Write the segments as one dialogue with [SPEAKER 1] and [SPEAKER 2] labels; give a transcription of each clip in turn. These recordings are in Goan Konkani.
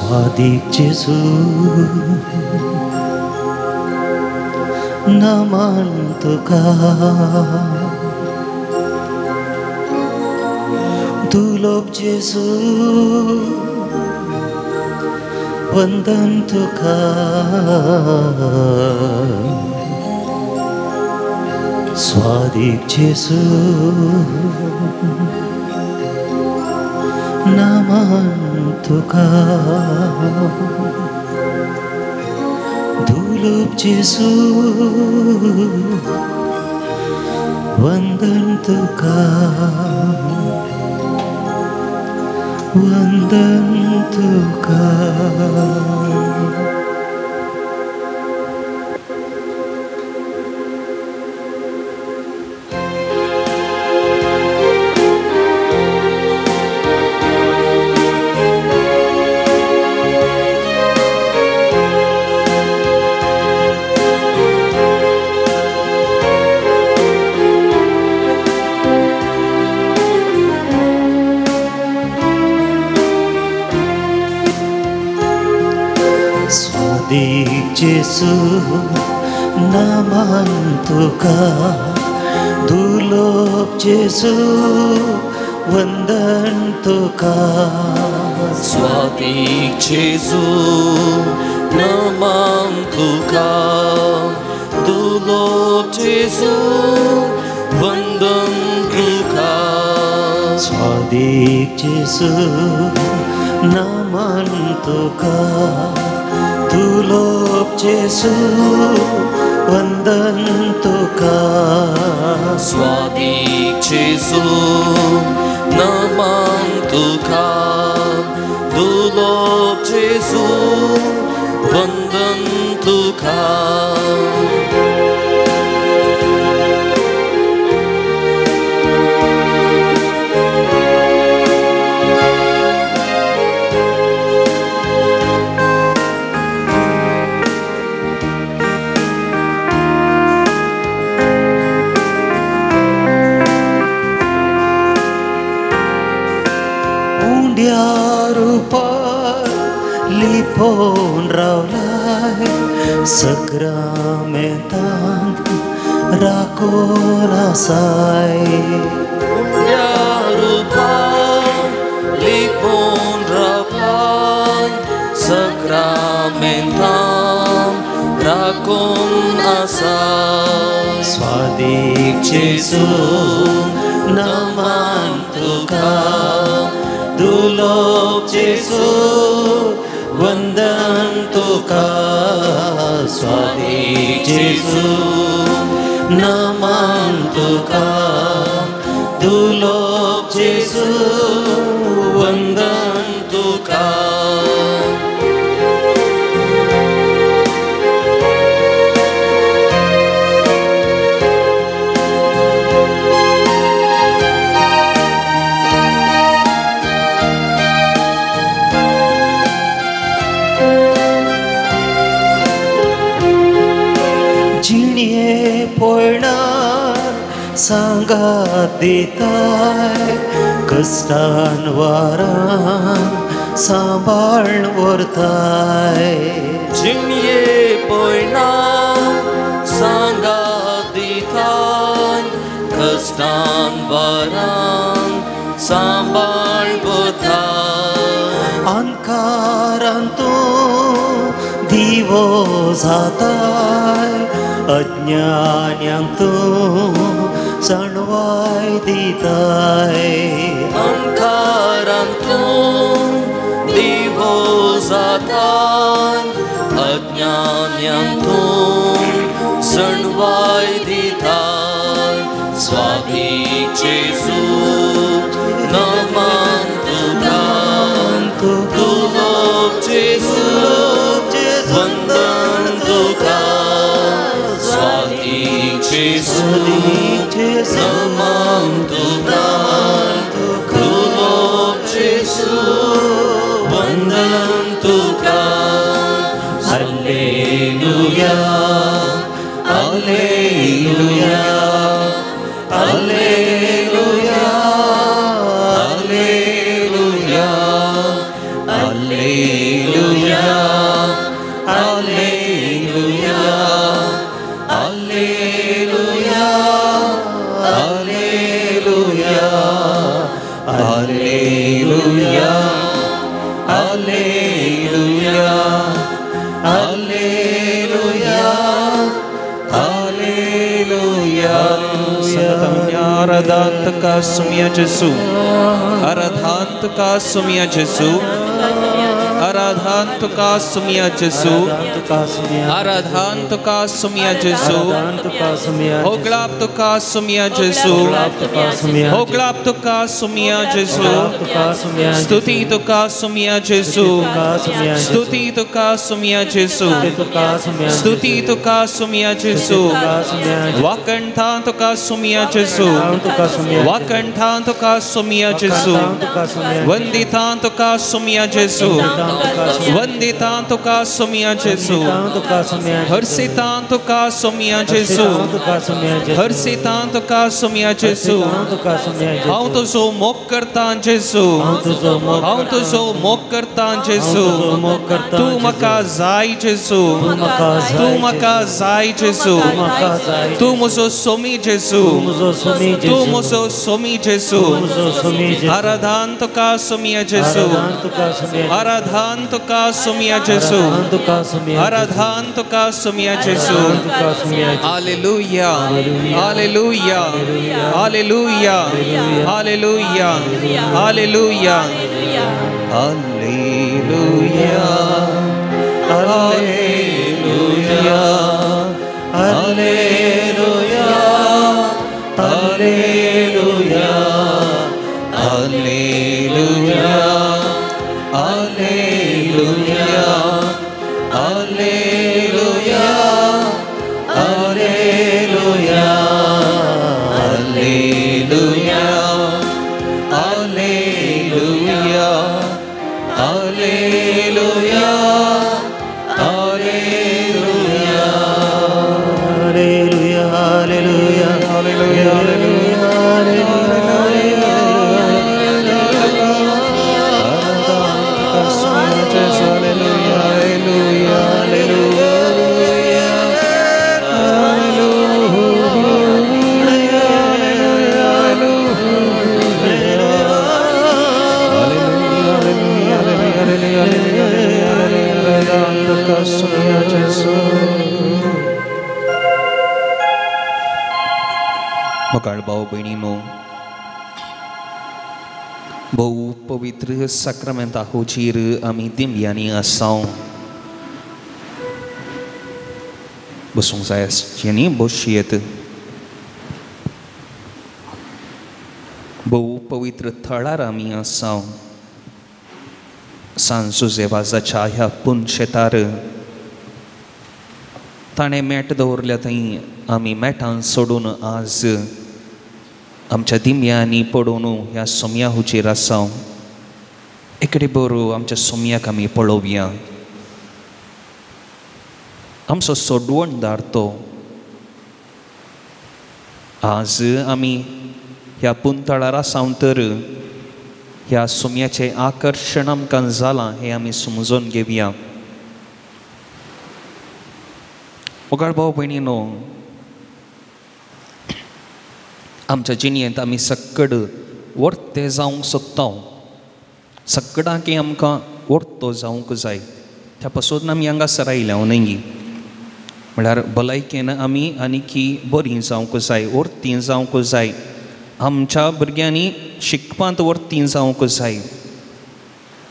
[SPEAKER 1] स्वादीक जेजू नमन तुका दुलोब जेजू वंदन तुका स्वादीक जेजू नमन तुका दुलोब जेजू वंदन तुका वंदन तुका। स्वादीक जेजू नमन तुका दुलोब जेजू वंदन तुका
[SPEAKER 2] स्वादीक जेजू नमन तुका दुलोब जेजू वंदन तुका
[SPEAKER 1] स्वादीक जेजू नमन तुका दुलोब जेजू वंदन तुका
[SPEAKER 2] स्वादीक जेजू नमन तुका दुलोब जेजू वंदन तुका।
[SPEAKER 1] लिपोवन रावलाय सक्रामेंतांत राखून आसाय
[SPEAKER 2] उंड्या रुपार लिपोवन रावलाय सक्रामेंतांत राखून आसाय
[SPEAKER 1] स्वादीक जेजू नमन तुका दुलोब जेजू वंदन तुका स्वादीक जेजू नमन तुका दुलोब जेजू वंदन तुका। जिणये पळणार सांगात दिताय कश्टान वारान सांबाळून व्हरताय
[SPEAKER 2] जिणये पळणार सांगात दिताय कश्टान वारान सांबाळून व्हरताय
[SPEAKER 1] अंधकारान तूं दिवो जाताय अज्ञान्यांक तूं जाणवाय दिताय
[SPEAKER 2] अंधकारान तूं दिवो जाताय अज्ञान्यांक तूं जाणवाय दिताय स्वादीक जेजू नमन तुका दुलोब जेजू वंदन तुका स्वादीक जेजू नमन तुका दुलोब जेजू वंदन तुका।
[SPEAKER 1] Hallelujah hallelujah hallelujah hallelujah hallelujah.
[SPEAKER 3] आराधान तुका सुमिया जेसू, आराधान तुका सुमिया जेसू, आराधान तुका सुमिया जेसू, आराधान तुका सुमिया जेसू, होगलाप तुका सुमिया जेसू, होगलाप तुका सुमिया जेसू, स्तुति तुका सुमिया जेसू, स्तुति तुका सुमिया जेसू, स्तुति तुका सुमिया जेसू, वाकंठा तुका सुमिया जेसू, वाकंठा तुका सुमिया जेसू, वंदिता तुका सुमिया जेसू, वंदिता तुका सुमिया जेसू, हर्षिता तुका सुमिया जेसू, हर्षिता तुका सुमिया जेसू, हांव तुजो मोग करता जेसू, हांव तुजो मोग करता जेसू, तूं म्हाका जाय जेसू, तूं म्हाका जाय जेसू, तूं म्हजो सोमी जेसू, तूं म्हजो सोमी जेसू, आराधान तुका सुमिया जेसू, आराधान तुका सुमिया जेसू, आराधान तुका सुमिया जेसू। Hallelujah, hallelujah, hallelujah, hallelujah, hallelujah, hallelujah, hallelujah, hallelujah, hallelujah, hallelujah, hallelujah, hallelujah, hallelujah, hallelujah, hallelujah, hallelujah, hallelujah,
[SPEAKER 1] hallelujah, hallelujah, hallelujah,
[SPEAKER 3] मोगाळ भाव भयणीनो, भोव पवित्र साक्रामेंता हुजीर आमी दिमयांनी आसाव। बसूंक जाय आसच्यांनी बसयेत। भोव पवित्र थळार आमी आसाव। सांत जुझे वाजाच्या ह्या पुनशेतार ताणें मेट दवरल्या थंय आमी मेटान सोडून आज आमच्या दिमयांनी पडून ह्या सोम्या हुचेर आसाव। एकडे बरो आमच्या सोम्याक आमी पळोवया। आमचो सोडवणदार तो आज आमी ह्या पुंतळार आसाव तर ह्या सोम्याचें आकर्शण आमकां जालां हें आमी समजून घेवया। मोगाळ भाव भयणीनो, आमच्या जिणेंत आमी सक्कड वर्ते जावंक सोदता, सक्कडांकी आमकां वर्तो जावंक जाय। त्या पासून आमी हांगासर आयल्या न्हय, म्हळ्यार भलायकेन आमी आनीकी बरीं जावंक जाय, वर्तीं जावंक जाय, आमच्या भुरग्यांनी शिकपांत वर्तीं जावंक जाय,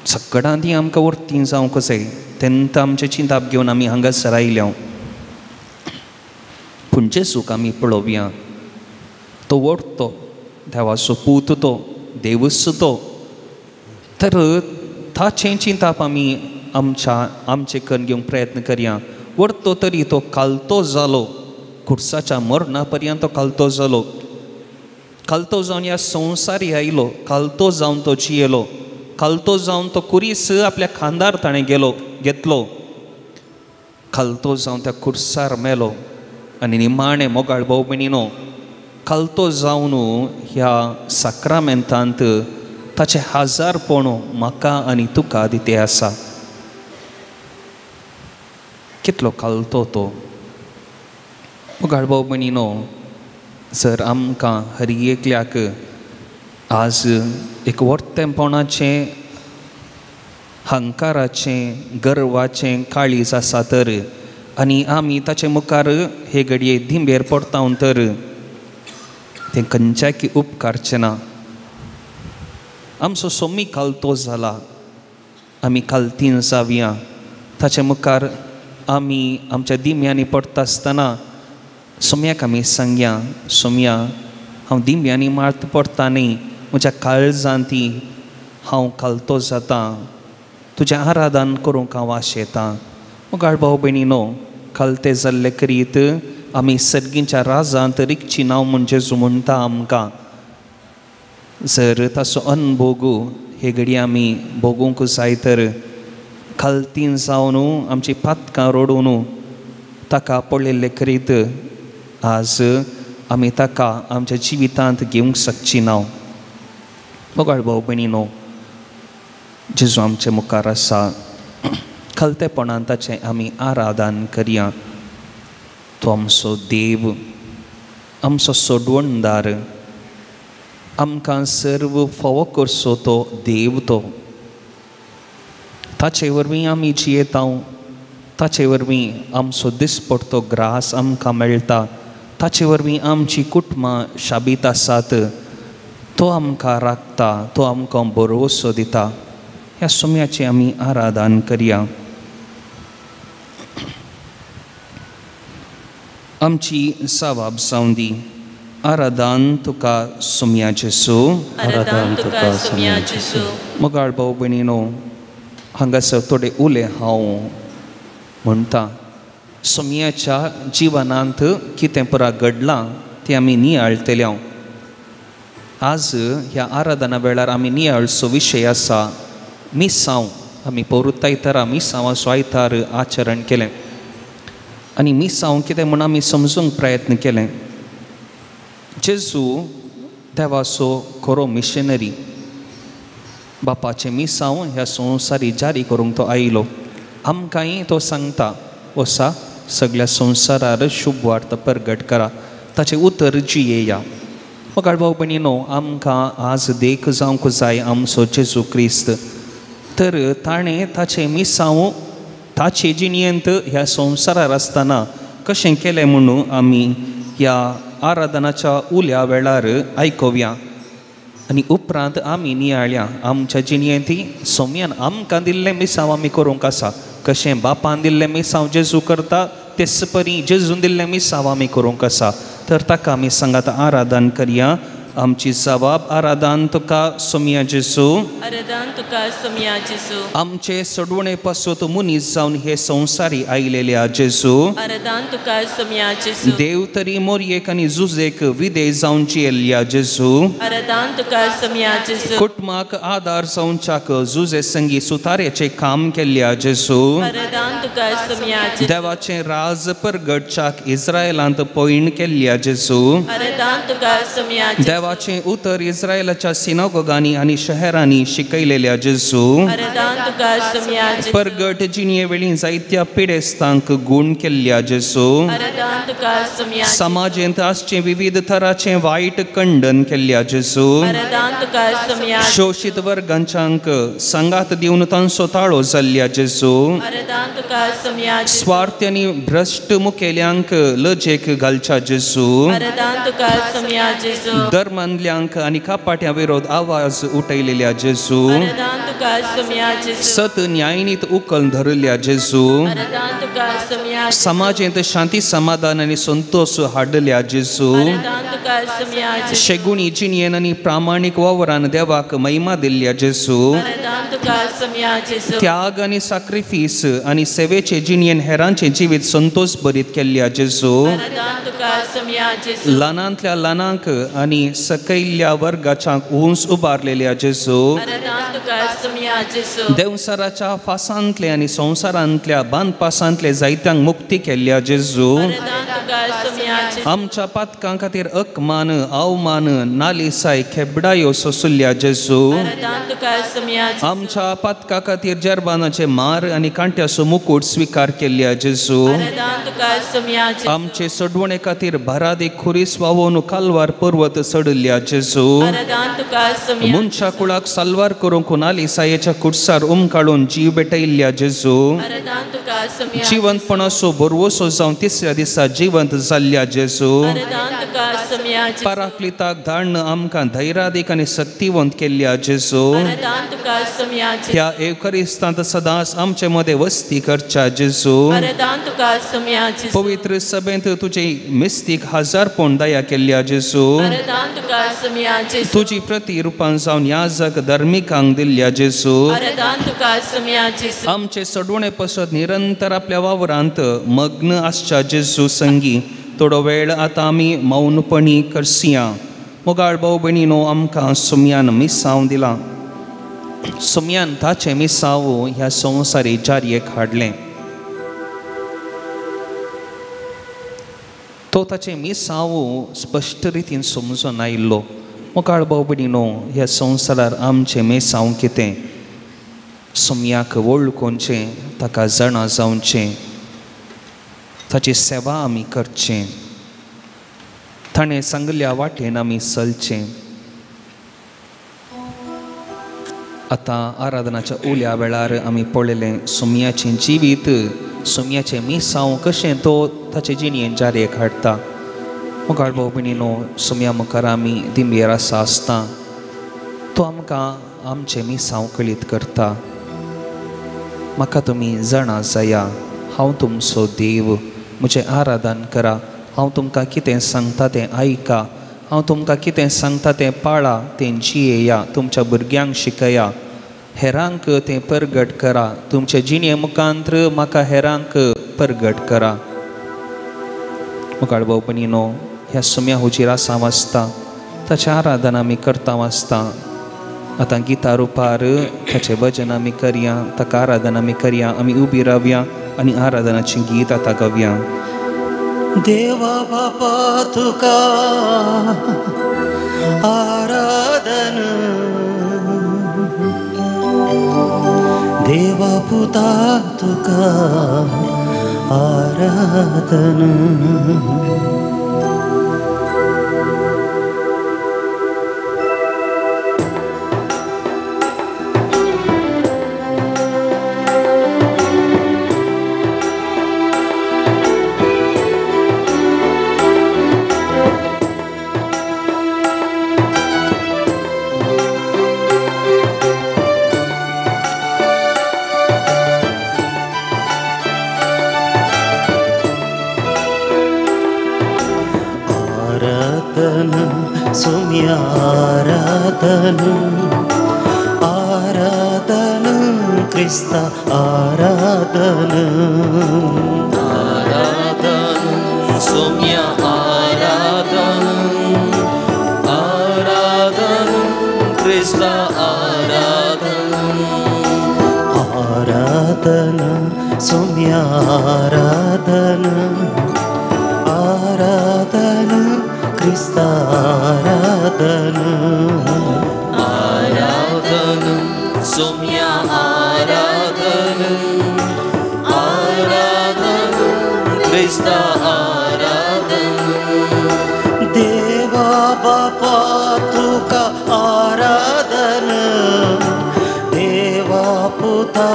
[SPEAKER 3] सक्कडांती आमकां वर्तीं जावंक जाय। तेन्ना आमचें चिंताप घेवन आमी हांगासर आयल्या। पूण जेजूक आमी पळोवया, तो वर्तो देवाचो पूत, तो देवूच तो, तर ताचें चिंताप आमी आमच्या आमचें करून घेवंक प्रयत्न करया। वर्तो तरी तो कालतो जालो, खुर्साच्या मरणा पर्यंत तो कालतो जालो, कालतो जावन ह्या संवसारी आयलो, कालतो जावन तो जियेलो, कालतो जावन तो कुरीस आपल्या खांदार ताणें गेलो घेतलो, कालतो जावन त्या खुर्सार मेलो आनी निमाणें मोगाळ भाव भयणीनो कालतो जावन ह्या साक्रामेंतांत ताचें हजारपण म्हाका आनी तुका दिते आसा। कितलो कालतो तो। मोगाळ भाव भयणीनो, जर आमकां हर एकल्याक आज एक वर्तेंपणाचें, हंकाराचें, गर्वाचें काळीज आसा तर आनी आमी ताचे मुखार हे घडये दिंबेर पडता तर तें खंयच्याकी उपकारचें ना. आमचो सोमी खालतो जाला, आमी खालतीन जावया. ताचे मुखार आमी आमच्या दिमयांनी पडटा आसतना सोम्याक आमी सांगया, सोम्या हांव दिमयांनी मात पडटा न्ही, म्हज्या काळजांत हांव खालतो जाता, तुजें आराधन करूंक हांव आशेतां. मुगाळ भाव भयणीनो, खालते जाल्ले करीत आमी सर्गींच्या राजांत रिगची नांव म्हूण जेजू म्हणटा आमकां. जर ताचो अनभोग हे घडी आमी भोगूंक जाय तर खालतीन जावन आमची पातकां रोडून ताका पळयल्ले करीत आज आमी ताका आमच्या जिवितांत घेवंक शकची ना. मोगाळ भाव भयणीनो, जेजू आमचे मुखार आसा, खालतेपणान ताचें आमी आराधन करया. तो आमचो देव, आमचो सोडवणदार, आमकां सर्व फावो करचो तो देव. तो ताचे वरवीं आमी जियेता, ताचे वरवीं आमचो दिसपडतो ग्रास आमकां मेळटा, ताचे वरवीं आमची कुटुंबां शाबीत आसात. तो आमकां राखता, तो आमकां भरवसो दिता. ह्या सोम्याचें आमी आराधन करया. आमची जबाब जावं दी. आराधन तुका सोम्या जेजू,
[SPEAKER 2] आराधन तुका सोम्या जेजू.
[SPEAKER 3] मोगाळ भाव भयणीनो, हांगासर थोडे उले हांव म्हणटा. सोम्याच्या जिवनांत कितें पुरा घडलां तें आमी नियाळटले. आज ह्या आराधना वेळार आमी नियाळचो विशय आसा मिसांव. आमी पोरुतायतारा मिसांवाचो आयतार आचरण केलें आनी मिसांव कितें म्हूण आमी समजूंक प्रयत्न केलें. जेजू देवाचो खरो मिशनरी, बापाचें मिसांव ह्या संवसारी जारी करूंक तो आयलो. आमकांय तो सांगता, वसा सगळ्या संवसारार शुभ वार्ता परगट करा, ताचें उतर जियेया. मोगाळ भाव भयणीनो, आमकां आज देख जावंक जाय आमचो जेजू क्रिस्त. तर ताणें ताचें मिसांव ताचे जिणयेंत ह्या संवसारार आसतना कशें केलें म्हणून आमी ह्या आराधनाच्या उल्या वेळार आयकुया आनी उपरांत आमी नियाळया आमच्या जिणयेंत सोम्यान आमकां दिल्लें मिसांव आमी करूंक आसा. कशें बापान दिल्लें मिसांव जेजू करता तेच परी जेजून दिल्लें मिसांव आमी करूंक आसा. तर ताका आमी सांगात आराधन करया. आमची जबाब आराधन तुका सोम्या जेजू,
[SPEAKER 2] आराधन तुका सोम्या जेजू.
[SPEAKER 3] आमचे सोडवणे पासून मनीस जावन हे संवसारी आयलेल्या जेजू,
[SPEAKER 2] आराधन तुका सोम्या जेजू.
[SPEAKER 3] देव तरी मोरयेक आनी जुजेक विदेश जावन जियेल्ल्या जेजू,
[SPEAKER 2] आराधन तुका सोम्या जेजू.
[SPEAKER 3] कुटुंबाक आदार जावच्याक जुजे संगी सुताऱ्याचें काम केल्ल्या जेजू,
[SPEAKER 2] आराधन तुका सोम्या जेजू.
[SPEAKER 3] देवाचें राज परगटच्याक इस्रायलांत पयण केल्ल्या जेजू,
[SPEAKER 2] आराधन तुका सोम्या जेजू.
[SPEAKER 3] देवाचें उतर इस्रायलाच्या सिनागोगांनी आनी शहरांनी शिकयलेल्या जेजू, परगट जिणये वेळी जायत्या पिडेस्तांक गूण केल्ल्या जेजू, समाजेंत आसचें विविध थराचें वायट खंडन केल्ल्या जेजू, शोशीत वर्गांच्यांक सांगात दिवन तांचो ताळो जाल्ल्या जेजू, स्वार्थी आनी भ्रश्ट मुखेल्यांक लजेक घालच्या जेजू, धर्मांतल्यांक आनी कापाट्या विरोध आवाज उठयलेल्या जेजू, सत न्यायनीत उकल धरल्या जेजू, समाजेंत शांती समाधान आनी संतोष हाडल्या जेजू, शेगुणी जिणयेन आनी प्रामाणीक वावरान देवाक महिमा दिल्ल्या जेजू, त्याग आनी साक्रिफीस आनी सेवेचे जिणयेन हेरांचें जिवीत संतोष भरीत केल्ल्या जेजू, ल्हानांतल्या ल्हानांक आनी सकयल्ल्या वर्गाच्यांक उंच उबारलेल्या जेजू, देंवसाराच्या फासांतले आनी संवसारांतल्या बांदपासांतले जायत्यांक मुक्ती केल्ल्या जेजू, आमच्या पातकां खातीर अकमान अवमान नालिसाय खेबडायो सोसुल्ल्या जेजू, आमच्या पातका खातीर जेरबानाचे मार आनी कांट्याचो मुकूट स्विकार केल्ल्या जेजू,
[SPEAKER 2] तुका सोम्या जेजू
[SPEAKER 3] आमचे सोडवणे खातीर भारादीक खुरीस वावोवन कालवार पर्वत चडिल्ल्या जेजू
[SPEAKER 2] आराधन तुका सोम्या
[SPEAKER 3] मनशा कुळाक साल्वार करूंक नालिसायेच्या कुडसार उमकाळून जीव भेटयल्ल्या जेजू
[SPEAKER 2] आराधन तुका सोम्या
[SPEAKER 3] जिवंतपणाचो भरवसो जावन तिसऱ्या दिसा जिवंत जाल्ल्या जेजू
[SPEAKER 2] आराधन तुका सोम्या जेजू
[SPEAKER 3] पराक्लिताक धाडून आमकां धैर्यादीक आनी शक्तिवंत केल्ल्या जेजू
[SPEAKER 2] आराधन तुका सोम्या जेजू
[SPEAKER 3] ह्या एवकरिस्तांत सदांच आमचे मदें वस्ती करच्या जेजू
[SPEAKER 2] आराधन तुका सोम्या जेजू
[SPEAKER 3] पवित्र सभेंत तुजे मिस्तीक हजारपण दया केल्ल्या जेजू
[SPEAKER 2] आराधन तुका सोम्या जेजू
[SPEAKER 3] तुजी प्रतिरुपान जावन याजक धर्मिकांक दिल्ल्या जेजू
[SPEAKER 2] आराधन तुका सोम्या जेजू
[SPEAKER 3] आमचे सोडवणे पसत निरंतर आपल्या वावरांत मग्न आसच्या जेजू संगी थोडो वेळ आतां आमी मौनपणी करसिया. मोगाळ भाव भयणीनो आमकां सुम्यान मिसांव दिलां. सुम्यान ताचें मिसांव ह्या संवसारी जारयेक हाडलें. तो ताचें मिसांव स्पश्ट रितीन समजून आयिल्लो. मोगाळ भाव भयणीनो ह्या संवसारार आमचें मिसांव कितें सुम्याक वळखुचें, ताका जाणा जावचें, ताची सेवा आमी करचें, ताणें सांगल्या वाटेन आमी चलचें. आतां आराधनाच्या उल्या वेळार आमी पळयलें सुम्याचें जिवीत, सुम्याचें मिसांव कशें तो ताचे जिणेन जारयेक हाडटा. मोगाळ भाव भयणीनो सुम्या मुखार आमी दिंबेर आसा आसता तो आमकां आमचें मिसांव कळीत करता. म्हाका तुमी जाणा जाया, हांव तुमचो देव, म्हजें आराधन करा, हांव तुमकां कितें सांगता तें आयका, हांव तुमकां कितें सांगता तें पाळा, तें जियेया, तुमच्या भुरग्यांक शिकया, हेरांक तें परगट करा, तुमचे जिणे मुखांत्र म्हाका हेरांक परगट करा. मुखार भाव भयणीनो ह्या सुम्या हुजीर आसा वाचता ताचें आराधन आमी करता वाचता. आतां गीता रुपार ताचें भजन आमी करया, ताका आराधन आमी करया, आमी उबी रावया आनी आराधनाचें गीत आतां गावया.
[SPEAKER 1] देवा बापा तुका आराधन, देवा पुता तुका आराधन. आराधन आराधन क्रिस्ता आराधन
[SPEAKER 2] आराधन सोम्या आराधन आराधन क्रिस्ता आराधन
[SPEAKER 1] आराधन सोम्या आराधन आराधन क्रिस्ता आराधन
[SPEAKER 2] आराधन सोम्या आराधन आराधन क्रिस्ता आराधन.
[SPEAKER 1] देवा बापा तुका आराधन, देवा पुता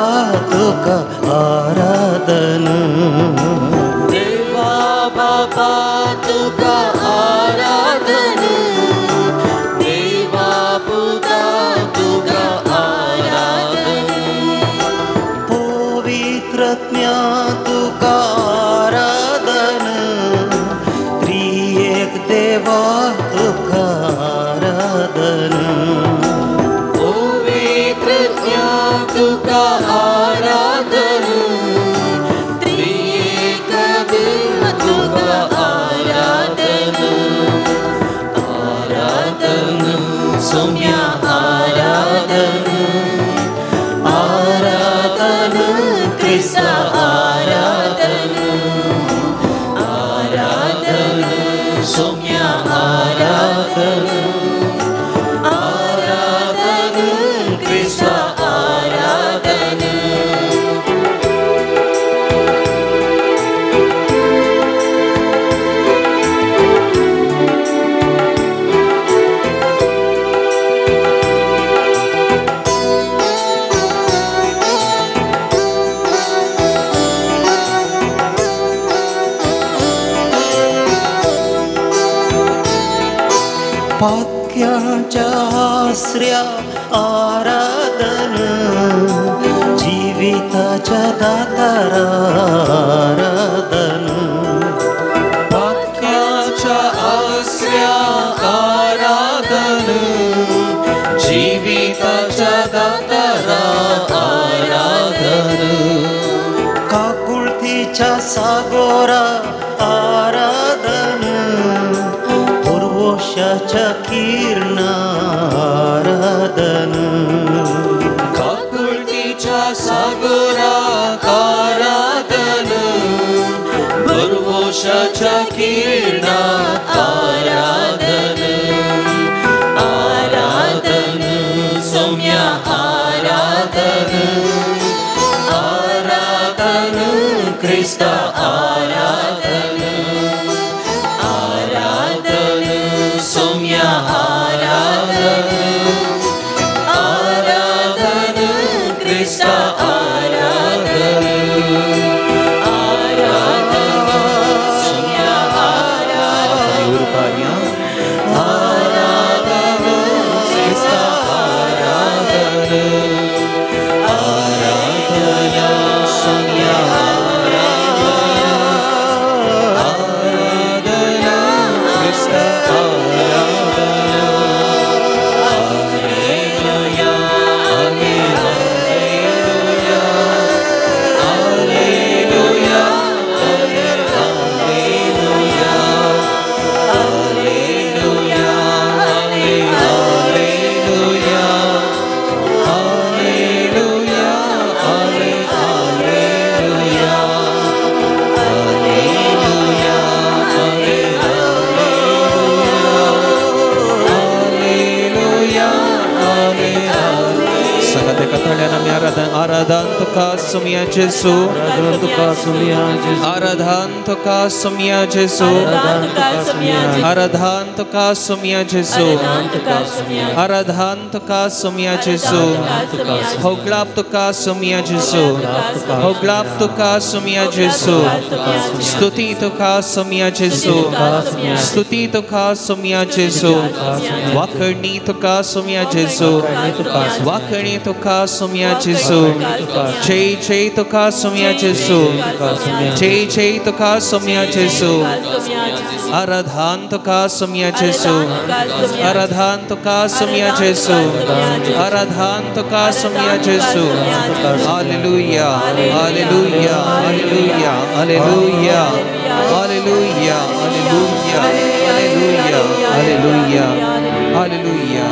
[SPEAKER 1] तुका आराधन,
[SPEAKER 2] देवा बापा तुका आराधन, देवा पुता तुका आराधन,
[SPEAKER 1] पवित्र ज्ञा तुका आराधन, त्रिएक देवा तुका आराधन,
[SPEAKER 2] पवित्र ज्ञा तुका आराधन, त्रिएक देवा तुका आराधन.
[SPEAKER 1] पाक्याच्या आसऱ्या आराधन, जिविताच्या दातारा आराधन।
[SPEAKER 2] पाक्याच्या आसऱ्या आराधन, जिविताच्या दातारा आराधन।
[SPEAKER 1] काकुळतीच्या सागोरा आराधन, पुर्वोशाच्या किरणा आराधन।
[SPEAKER 2] काकुळतीच्या सागोरा आराधन, पुर्वोशाच्या किरणा आराधन। आराधन सौम्या आराधन, आराधन क्रिस्ता आराधन। आराधन सौम्या आराधन, आराधन क्रिस्ता आराधन। आराधन सौम्या आराधन, आराधन क्रिस्ता आराधन। आराधन सौम्या आराधन, आराधन क्रिस्ता आराधन। Hallelujah, hallelujah, hallelujah, hallelujah, hallelujah, hallelujah, hallelujah, hallelujah, hallelujah, hallelujah, hallelujah.
[SPEAKER 3] सांगाते कथाळ्यान आमी आराधन आराधन तुका सोम्या जेजू,
[SPEAKER 4] आराधन तुका सोम्या जेजू,
[SPEAKER 3] आराधन तुका सोम्या जेजू, आराधन तुका सोम्या जेजू, आराधन तुका सोम्या जेजू, होगलाप तुका सोम्या जेजू, होगलाप तुका सोम्या जेजू, स्तुती तुका सोम्या जेजू, स्तुती तुका सोम्या जेजू, वाखणी तुका सोम्या जेजू, वाखणी तुका सोम्या जेजू, जय जय तुका सोम्या जेजू, जय जय तुका सोम्या जेजू, आराधन तुका सोम्या जेजू, आराधन तुका सोम्या जेजू, आराधन तुका सोम्या जेजू। Hallelujah, hallelujah, hallelujah, hallelujah, hallelujah, hallelujah, hallelujah, hallelujah, hallelujah.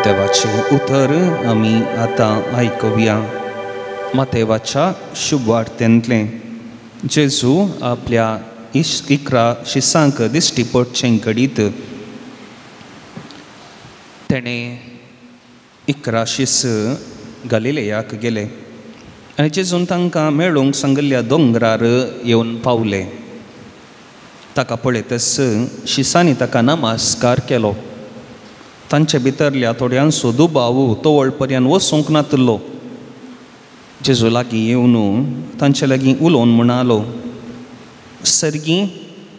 [SPEAKER 3] देवाचें उतर आमी आतां आयकुया। मातेवाच्या शुभवार्तेंतलें जेजू आपल्या 11 शिसांक दिश्टी पडचें घडीत तेणें 11 शीस गलिलेयाक गेले आनी जेजून तांकां मेळूंक सांगिल्ल्या दोंगरार येवन पावले। ताका पळयतच शिसांनी ताका नमस्कार केलो। तांचे भितरल्या थोड्यांचो दुबाव तवळ पर्यंत वचूंक नातलो। जेजू लागीं येवन तांचे लागीं उलोवन म्हणालो, सर्गी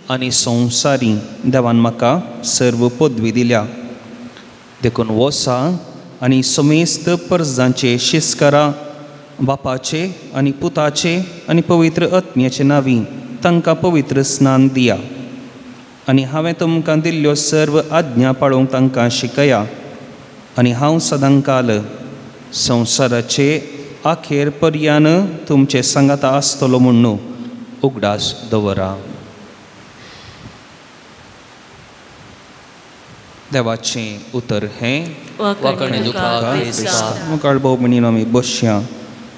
[SPEAKER 3] आनी संवसारी देवान म्हाका सर्व पदवी दिल्या, देखून वसा आनी समेस्त परजांचे शिस करा, बापाचे आनी पुताचे आनी पवित्र आत्म्याचे नांवी तांकां पवित्र स्नान दिया आनी हांवें तुमकां दिल्ल्यो सर्व आज्ञा पाळूंक तांकां शिकया आनी हांव सदांकाल संवसाराचे आखेर पर्यान तुमचे सांगाता आसतलो म्हूण उगडास दवरा. देवाचें उतर हें मुखार भाव भयणीन आमी बसया,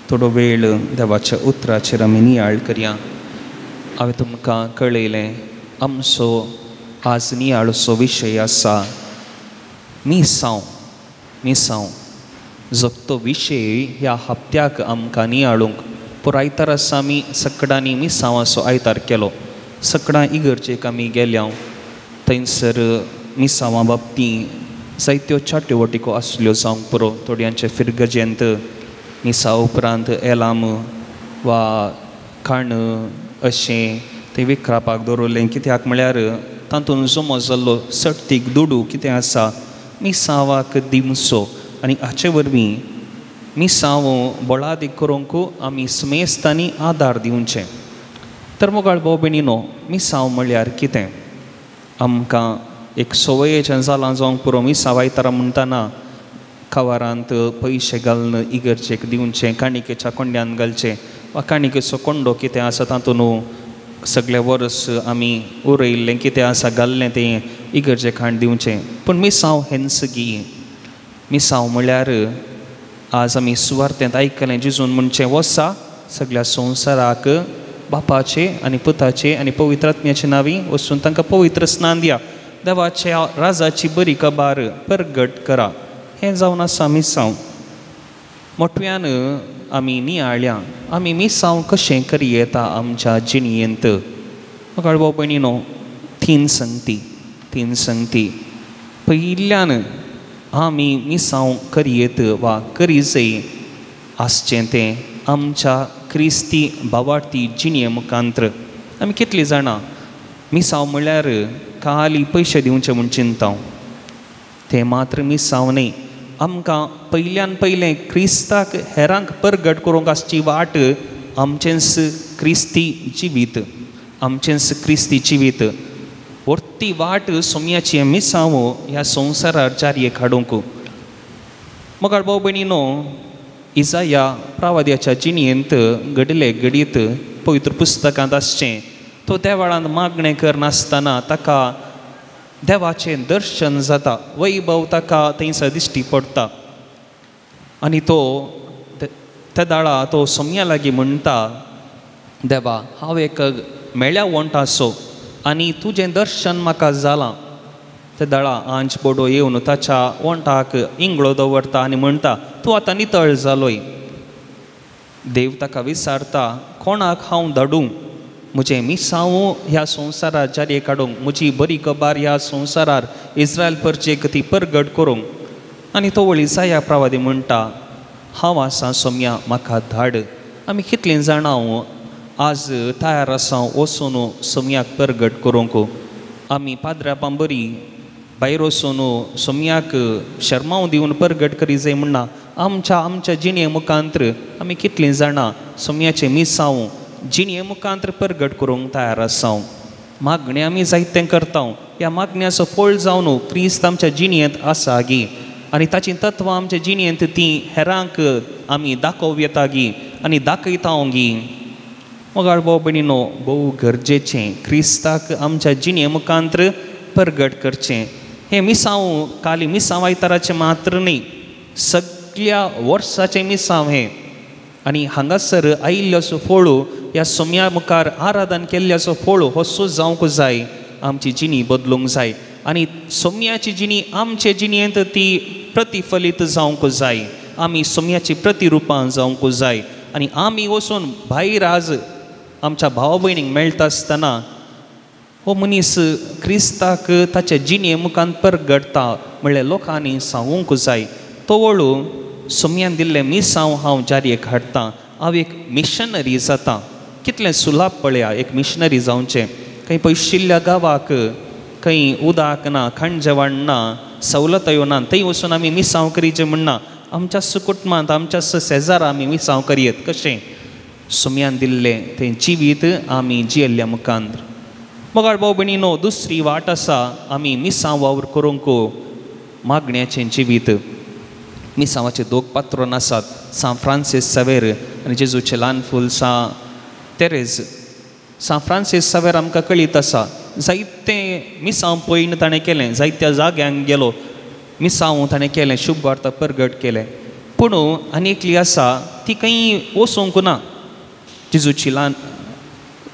[SPEAKER 3] थोडो वेळ देवाच्या उतराचेर आमी नियाळ करया. हांवें तुमकां कळयलें आमचो आज नियाळचो विशय आसा मिसांव. मिसांव जगतो विशय ह्या हप्त्याक आमकां नियाळूंक पूण आयतार आसा आमी सकडांनी मिसांवाचो आयतार केलो. सकडां इगर्जेक आमी गेल्या, थंयसर मिसांवा बाबतींत जायत्यो चाट्यो वटिको आसल्यो जावंक पुरो. थोड्यांचे फिरगजेंत मिसा उपरांत एलाम वा खाण अशें तें विकरापाक दवरलें, कित्याक म्हळ्यार तातूंत जमो जाल्लो सट्टीक दुडू कितें आसा मिसांवाक दिवचो आनी हाचे वरवीं मिसांव बळादीक करूंक आमी समेस्तांनी आदार दिवचें. तर मोगाळ भाव भयणीनो, मिसांव म्हळ्यार कितें? आमकां एक संवयेचें जालां जावंक पुरो. मिसांव आयतारा म्हणटना कवारांत पयशे घालून इगर्जेक दिवचें, काणिकेच्या कोंड्यान घालचें वा काणिकेचो कोंडो कितें आसा तातूंत सगळें वर्स आमी उरयल्लें कितें आसा घाल्लें तें इगर्जेक हाडून दिवचें. पूण मिसांव हेंच गी. मिसांव म्हळ्यार आज आमी सुवार्थेंत आयकलें जेजून म्हणचें, वसा सगळ्या संवसाराक बापाचे आनी पुताचे आनी पवित्र आत्म्याचे नांवी वचून तांकां पवित्र स्नान दिया, देवाच्या राजाची बरी खबर परगट करा. हें जावन आसा मिसांव. मोटव्यान आमी नियाळ्या आमी मिसांव कशें करी येता आमच्या जिणयेंत. मोगाळ भाव भयणीनो, तीन संगती, तीन संगती. पयल्यान आमी मिसांव करयेत वा करी जाय आसचें तें आमच्या क्रिस्ती भावार्थी जिणये मुखांत्र. आमी कितलीं जाणां मिसांव म्हळ्यार खाली पयशे दिवचे म्हूण चिंता, तें मात्र मिसांव न्हय. आमकां पयल्यान पयलें क्रिस्ताक हेरांक परगट करूंक आसची वाट आमचेंच क्रिस्ती जिवीत, आमचेंच क्रिस्ती जिवीत व्हडटी वाट सोम्याची मिसांव ह्या संवसारार जारयेक हाडूंक. मोगाळ भाव भयणीनो, इजाया प्रावाद्याच्या जिणयेंत घडले घडीत पवित्र पुस्तकांत आसचें, तो देवळांत मागणें करनासतना ताका देवाचें दर्शन जाता, वैभव ताका थंयसर दिश्टी पडटा आनी तो त्या दाळा तो सोम्या लागीं म्हणटा, देवा हांव एक मेळ्या वंटाचो आनी तुजें दर्शन म्हाका जालां. त्या दाळा आंच बोडो येवन ताच्या वंटाक इंगळो दवरता आनी म्हणटा, तूं आतां नितळ जालोय. देव ताका विचारता, कोणाक हांव धाडूं म्हजें मिसांव ह्या संवसारार जारये काडूंक, म्हजी बरी खबर ह्या संवसारार इस्रायल परचेक ती परगट करूंक. आनी तो वळी जाया प्रवादी म्हणटा, हांव आसा सोम्या, म्हाका धाड. आमी कितलीं जाणां आज तयार आसा वचून सोम्याक परगट करूंक? आमी पाद्रा पांबरी भायर वचून सोम्याक शर्मांव दिवन परगट करी जाय म्हणना. आमच्या आमच्या जिणे मुखांत्र आमी कितलीं जाणां सोम्याचें मिसांव जिणे मुखांत्र परगट करूंक तयार आसा? मागणें आमी जायतें करता, ह्या मागण्याचो फळ जावन क्रिस्त आमच्या जिणेंत आसा गी आनी ताचीं तत्वां आमच्या जिणेंत तीं हेरांक आमी दाखोवं येता गी आनी दाखयता गी. मोगाळ भाव भयणीनो, भोव गरजेचें क्रिस्ताक आमच्या जिणे मुखांत्र परगट करचें. हें मिसांव खाली मिसांव आयताराचें मात्र न्ही, सगल्या वर्साचें मिसांव हें. आनी हांगासर आयिल्ल्याचो फळ ह्या सोम्या मुखार आराधन केल्ल्याचो फळ हो जावंक जाय, आमची जिणी बदलूंक जाय आनी सोम्याची जिणी आमचे जिणेंत ती प्रतिफलीत जावंक जाय. आमी सोम्याची प्रतिरुपां जावंक जाय आनी आमी वचून भायर आज आमच्या भाव भयणींक मेळटा आसतना हो मनीस क्रिस्ताक ताच्या जिणे मुखान परगटता म्हणल्यार लोकांनी सांगूंक जाय. तो वळू सोम्यान दिल्लें मिसांव हांव जारयेक हाडटा, हांव एक मिशनरी जाता. कितलें सुलाभ पळया एक मिशनरी जावचें. खंय पयशिल्ल्या गांवाक खंय उदक ना, खाण जेवण ना, सवलतयो ना, थंय वचून आमी मिसांव करीचें म्हणना. आमच्याच कुटुंबांत आमच्याच शेजारा आमी मिसांव करयेत कशें? सोम्यान दिल्लें तें जिवीत आमी जियेल्ल्या मुखांत. मोगाळ भाव भयणीनो, दुसरी वाट आसा आमी मिसांव वावर करूंक मागण्याचें जिवीत. मिसांवाचे दोग पात्रोन आसात, सांत फ्रांसीस सेवेर आनी जेजूचें ल्हान फूल सांत तेरेज. सांत फ्रांसीस सावेर आमकां कळीत आसा, जायते मिसांव पयन ताणें केलें, जायत्या जाग्यांक गेलो, मिसांव ताणें केलें, शुभ वार्ता परगट केलें. पूण आनी एकली आसा ती खंय वचूंक ना, जेजूची ल्हान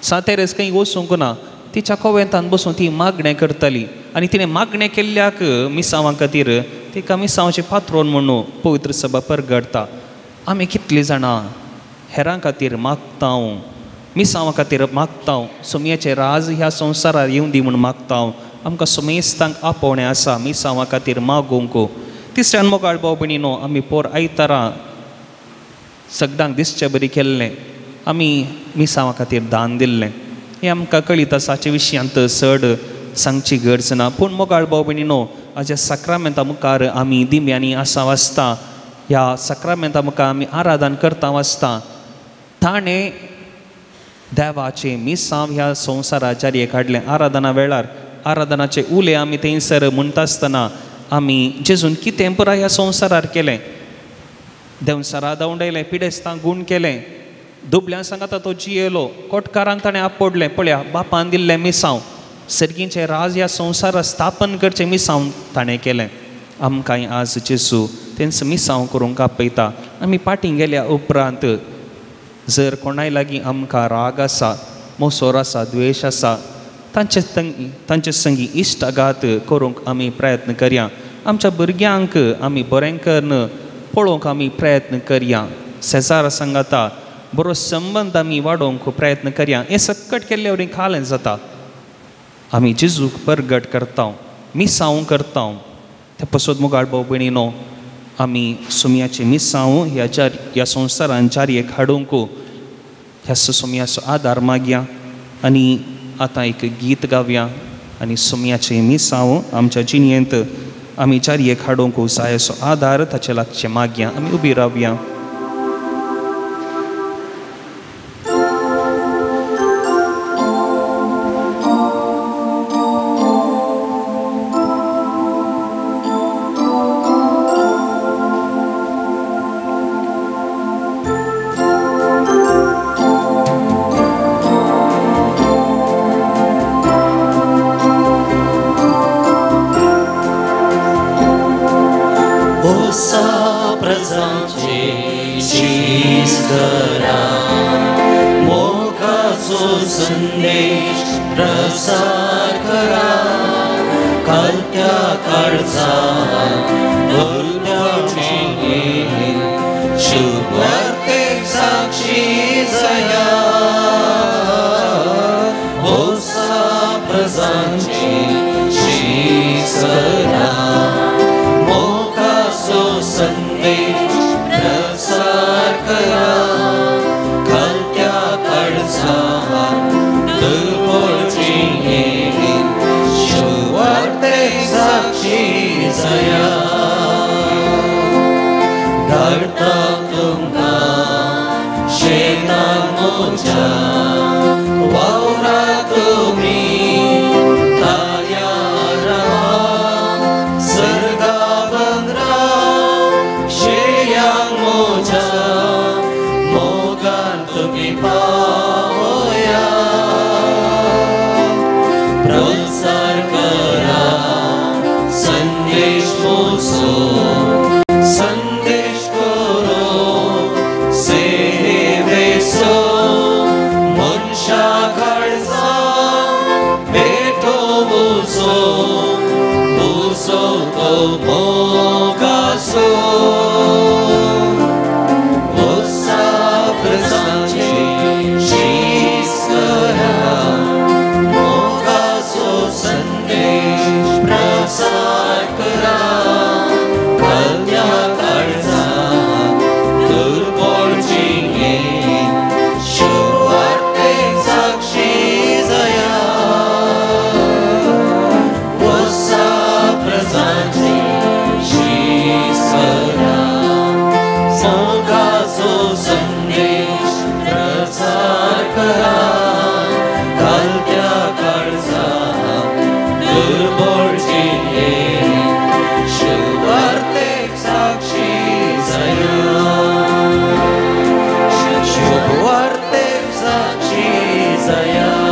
[SPEAKER 3] सांत तेरेज खंय वचूंक ना, तिच्या कोवेंतान बसून ती मागणें करताली आनी तिणें मागणें केल्ल्याक मिसांवां खातीर तिका मिसांवाचें पात्रोन म्हणून पवित्र सभा परगडटा. आमी कितलीं जाणां हेरां खातीर मागता, मिसांवां खातीर मागता, सोमयाचें राज ह्या संवसारार येवं दी म्हूण मागता. आमकां सोमेस्तांक आपोवणें आसा मिसांवां खातीर मागूंक. तिसऱ्यान मोगाळ भाव भयणीनो, आमी पोर आयतारा सगळ्यांक दिसचे बरी केल्लें, आमी मिसांवां खातीर दान दिल्लें, हें आमकां कळीत आसा. हाचे विशयांत चड सांगची गरज ना. पूण मोगाळ भाव भयणीनो, हाज्या साक्रामेंता मुखार आमी दिम्यांनी आसा वाचता, ह्या साक्रामेंता मुखार आमी आराधन करता वाचता, ताणें देवाचें मिसांव ह्या संवसाराचेर काडलें. आराधना वेळार आराधनाचे उले आमी थंयसर म्हणटा आसतना आमी जेजून कितें पुराय ह्या संवसारार केलें, देंवचारा धांवडायलें, पिडेस्तांक गूण केलें, दुबल्यां सांगाता तो जियेलो, कोटकारांक ताणें आपडलें. पळया बापान दिल्लें मिसांव, सर्गींचें राज ह्या संवसारार स्थापन करचें मिसांव ताणें केलें. आमकांय आज जेजू तेंच मिसांव करूंक आपयता. आमी पाटीं गेल्या उपरांत जर कोणाय लागीं आमकां राग आसा, मोसोर आसा, द्वेश आसा, तांचे संगी इश्टागात करूंक आमी प्रयत्न करया. आमच्या भुरग्यांक आमी बरें करून पळोवंक आमी प्रयत्न करया. शेजारा सांगाता बरो संबंद आमी वाडोवंक प्रयत्न करया. हें सक्कट केल्ले वरी खालें जाता. आमी जेजूक परगट करता, मिसांव करता. ते पसत मुगाळ भाव भयणीनो, आमी सोमयाचें मिसांव ह्या ह्या संवसारान जारयेक हाडूंक ह्या सोमयाचो आदार मागया. आनी आतां एक गीत गावया आनी सोमयाचें मिसांव आमच्या जिणेंत आमी जारयेक हाडूंक जाय असो आदार ताचे लागचें मागया. आमी उबी रावया.
[SPEAKER 1] शुभवार्तेक साक्षी जया.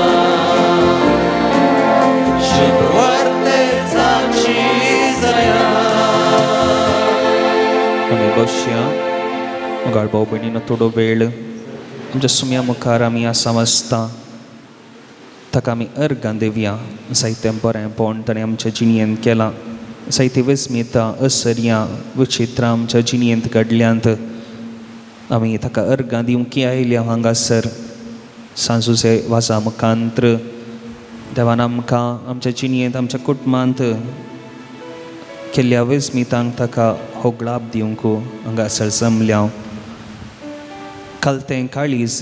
[SPEAKER 3] मोगाळ भाव भयणीनो, थोडो वेळ आमच्या सुम्या मुखार आमी आसा वाचता, ताका आमी अर्गां दिवया. जायतें बरेंपण ताणें आमच्या जिणयेंत केलां, जायती विस्मितां असर्यां विचित्रां आमच्या जिणयेंत घडल्यांत. आमी ताका अर्गां दिवंक आयल्या हांगासर सांजुजे वाजा मुखांत्र. देवान आमकां आमच्या जिणयेंत आमच्या कुटुंबांत केल्ल्या विस्मितांक ताका होगळाप दिवंक हांगासर जमल्या. कालतें काळीज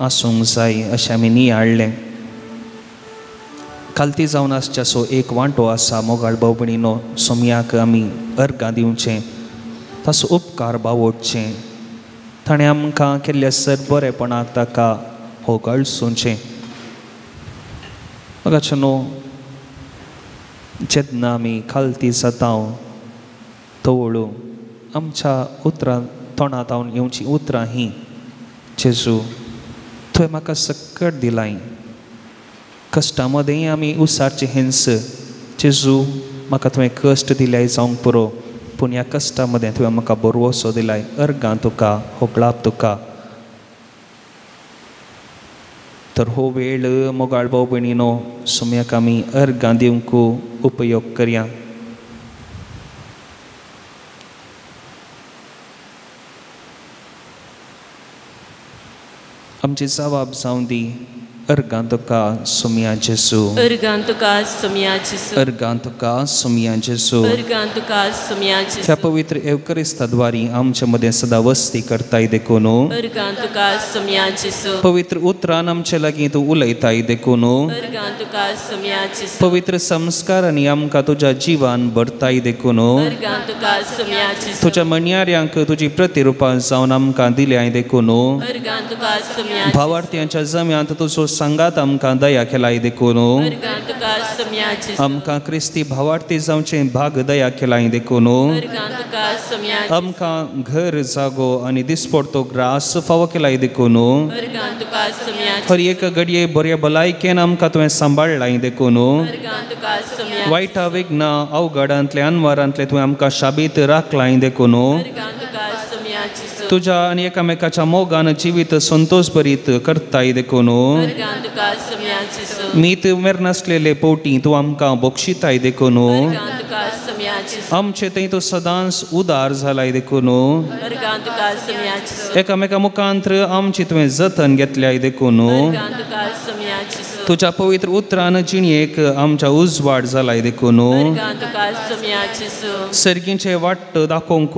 [SPEAKER 3] आसूंक जाय अशें आमी नियाळ्ळें. कालती जावन आसच्याचो एक वांटो आसा मोगाळ भाव भयणीनो, सोमयाक आमी अर्गां दिवचें, ताचो उपकार बावडचें, ताणें आमकां केल्ल्या सर बरेपणाक ताका होगळसूचें. मोगाचे न्हू, जेन्ना आमी खालती जाता तवळू आमच्या उतरां तोंडांत येवची उतरां हीं, जेजू तुवें म्हाका सकट दिलाय, कश्टां मदें आमी उसारचें हिंस, जेजू म्हाका तुवें कश्ट दिल्याय जावंक पुरो, पूण ह्या कश्टां मदें तुवें म्हाका बरोसो दिलाय, अर्गां तुका, होगळाप तुका. तर हो वेळ मोगाळ भाव भयणीनो सुम्याक आमी अर्गां दिवंक उपयोग करया. आमची जबाब जावं दी, अर्गां तुका सुम्या जेजू,
[SPEAKER 2] अर्गां तुका सुम्या जेजू,
[SPEAKER 3] अर्गां तुका सुम्या जेजू,
[SPEAKER 2] अर्गां तुका सुम्या जेजू.
[SPEAKER 3] त्या पवित्र एवकरिस्ताद्वारी आमच्या मदें सदां वस्ती करताय देखून,
[SPEAKER 2] अर्गां तुका सुम्या जेजू.
[SPEAKER 3] पवित्र उतरान आमचे लागीं तूं उलयताय देखून,
[SPEAKER 2] अर्गां तुका सुम्या जेजू.
[SPEAKER 3] पवित्र संस्कारांनी आमकां तुज्या जिवान भरताय देखून,
[SPEAKER 2] अर्गां तुका सुम्या जेजू.
[SPEAKER 3] तुज्या म्हणयाऱ्यांक तुजी प्रतिरुपां जावन आमकां दिल्याय देखून,
[SPEAKER 2] अर्गां तुका सुम्या.
[SPEAKER 3] भावार्थ्यांच्या जम्यांत तुजो सांगात आमकां दया केलाय देखून, आमकां क्रिस्ती भावार्थी जावचें भाग दया केलाय देखून, आमकां घर जागो आनी दिसपडतो ग्रास फावो केलाय देखून, हर एक घडये बऱ्या भलायकेन आमकां तुवें सांबाळ्ळाय देखून, वायटा विघ्नां अवघडांतले अनवारांतले तुवें आमकां शाबीत राखलाय देखून, तुज्या आनी एकामेकाच्या मोगान जिवीत संतोष भरीत करताय देखून, मीत मेरनासलेले पोटी तूं आमकां बक्षिताय देखून, आमचे थंय तूं सदांच उदार जालाय देखून, एकामेका मुखांत्र आमची तुवें जतन घेतल्याय देखून, तुज्या पवित्र उतरान जिणयेक आमच्या उजवाड जालाय देखून, सर्गींचे वाट दाखोवंक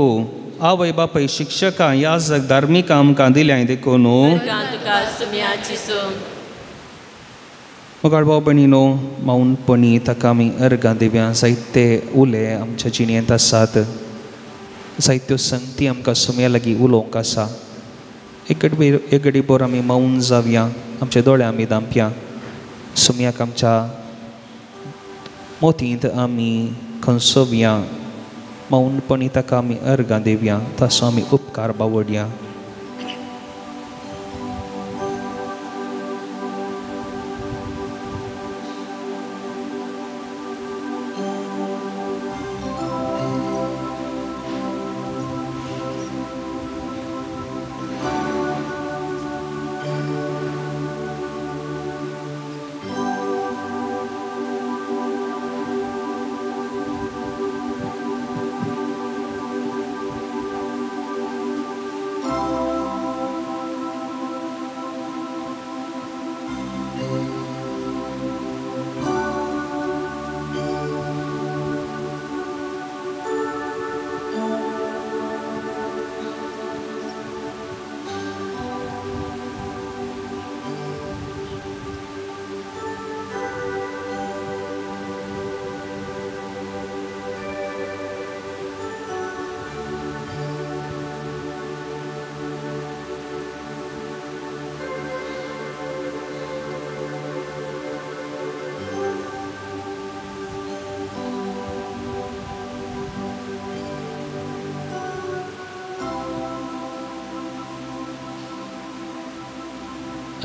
[SPEAKER 3] आवय बापय शिक्षकां याजक धार्मिकां आमकां दिल्याय देखून. मोगाळ भाव भयणीनो, मौनपणी ताका आमी अर्गां दिवया. जायते उले आमच्या जिणेंत आसात, जायत्यो संगती आमकां सुम्या लागीं उलोवंक आसा. एक घडी भर आमी मौन जावया, आमचे दोळे आमी धांपया, सुम्याक आमच्या मोतींत आमी खंसोवया, मौनपणी ताका आमी अर्गां दिवया, ताचो आमी उपकार बावडया.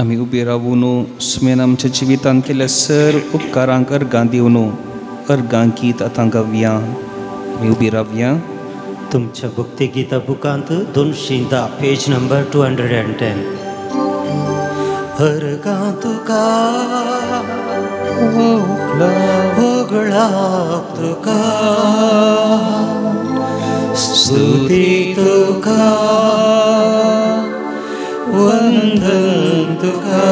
[SPEAKER 3] आमी उबी रावून सुमेन आमच्या जिवितांत केल्ल्या सर उपकारांक अर्गां दिवन अर्गां गीत आतां गावया. आमी उबी रावया.
[SPEAKER 1] तुमच्या भक्ती गीता बुकांत 210 पेज नंबर 210. हरगां तुका होगळाप तुका स्तुती तुका वंदन तुका.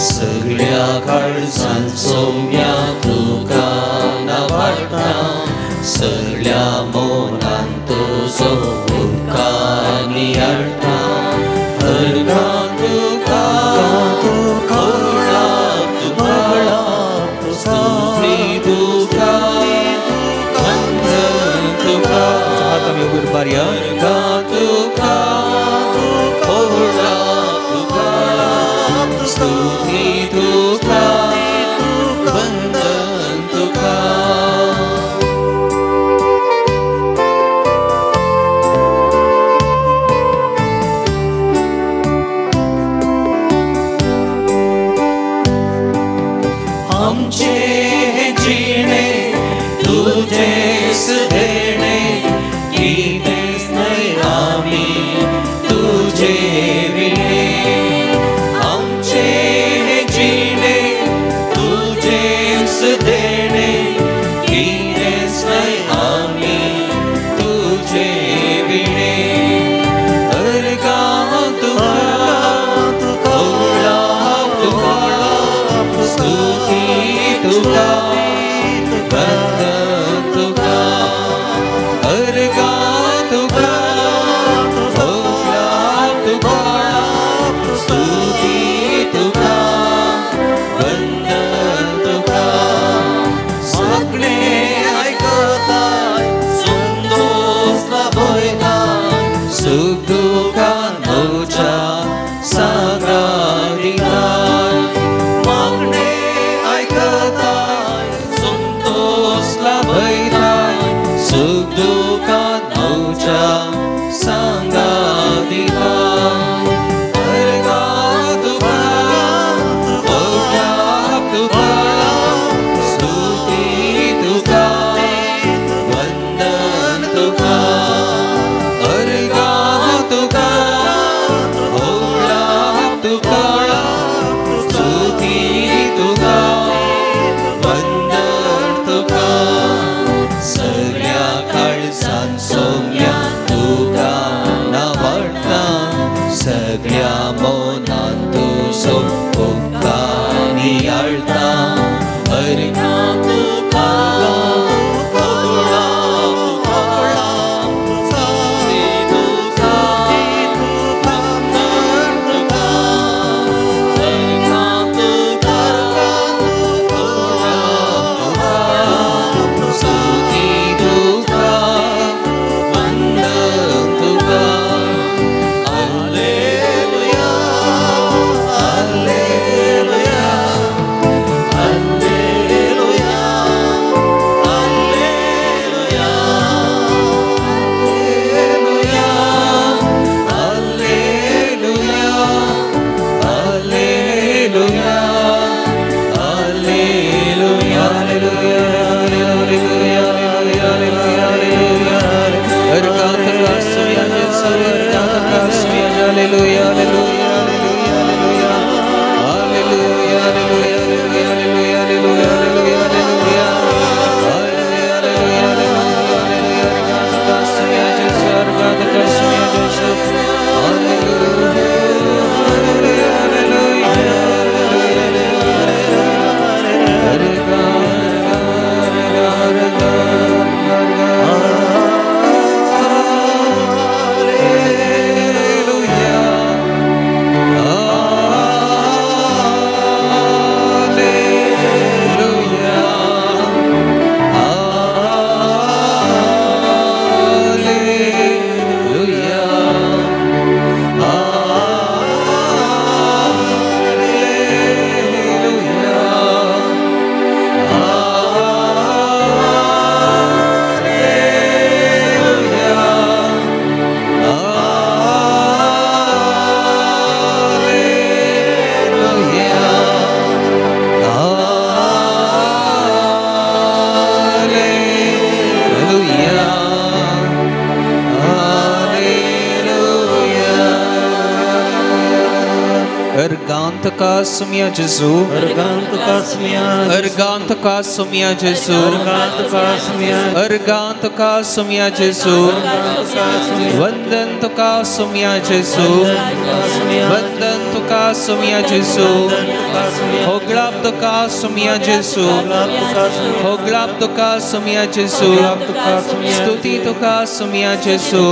[SPEAKER 4] सगळ्या काळजान सोम्या तुका नावाडटा, सगळ्या मनान तुजो उपकार नियाळटा. हरगां तुका होगळाप तुका स्तुती तुका वंदन तुका.
[SPEAKER 3] हात आमी उगड पारया.
[SPEAKER 4] हरगां तुका होगळाप तुका स्तुती तुका वंदन तुका. आमचे जिणे तुझेच देणे, कितेंच न्हय आमी तुझे विणे. आमचे जिणे तुझेच देणे, कितेंच न्हय आमी तुझे विणे. अर्गां तुका होगळाप तुका स्तुती तुका वंदन तुका. अर्गां तुका होगळाप तुका स्तुती तुका वंदन तुका. सगळे आयकताय संतोष लाभयताय, सुख दुखान म्हज्या सागरा दिताय. मागणे आयकताय संतोष लाभयताय, सुख दुखान म्हज्या सांगा दिताय. अर्गां तुका होगळाप तुका स्तुती तुका वंदन तुका. अर्गां तुका होगळाप तुका स्तुती तुका वंदन तुका. सगळ्या काळजान सोम्या तुका नावाडटा, सगळ्या मनान तुजो उपकार नियाळटा. अर्गां तुका होगळाप तुका स्तुती तुका वंदन तुका. अर्गां तुका होगळाप तुका स्तुती तुका वंदन तुका. Hallelujah, hallelujah, hallelujah, hallelujah, hallelujah, hallelujah, hallelujah, hallelujah, hallelujah.
[SPEAKER 3] अर्गां तुका सोम्या जेसू, अर्गां तुका Saumya, hallelujah, hallelujah, hallelujah, hallelujah, hallelujah, hallelujah, hallelujah, hallelujah, hallelujah, hallelujah, hallelujah. अर्गां तुका सोम्या जेसू, अर्गां तुका सोम्या जेसू. Hallelujah, hallelujah, hallelujah, तुका सुमिया जेजू,
[SPEAKER 1] अर्गां तुका सुमिया,
[SPEAKER 3] अर्गां तुका सुमिया जेजू,
[SPEAKER 1] अर्गां तुका सुमिया,
[SPEAKER 3] अर्गां तुका सुमिया जेजू, वंदन तुका सुमिया जेजू, वंदन तुका सुमिया जेजू, होगळाप तुका सुमिया जेजू, होगळाप तुका सुमिया जेजू, स्तुती तुका सुमिया जेजू,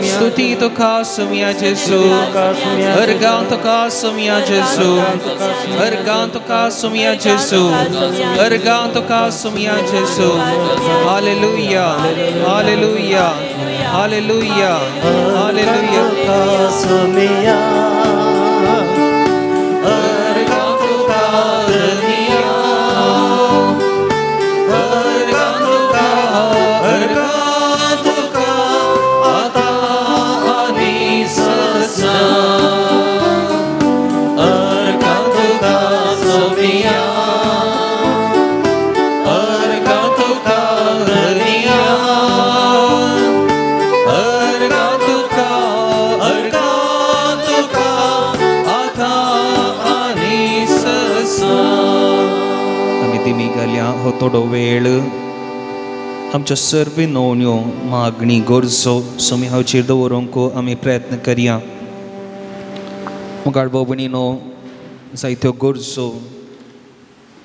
[SPEAKER 3] स्तुती तुका सुमिया जेजू, अर्गां तुका सुमिया जेजू, अर्गां तुका सुमिया जेजू, अर्गां तुका सुमिया जेजू। Hallelujah, hallelujah, hallelujah, hallelujah.
[SPEAKER 1] सुमिया अर्गां तुका दुनिया, अर्गां तुका, अर्गां तुका आतां आनी सदां, अर्गां तुका सुमिया, अर्गां तुका दुनिया, अर्गां तुका, अर्गां तुका आतां आनी सदां।
[SPEAKER 3] आमी दिमी घालया हो थोडो वेळ आमच्यो सर्व नवण्यो मागणी गरजो सुमिहाचेर दवरूंक आमी प्रयत्न करया। मुखार भाव भयणीनो, जायत्यो गरजो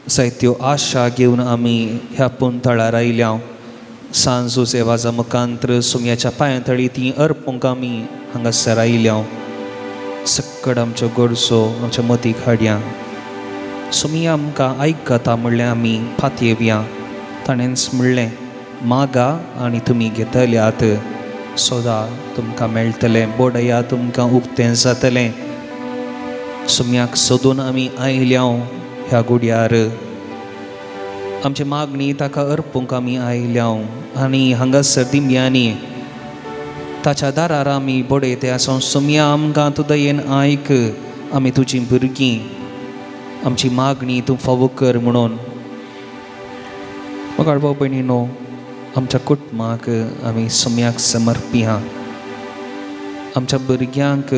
[SPEAKER 3] जायत्यो आशा घेवन आमी ह्या पुंतळार आयल्या। सांजू सेवाजा मुखांत्र सुमयाच्या पांयां तळी ती अर्पूंक आमी हांगासर आयल्या। सक्कड आमच्यो गरजो आमच्या मतीक हाडया। सुमिया आमकां आयकता म्हणलें आमी पातयेवया। ताणेंच म्हणलें, मागा आनी तुमी घेतल्यात, सोदा तुमकां मेळटलें, बोडया तुमकां उक्तें जातलें। सुम्याक सोदून आमी आयल्या ह्या गुड्यार, आमची मागणी ताका अर्पूंक आमी आयल्या आनी हांगासर दिमयांनी ताच्या दारार आमी बडयते आसा। सुम्या आमकां तूं दयेन आयक, आमी तुजी भुरगीं, आमची मागणी तूं फावो कर म्हणून। मोगाळ भाव भयणीनो, आमच्या कुटुंबाक आमी सुम्याक समर्पिया, आमच्या भुरग्यांक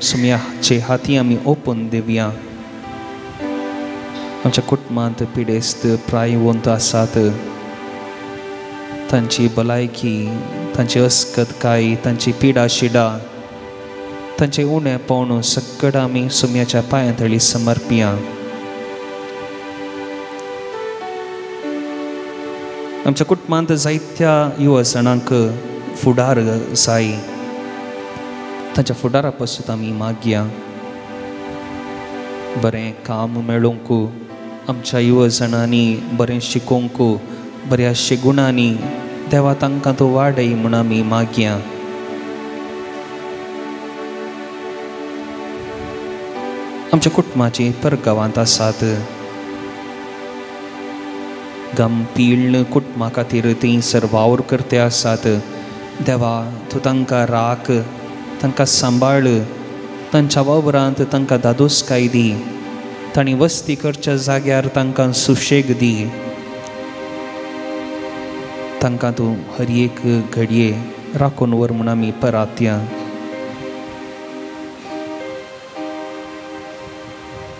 [SPEAKER 3] सुम्याचे हाती आमी ओपून दिवया। आमच्या कुटुंबांत पिडेस्त प्रायवंत आसात, तांची भलायकी, तांची अस्कतकाय, तांची पिडा शिडा, तांचे उणेपण सक्कड आमी सुम्याच्या पांयां तळी समर्पिया। आमच्या कुटुंबांत जायत्या युवजणांक फुडार जाय, तांच्या फुडारा पासून आमी मागया। बरें काम मेळोवंक आमच्या युवजणांनी बरें शिकोवंक, बऱ्या शिगुणांनी देवा तांकां तूं वाडय म्हूण आमी मागया। आमच्या कुटुंबाची परगांवांत आसात, गंभीर कुटुंबा खातीर थंयसर वावर करते आसात, देवा तूं तांकां राख, तांकां सांबाळ, तांच्या वावरांत तांकां दादोसकाय दी, तांणी वस्ती करच्या जाग्यार तांकां सुशेग दी, तांकां तूं हर एक घडये राखून व्हर म्हूण आमी परात्या।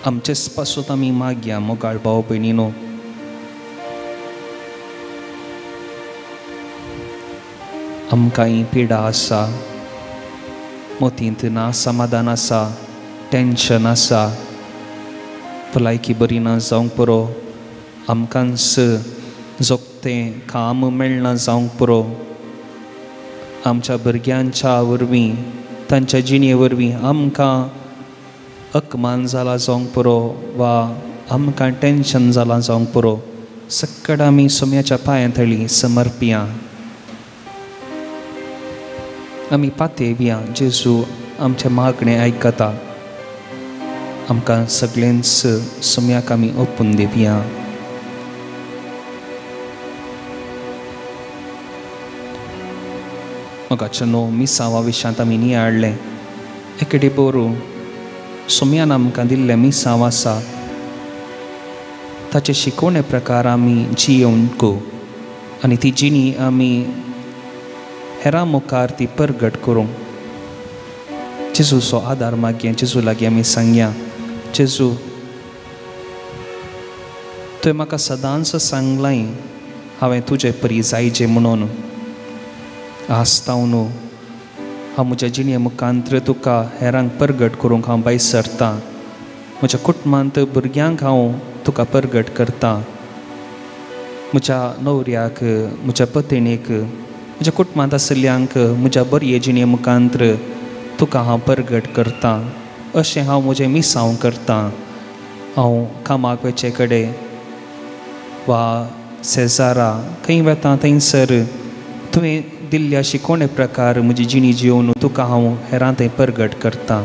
[SPEAKER 3] आमचेच पासत आमी मागया मोगाळ भाव भयणीनो, आमकांय पिडा आसा, मतींत ना समाधान आसा, टेंशन आसा, भलायकी बरी ना जावंक पुरो, आमकांच जोगतें काम मेळना जावंक पुरो, आमच्या भुरग्यांच्या वरवीं तांच्या जिणे वरवीं आमकां अकमान जाला जावंक पुरो वा आमकां टेंशन जालां जावंक पुरो, सक्कड आमी सोम्याच्या पांयां तळी समर्पिया। आमी पातेवया जेजू आमचें मागणें आयकता, आमकां सगळेंच सोम्याक आमी ओपून दिवया। मोगाचो न्हू मिसांवा विशांत आमी नियाळ्ळें एकेडे बोरू सोम्यान आमकां दिल्लें मिसांव आसा, ताचे शिकोवणे प्रकार आमी जियोवंक आनी ती जिणी आमी हेरां मुखार ती परगट करूंक जेजूचो आदार मागया। जेजू लागीं आमी सांगया, जेजू तुवें म्हाका सदांच सांगलां हांवें तुजे परी जायचे म्हणून. आसताव न्हू हांव म्हज्या जिणे मुखांत्र तुका हेरांक परगट करूंक हांव भायर सरतां. म्हज्या कुटुंबांत भुरग्यांक हांव तुका परगट करतां. म्हज्या न्हवऱ्याक, म्हज्या पत्नीक, म्हज्या कुटुंबांत आशिल्ल्यांक म्हज्या बरे जिणे मुखांत्र तुका हांव परगट करतां. अशें हांव म्हजें मिसांव करतां. हांव कामाक वचचे कडेन वा शेजारा खंय वता थंयसर तुवें दिल्ल्या शिकोवणे प्रकार म्हजी जिणी जिवन तुका हांव हेरां थंय परगट करतां.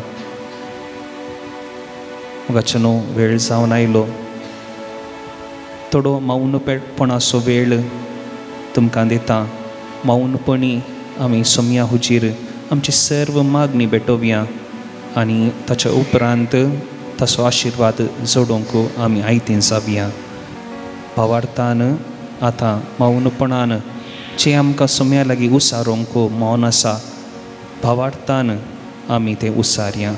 [SPEAKER 3] मुगाचो न्हू वेळ जावन आयलो. थोडो मौनपणाचो वेळ तुमकां दिता. मौनपणी आमी सोम्या हुजीर आमची सर्व मागणी भेटोवया आनी ताच्या उपरांत ताचो आशिर्वाद जोडूंक आमी आयतीन जावया. भावार्थान आतां मौनपणान जें आमकां सोम्या लागीं उसारूंक मौन आसा, भावार्थान आमी तें उसारया.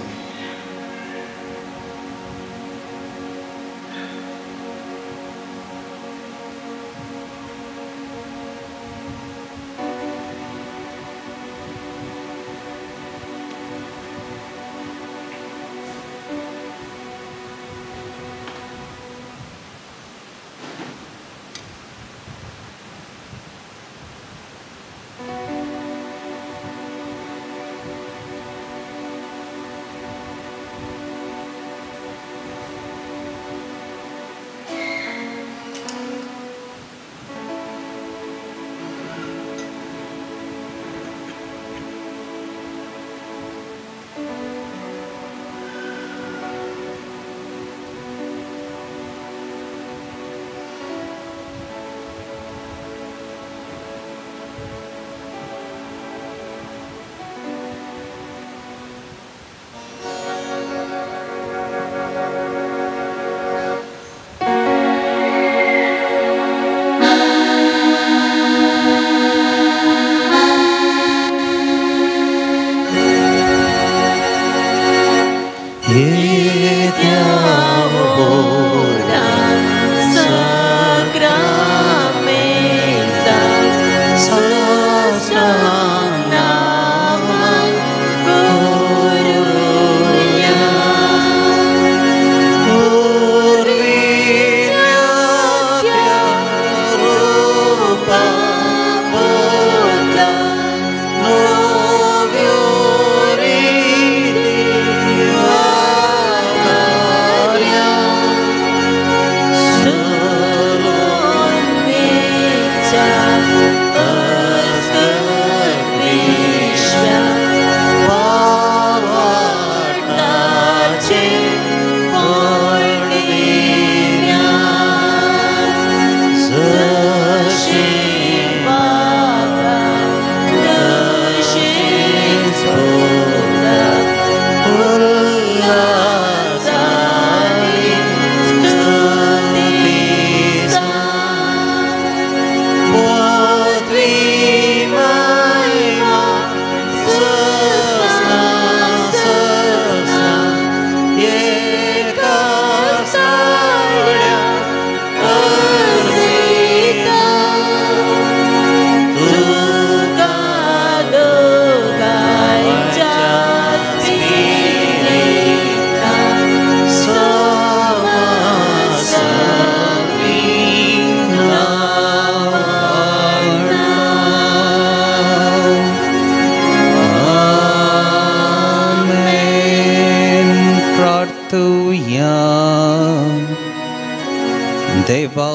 [SPEAKER 3] देवा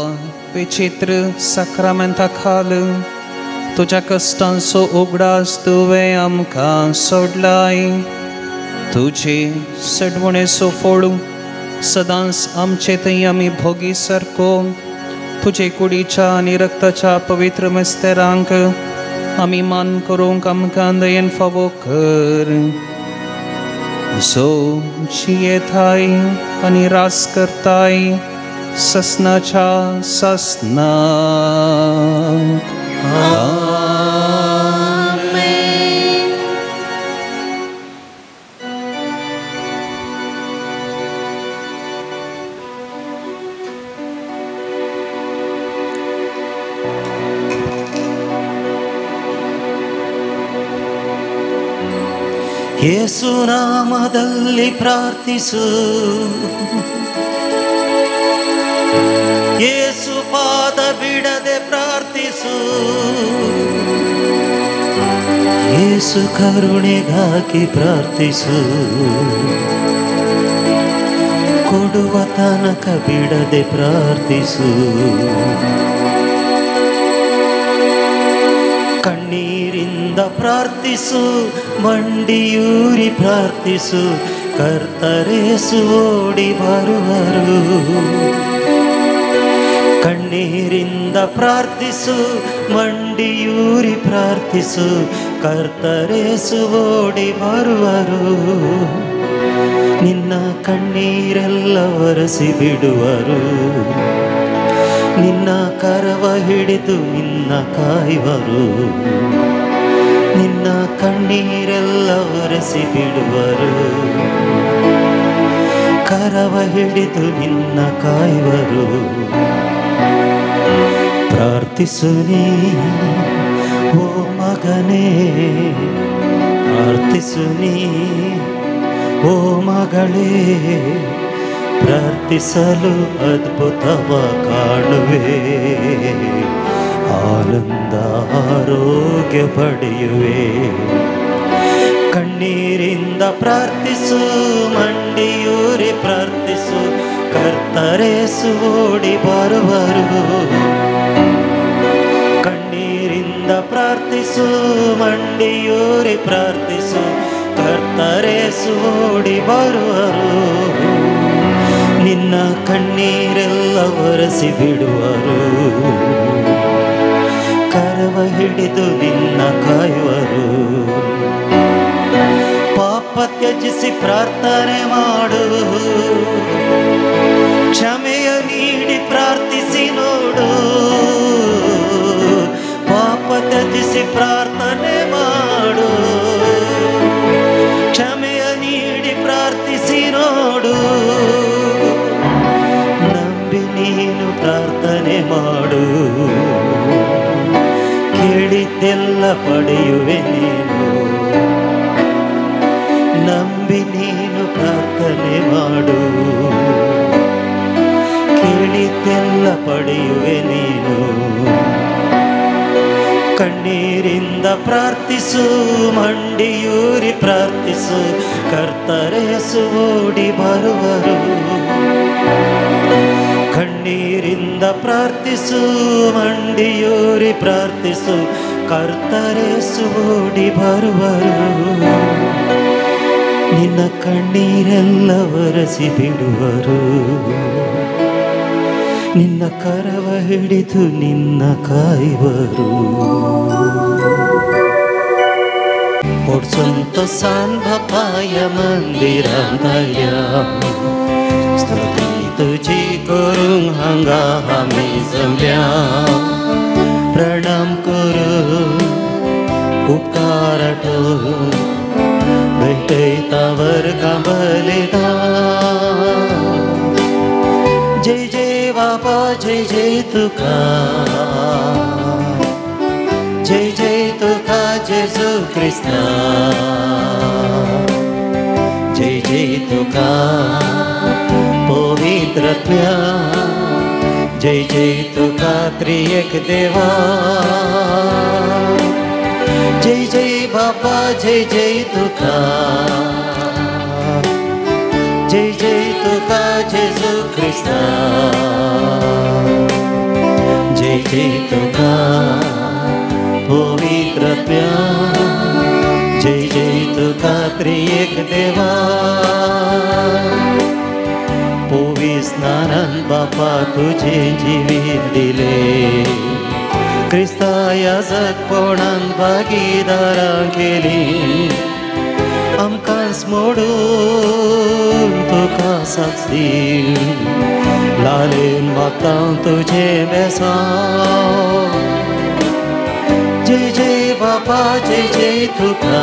[SPEAKER 3] विचित्र साक्रामेंता खाल तुज्या कश्टांचो उगडास तुवें आमकां सोडलाय. तुजे सडवणेचो फोडू सदांच आमचे थंय आमी भोगी सारको तुजे कुडीच्या आनी रक्ताच्या पवित्र मिस्तेरांक आमी मान करूंक आमकां दयेन फावो कर. जो जियेताय आनी रास करताय ससनाच्या ससनाक. आमेन.
[SPEAKER 1] ಯೇಸು ನಾಮದಲ್ಲಿ ಪ್ರಾರ್ಥಿಸು, ಯೇಸು ಪಾದ ಬಿಡದೆ ಪ್ರಾರ್ಥಿಸು, ಯೇಸು ಕರುಣೆಗಾಗಿ ಪ್ರಾರ್ಥಿಸು, ಕೊಡುವ ತನಕ ಬಿಡದೆ ಪ್ರಾರ್ಥಿಸು. ಕಣ್ಣೀರಿಂದ ಪ್ರಾರ್ಥಿಸು, ಮಂಡಿಯೂರಿ ಪ್ರಾರ್ಥಿಸು, ಕರ್ತರೇಸು ಓಡಿ ಬರುವರು. ಕಣ್ಣೀರಿಂದ ಪ್ರಾರ್ಥಿಸು, ಮಂಡಿಯೂರಿ ಪ್ರಾರ್ಥಿಸು, ಕರ್ತರೇಸು ಓಡಿ ಬರುವರು. ನಿನ್ನ ಕಣ್ಣೀರೆಲ್ಲ ಒರೆಸಿ ಬಿಡುವರು, ನಿನ್ನ ಕರವ ಹಿಡಿದು ನಿನ್ನ ಕಾಯುವರು, ನಿನ್ನ ಕಣ್ಣೀರೆಲ್ಲ ಒರೆಸಿ ಬಿಡುವರು, ಕರವ ಹಿಡಿದು ನಿನ್ನ ಕಾಯುವರು. ಪ್ರಾರ್ಥಿಸು ನೀ ಓ ಮಗನೇ, ಪ್ರಾರ್ಥಿಸು ನೀ ಓ ಮಗಳೇ, ಪ್ರಾರ್ಥಿಸಲು ಅದ್ಭುತವ ಕಾಣುವೆ, ಆನಂದ ಆರೋಗ್ಯ ಪಡೆಯುವೆ. ಕಣ್ಣೀರಿಂದ ಪ್ರಾರ್ಥಿಸು, ಮಂಡಿಯೂರಿ ಪ್ರಾರ್ಥಿಸು, ಕರ್ತರೇಸು ಓಡಿ ಬರುವರು. ಕಣ್ಣೀರಿಂದ ಪ್ರಾರ್ಥಿಸು, ಮಂಡಿಯೂರಿ ಪ್ರಾರ್ಥಿಸು, ಕರ್ತರೇಸು ಓಡಿ ಬರುವರು. ನಿನ್ನ ಕಣ್ಣೀರೆಲ್ಲ ಒರೆಸಿ ಬಿಡುವರು, ಕರವ ಹಿಡಿದು ನಿನ್ನ ಕಾಯುವರು. ಪಾಪ ತ್ಯಜಿಸಿ ಪ್ರಾರ್ಥನೆ ಮಾಡು, ಕ್ಷಮೆಯ ನೀಡಿ ಪ್ರಾರ್ಥಿಸಿ ನೋಡು. ಪಾಪ ತ್ಯಜಿಸಿ ಪ್ರಾರ್ಥನೆ ಮಾಡು, ಕ್ಷಮೆಯ ನೀಡಿ ಪ್ರಾರ್ಥಿಸಿ ನೋಡು. ನಂಬಿ ನೀನು ಪ್ರಾರ್ಥನೆ ಮಾಡು, ಕೇಳಿದ್ದೆಲ್ಲ ಪಡೆಯುವೆ ನೀನು. ನಂಬಿ ನೀನು ಪ್ರಾರ್ಥನೆ ಮಾಡು, ಕೇಳಿದ್ದೆಲ್ಲ ಪಡೆಯುವೆ ನೀನು. ಕಣ್ಣೀರಿಂದ ಪ್ರಾರ್ಥಿಸು, ಮಂಡಿಯೂರಿ ಪ್ರಾರ್ಥಿಸು, ಕರ್ತರೇಸು ಓಡಿ ಬರುವರು. ಕಣ್ಣೀರಿಂದ ಪ್ರಾರ್ಥಿಸು, ಮಂಡಿಯೂರಿ ಪ್ರಾರ್ಥಿಸು, ಕರ್ತರೇಸು ಓಡಿ ಬರುವರು. ನಿನ್ನ ಕಣ್ಣೀರೆಲ್ಲ ಒರೆಸಿ ಬಿಡುವರು, ನಿನ್ನ ಕರವ ಹಿಡಿದು ನಿನ್ನ ಕಾಯುವರು. ಸಂತ बापाय मंदिरांतल्या स्तुती तुझी करूंक हांगा आमी जमल्या, प्रणाम करूं उपकार आठोवन भेटयता वर्गां बलयता. जय जय बाबा जय जय तुका, जय जय तुका जेजू क्रिस्ता, जय जय तुका पवित्र आत्म्या, जय जय तुका त्रिएक देवा. जय जय बाबा जय जय तुका, जय जय तुका जेजू क्रिस्ता, जय जय तुका पवित्र आत्म्या, जय जय तुका त्रिएक देवा. पवित्र स्नानान बापा तुझे जिवीत दिले, क्रिस्ता याजकपणान भागीदारां केली, आमकां मोडून तुका साक्षी लालेन मागता तुझे बेसांव. जय जय बाबा जय जय तुका,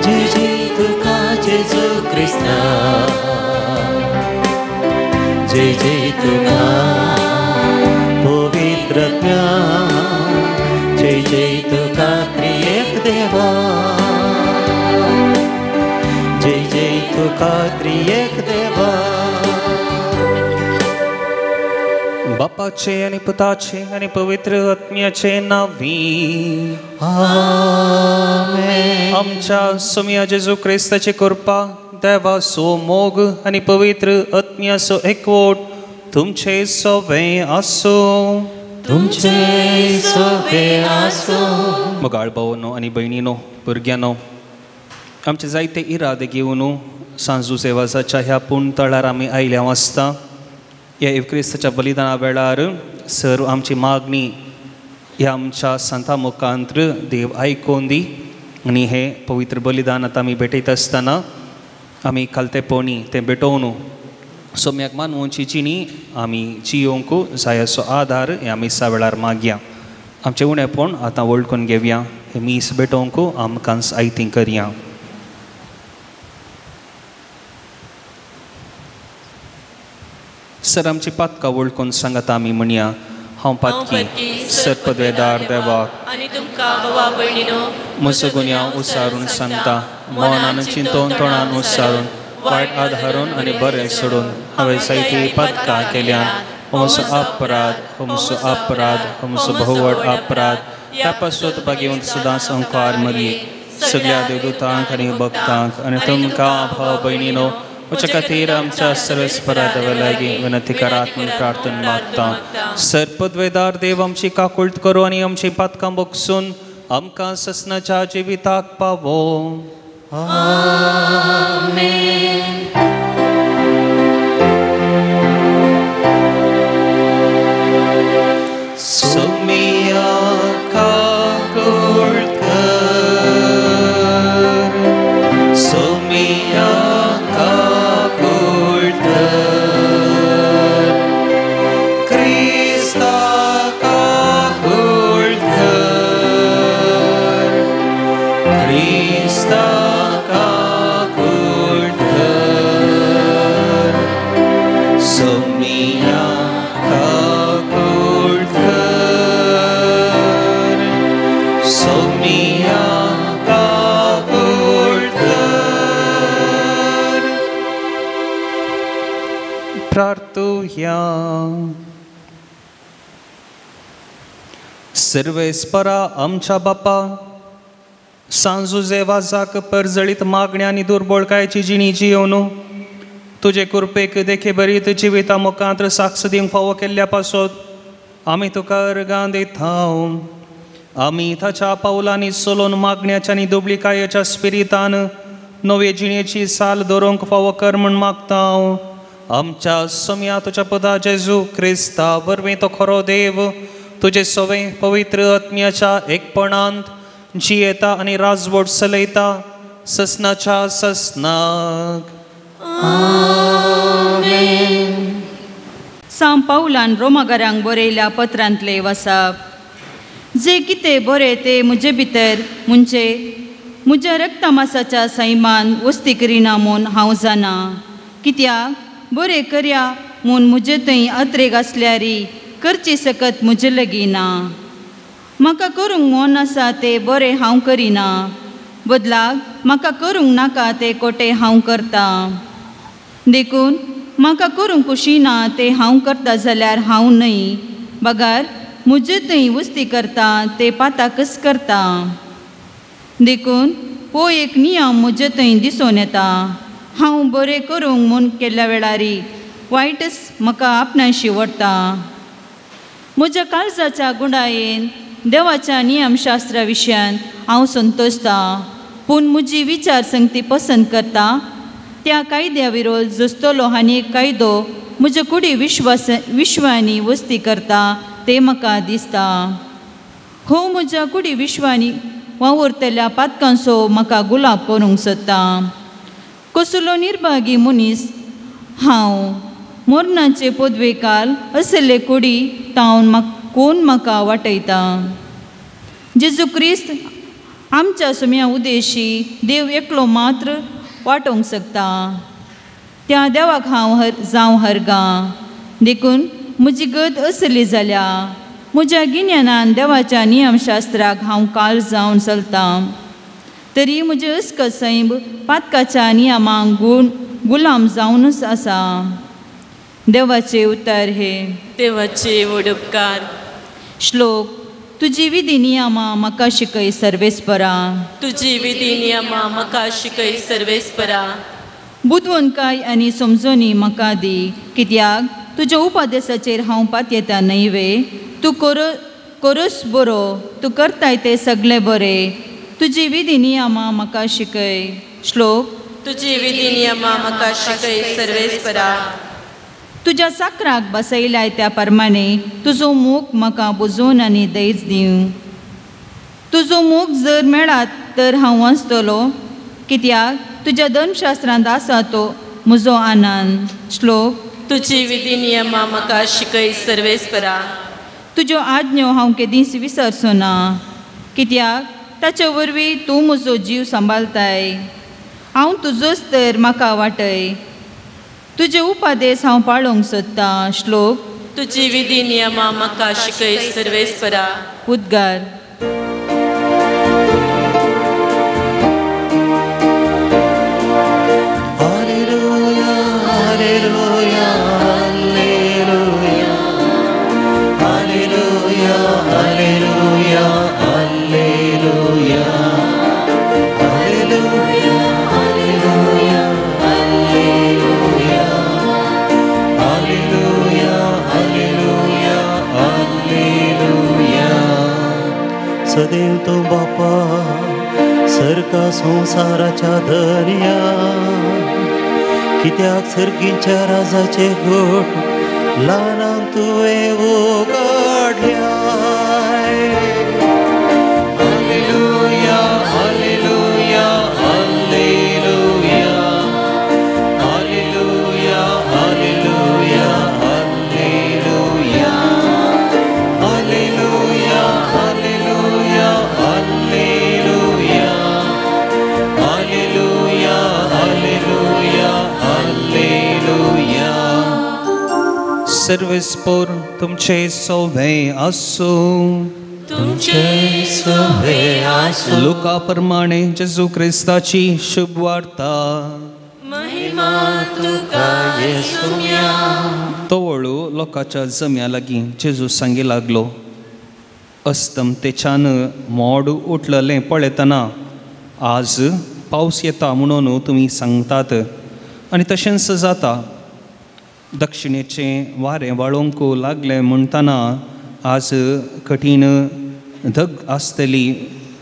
[SPEAKER 1] जय जय तुका जेजू क्रिस्ता, जय जय तुका पवित्र आत्म्या, जय जय तुका त्रिएक देवा. आमकां त्रियेक देवा.
[SPEAKER 3] बापाचे आनी पुताचे आनी पवित्र आत्म्याचे नांवी
[SPEAKER 1] आमेन.
[SPEAKER 3] आमच्या सोम्या जेजू क्रिस्ताची कृपा, देवाचो मोग आनी पवित्र आत्म्याचो एकवट तुमचे सवे आसूं.
[SPEAKER 1] तुमचे सवे आसूं.
[SPEAKER 3] मोगाळ भावनो आनी भयणीनो, भुरग्यांनो, आमचे जायते इरादे घेवन सांजू सेवाजाच्या ह्या पूण तळार आमी आयल्या आसता. ह्या क्रिस्ताच्या बलिदाना वेळार सर्व आमची मागणी ह्या आमच्या संता मुखांत्र देव आयकून दी आनी हें पवित्र बलिदान आतां आमी भेटयता आसतना आमी खालतेपणी तें भेटोवन सोम्याक मानवची जिणी आमी जियोंक जाय असो आदार ह्या मिसा वेळार मागया. आमचें उणेपण आतां वळखून घेवया. हें मीस भेटोवंक आमकां आयतीं करया. सर आमची पातकां वळखून सांगात आमी म्हणया, हांव पातकी सर्पद्वेदार देवाक
[SPEAKER 2] आनी तुमकां भावा भयणीनो
[SPEAKER 3] म्हजो गुन्यांव उसारून सांगता. मनान चिंतून तोंडान उसारून वायट आधारून आनी बरें सोडून हांवें जायतीं पातकां केल्यान. हो म्हजो अपराध, हो म्हजो अपराध, हो म्हजो भोव व्हड अपराध. ह्या पासत बागेवन सदांच संकार मरये सगळ्या देवदूतांक आनी भक्तांक आनी तुमकां भाव भयणीनो म्हज्या खातीर आमच्या सर्वेस्परा देवा लागीं विनंती करात म्हूण प्रार्थना मागता. सर्पद्वेदार देव आमची काकुळट करूं आनी आमची पातकां बगसून आमकां ससनाच्या जिविताक पावो.
[SPEAKER 2] आमेन.
[SPEAKER 3] सोमिया काकुळट कर, सोमिया काकुळट कर, क्रिस्ता काकुळट कर, क्रिस्ता काकुळट कर, सोमिया काकुळट कर, सोमिया काकुळट कर. प्रार्थुया. सर्वेस्परा आमच्या बापा, सांजू जेवाजाक परजळीत मागण्या आनी दुर्बळकायेची जिणी जियोवन तुजे कृपेक देखे बरीत जिविता मुखांत साक्ष दिवंक फावो केल्ल्या पासत आमी तुका अर्गां दिता. आमी ताच्या पावलांनी चलोवन मागण्याच्या आनी दुबळीकायेच्या स्पिरितान नवे जिणेची साल दवरूंक फावो कर म्हूण मागता. आमच्या सोम्या तुज्या पुता जेजू क्रिस्ता वरवीं तो खरो देव तुजे सवे पवित्र आत्म्याच्या एकपणांत जियेता आनी राजवट चलयता ससनाच्या ससनाक.
[SPEAKER 2] आमेन.
[SPEAKER 5] सांव पावलान रोमागारांक बरयल्या पत्रांतले वसाप. जे कितें बरें तें म्हजे भितर म्हणजे म्हज्या रक्तमासाच्या सैमान वस्ती करिना म्हूण हांव जाणा. कित्याक बरें करया म्हूण म्हजे थंय अत्रेग आसल्यारी करची सकत म्हजे लागीं ना. म्हाका करूंक मन आसा तें बरें हांव करिना, बदलाक म्हाका करूंक नाका तें कोटें हांव करता. देखून म्हाका करूंक खुशी ना तें हांव करता जाल्यार हांव न्हय, बगर म्हजे थंय वस्ती करता तें पाताकच करता. देखून हो एक नियम म्हजे थंय दिसून येता, हांव बरें करूंक म्हूण केल्ल्या वेळारी वायटच म्हाका आपणाशी व्हरता. म्हज्या काळजाच्या गुणायेन देवाच्या नियमशास्त्रा विशयान हांव संतोशता, पूण म्हजी विचार संगती पसंत करता त्या कायद्या विरोध जसतलो आनी एक कायदो म्हज्या कुडी विश्वास विश्वानी वस्ती करता तें म्हाका दिसता. हो म्हज्या कुडी विश्वानी वावुरतल्या पातकांचो म्हाका गुलाब करूंक सोदता. कसलो निर्भागी मनीस हांव, मरणाचे पदवेकाल असले कुडी तावन कोण म्हाका वाटयता. जेजू क्रिस्त आमच्या सुम्या उदेशी देव एकलो मात्र वाटोवंक शकता. त्या देवाक हांव हर जावं हरगां. देखून म्हजी गत असली जाल्या. म्हज्या गिन्यानान देवाच्या नियमशास्त्राक हांव काल जावन चलतां, तरी म्हजें अस्क सैम पातकाच्या नियमांक गुण गुलाम जावनूच आसा. देवाचे उतर हे.
[SPEAKER 2] देवाचे व्हड उपकार.
[SPEAKER 5] श्लोक. तुजी विधी नियमां म्हाका शिकय सर्वेस्परा.
[SPEAKER 2] तुजी विधी नियमां म्हाका शिकय सर्वेस्परा.
[SPEAKER 5] बुदवंतकाय आनी समजणी म्हाका दी, कित्याक तुज्या उपदेसाचेर हांव पातयेता न्हय वे. तूं करोस बरो, तूं करताय तें सगळें बरें. तुजी विधी नियमां म्हाका शिकय. श्लोक.
[SPEAKER 2] तुजी विधी नियमां म्हाका शिकय सर्वेस्परा.
[SPEAKER 5] तुज्या साकराक बसयलाय त्या प्रमाणे तुजो मोग म्हाका बुजोवन आनी दयज दिवं. तुजो मोग जर मेळत तर हांव वाचतलो, कित्याक तुज्या धर्मशास्त्रांत आसा तो म्हजो आनंद. श्लोक.
[SPEAKER 2] तुजी विधी नियमां म्हाका शिकय सर्वेस्परा.
[SPEAKER 5] तुज्यो आज्ञो हांव केदींच विसरचो ना, कित्याक ताचे वरवीं तूं म्हजो जीव सांबाळताय. हांव तुजोच तर म्हाका वाटय, तुजे उपदेश हांव पाळोवंक सोदतां. श्लोक.
[SPEAKER 2] तुजी विधी नियमां म्हाका शिकय सर्वेस्परा.
[SPEAKER 5] उद्गार.
[SPEAKER 4] Hallelujah, hallelujah, hallelujah, hallelujah, hallelujah, hallelujah, hallelujah, hallelujah, hallelujah, hallelujah, hallelujah, hallelujah.
[SPEAKER 1] सदैव तो बापा सरका संवसाराच्या दर्या, कित्याक सर्गींच्या राजाचे गोट ल्हानांक तुवें उगाडल्याय.
[SPEAKER 4] Hallelujah, hallelujah, hallelujah, hallelujah, hallelujah, hallelujah, hallelujah, hallelujah, hallelujah, hallelujah, hallelujah, hallelujah.
[SPEAKER 3] सर्वेस्पोर तुमचे सोवे आसूं.
[SPEAKER 2] तुमचे सोवे आसूं.
[SPEAKER 3] लुका प्रमाणे जेजू क्रिस्ताची शुभ वार्ता.
[SPEAKER 2] महिमा तुका येसुम्या.
[SPEAKER 3] तवळू लोकांच्या जम्या लागीं जेजू सांगी लागलो, अस्तमतेच्यान मोड उठलेलें पळयतना आज पावस येता म्हणून तुमी सांगतात आनी तशेंच जाता. दक्षिणेचें वारें वाळोवंक लागलें म्हणटना आज कठीण धग आसतली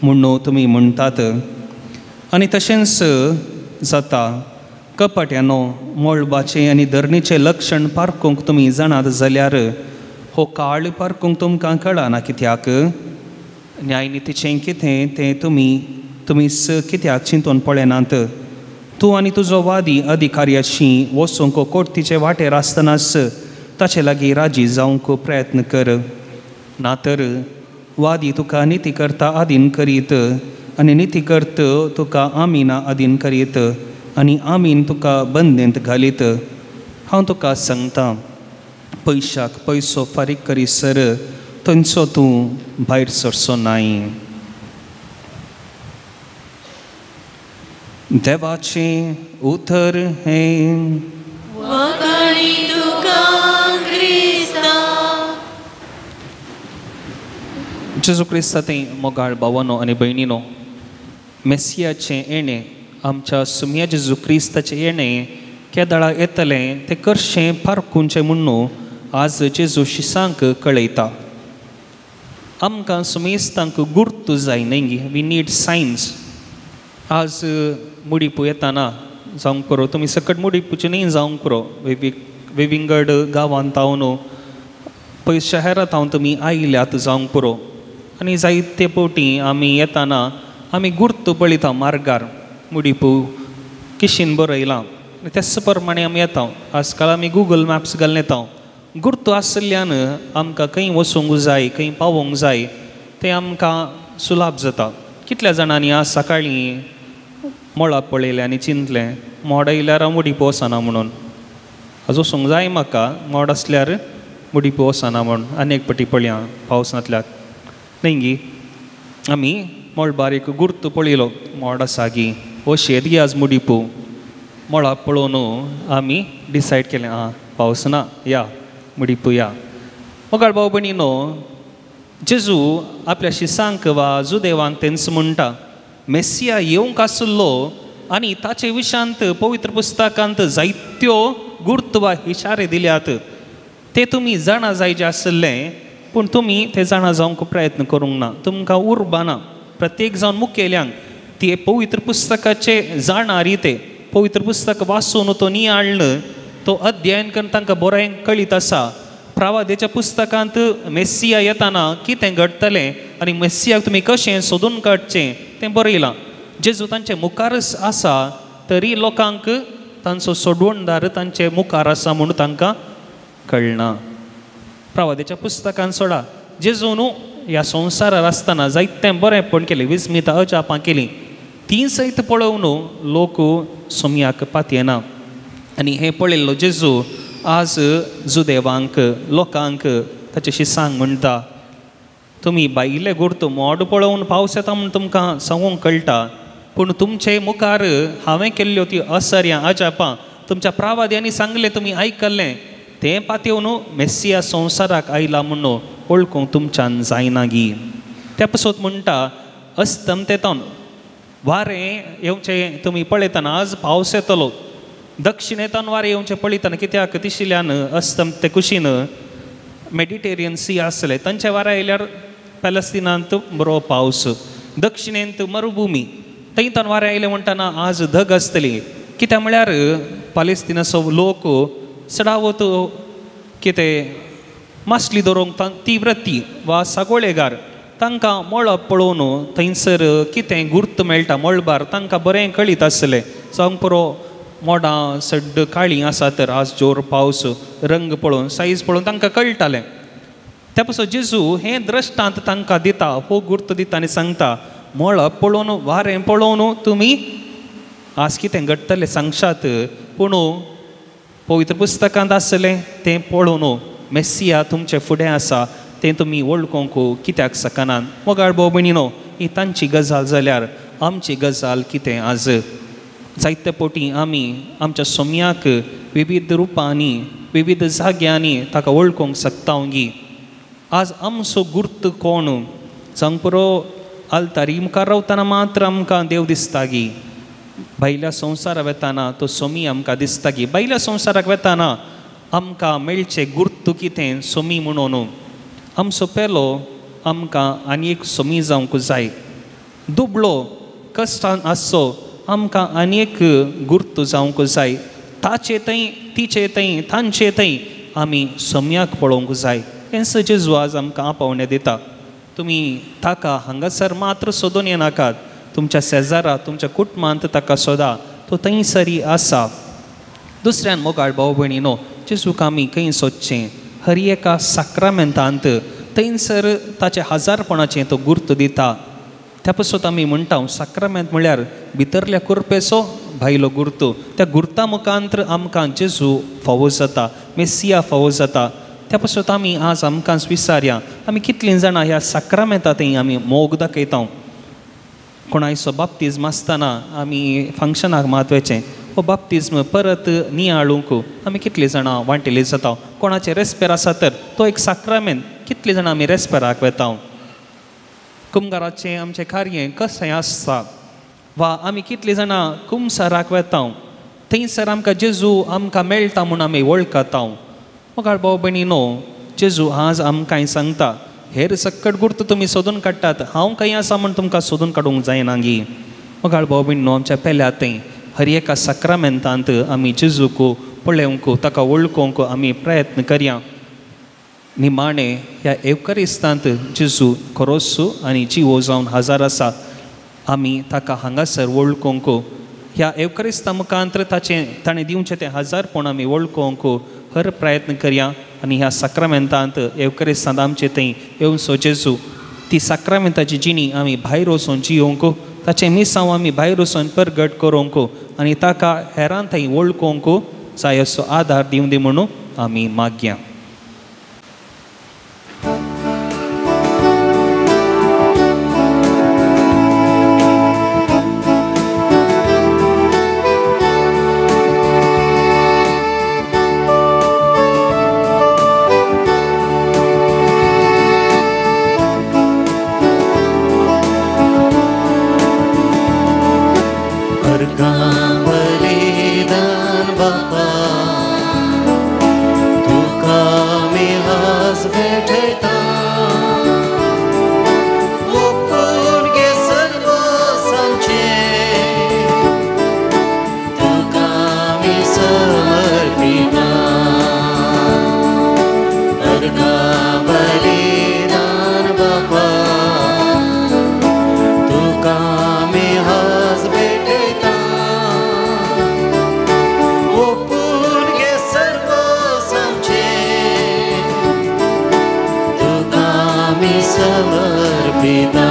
[SPEAKER 3] म्हणून तुमी म्हणटात आनी तशेंच जाता. कपाट्यानो मळबाचें आनी धरणीचें लक्षण पारखूंक तुमी जाणात जाल्यार हो काळ पारखूंक तुमकां कळना कित्याक न्यायनितीचें कितें तें तुमी कित्याक चिंतून पळयनात. तूं आनी तुजो वादी अधिकार्याशी वचूंक कोर्तीचे वाटेर आसतनाच ताचे लागीं राजी जावंक प्रयत्न कर, ना तर वादी तुका निती करता आदीन करीत आनी निती करत तुका आमीना आदीन करीत आनी आमीन तुका बंदेंत घालीत. हांव तुका सांगता, पयशाक पयसो फारीक करीसर थंयचो तूं भायर सरचो नाय. देवाचें उतर हें.
[SPEAKER 2] वखाणी तुका क्रिस्ता.
[SPEAKER 3] जेजू क्रिस्ता तें मोगाळ भावानो आनी भयणीनो, मेसियाचें येणें, आमच्या सुम्या जेजू क्रिस्ताचें येणें केदळा येतलें तें कर्शें पारखुंचें म्हणून आज जेजू शिसांक कळयता. आमकां सुमेस्तांक गुर्तू जाय न्ही, we need science. आज मुडीपू येताना जावंक पुरो, तुमी सकट मुडीपूचे न्ही जावंक पुरो, वेविंगड गांवांत हांव पयस शहरांत हांव तुमी आयल्यात जावंक पुरो. आनी जायते फावटी आमी येताना आमी गुर्तू पळयता मार्गार मुडीपू किशीन बरयलां त्याच प्रमाणे आमी येता. आजकाल आमी गुगल मॅप्स घालून येता. गुर्तू आशिल्ल्यान आमकां खंय वचूंक जाय, खंय पावोंक जाय तें आमकां सुलाभ जाता. कितल्या जाणांनी आज सकाळीं मोळा पळयलें आनी चिंतलें मोड आयल्यार हांव मुडीपू वचना म्हणून, आज वचूंक जाय म्हाका, मोड आसल्यार मुडीपू वचना म्हूण. आनी एक पटी पळया पावस नातल्याक न्ही गी, आमी मळबार एक गुर्त पळयलो, मोड आसा गी, हो शेत गी आज मुडीपू, मळा पळोवन आमी डिसायड केलें आं पावस ना या मुडीप या. मोगाळ भाव भयणीनो, जेजू आपल्या शिसांक वा जुदेवांक तेंच म्हणटा, मेसिया येवंक आसलो आनी ताचे विशांत पवित्र पुस्तकांत जायत्यो गुर्त वा इशारे दिल्यात, ते तुमी जाणा जायचे आसले पूण तुमी ते जाणा जावंक प्रयत्न करूंक ना, तुमकां उर्बा ना. प्रत्येक जावन मुखेल्यांक ते पवित्र पुस्तकाचे जाणारी, ते पवित्र पुस्तक वाचून तो नियाळ्ळ तो अध्ययन करून तांकां बरें कळीत आसा. प्रावाद्याच्या पुस्तकांत मेसिया येताना कितें घडटलें आनी मेसियाक तुमी कशें सोदून काडचें तें बरयलां. जेजू तांचे मुखारच आसा तरी लोकांक तांचो सोडवणदार तांचे मुखार आसा म्हूण तांकां कळना. प्रावाद्याच्या पुस्तकान सोडा, जेजू न्हू ह्या संवसारार आसतना जायतें बरेंपण केलें, विस्मिता अजापां केलीं, तीं सयत पळोवन लोक सोमयाक पातयेना. आनी हें पळयल्लो जेजू आज जुदेवांक लोकांक ताचे शिसांक म्हणटा, तुमी भायले गुर्त मोड पळोवन पावस येता म्हूण तुमकां सांगूंक कळटा, पूण तुमचे मुखार हांवें केल्ल्यो ती असर्यां अजापां तुमच्या प्रावाद्यांनी सांगलें तुमी आयकल्लें तें पातयेवन मेसिया संवसाराक आयला म्हूण वळखूंक तुमच्यान जायना गी. त्या पासत म्हणटा अस्तमतेतावन वारें येवचें तुमी पळयतना आज पावस येतलो, दक्षिणेतान वारें येवचें पळयतना कित्याक तिशिल्ल्यान अस्तमते कुशीन मेडिटेरियन सी आसलें, तांचे वारें आयल्यार पॅलेस्टिनांत बरो पावस, दक्षिणेंत मरुभुमी थंयतान वारें आयलें म्हणटना आज धग आसतली. कित्याक म्हळ्यार पॅलेस्टिनाचो लोक चडावत कितें मासली दवरूंक ती वृत्ती वा सागोळेगार तांकां मळब पळोवन थंयसर कितें गुर्त मेळटा मळबार तांकां बरें कळीत आसलें. जावंक पुरो मोडां सड्ड काळीं आसा तर आज जोर पावस, रंग पळोवन सायज पळोवन तांकां कळटालें. त्या पासून जेजू हें द्रश्टांत तांकां दिता, हो गुर्त दिता आनी सांगता मळब पळोवन वारें पळोवन तुमी आज कितें घडटलें सांगशात, पूण पवित्र पुस्तकांत आसलें तें पळोवन मेसिया तुमचे फुडें आसा तें तुमी वळखूंक कित्याक शकनात. मोगाळ भाव भयणीनो, ही तांची गजाल जाल्यार आमची गजाल कितें? आज जायते पोटी आमी आमच्या सोम्याक विविध रुपांनी विविध जाग्यांनी ताका वळखूंक शकता गी. आज आमचो गुर्त कोण? जावंक पुरो आल्तारी मुखार रावतना मात्र आमकां देव दिसता गी, भायल्या संवसाराक वेताना तो सोमी आमकां दिसता गी. भायल्या संवसाराक वेताना आमकां मेळचें गुर्त कितें सोमी म्हणून आमचो पेलो आमकां आनी एक सोमी जावंक जाय. दुबळो कश्टान आसचो आमकां आनी एक गुर्त जावंक जाय. ताचे थंय तिचे थंय तांचे थंय आमी सोम्याक पळोवंक जाय. हेंच जेजू आज आमकां आपोवणें दिता. तुमी ताका हांगासर मात्र सोदून येनाकात, तुमच्या शेजारा तुमच्या कुटुंबांत ताका सोदा, तो थंयसरी आसा. दुसऱ्यान मोगाळ भाव भयणीनो, जेजूक आमी खंय सोदचें? हर एका साक्रामेंतांत थंयसर ताचें हजारपणाचें तो गुर्त दिता. त्या पासत आमी म्हणटा साक्रामेंत म्हळ्यार भितरल्या कुरपेचो भायलो गुर्त. त्या गुर्ता मुखांत आमकां जेजू फावो जाता, मेसिया फावो जाता. त्या पासत आमी आज आमकां विचारया, आमी कितलीं जाणां ह्या साक्रामेंता थंय आमी मोग दाखयता. कोणायचो बाप्तिज्म आसतना आमी फंक्शनाक मात वचें, हो बाप्तिज्म परत नियाळूंक आमी कितलीं जाणां वांटेली जाता. कोणाचें रेस्पेर आसा तर तो एक साक्रामेंत, कितलीं जाणां आमी रेस्पेराक वेता. कुमगाराचें आमचें कार्य कशें आसता वा आमी कितलीं जाणां कुमसाराक वेता, थंयसर आमकां जेजू आमकां मेळटा म्हूण आमी वळखता. मोगाळ भाव भयणीनो, जेजू आज आमकां सांगता हेर सक्कट गुर्त तुमी सोदून काडटात, हांव खंय आसा म्हूण तुमकां सोदून काडूंक जायना गी. मोगाळ भाव भयणीनो, आमच्या पेल्या थंय हर एका साक्रामेंतांत आमी जेजूक पळोवंक ताका वळखूंक आमी प्रयत्न करया. निमाणें ह्या एवकरिस्तांत जेजू खरोच आनी जिवो जावन हजार आसा, आमी ताका हांगासर वळखूंक ह्या एवकरिस्ता मुखांत ताचें ताणें दिवचें तें हजारपण आमी वळखूंक हर प्रयत्न करया. आनी ह्या साक्रामेंतांत एवकरिस्तांत आमचे थंय येवचो जेजू, ती साक्रामेंताची जिणी आमी भायर वचून जियोवंक, ताचें मिसांव आमी भायर वचून परगट करूंक आनी ताका हेरां थंय वळखूंक जाय असो आदार दिवं दी म्हणून आमी मागया.
[SPEAKER 4] समर्पिता.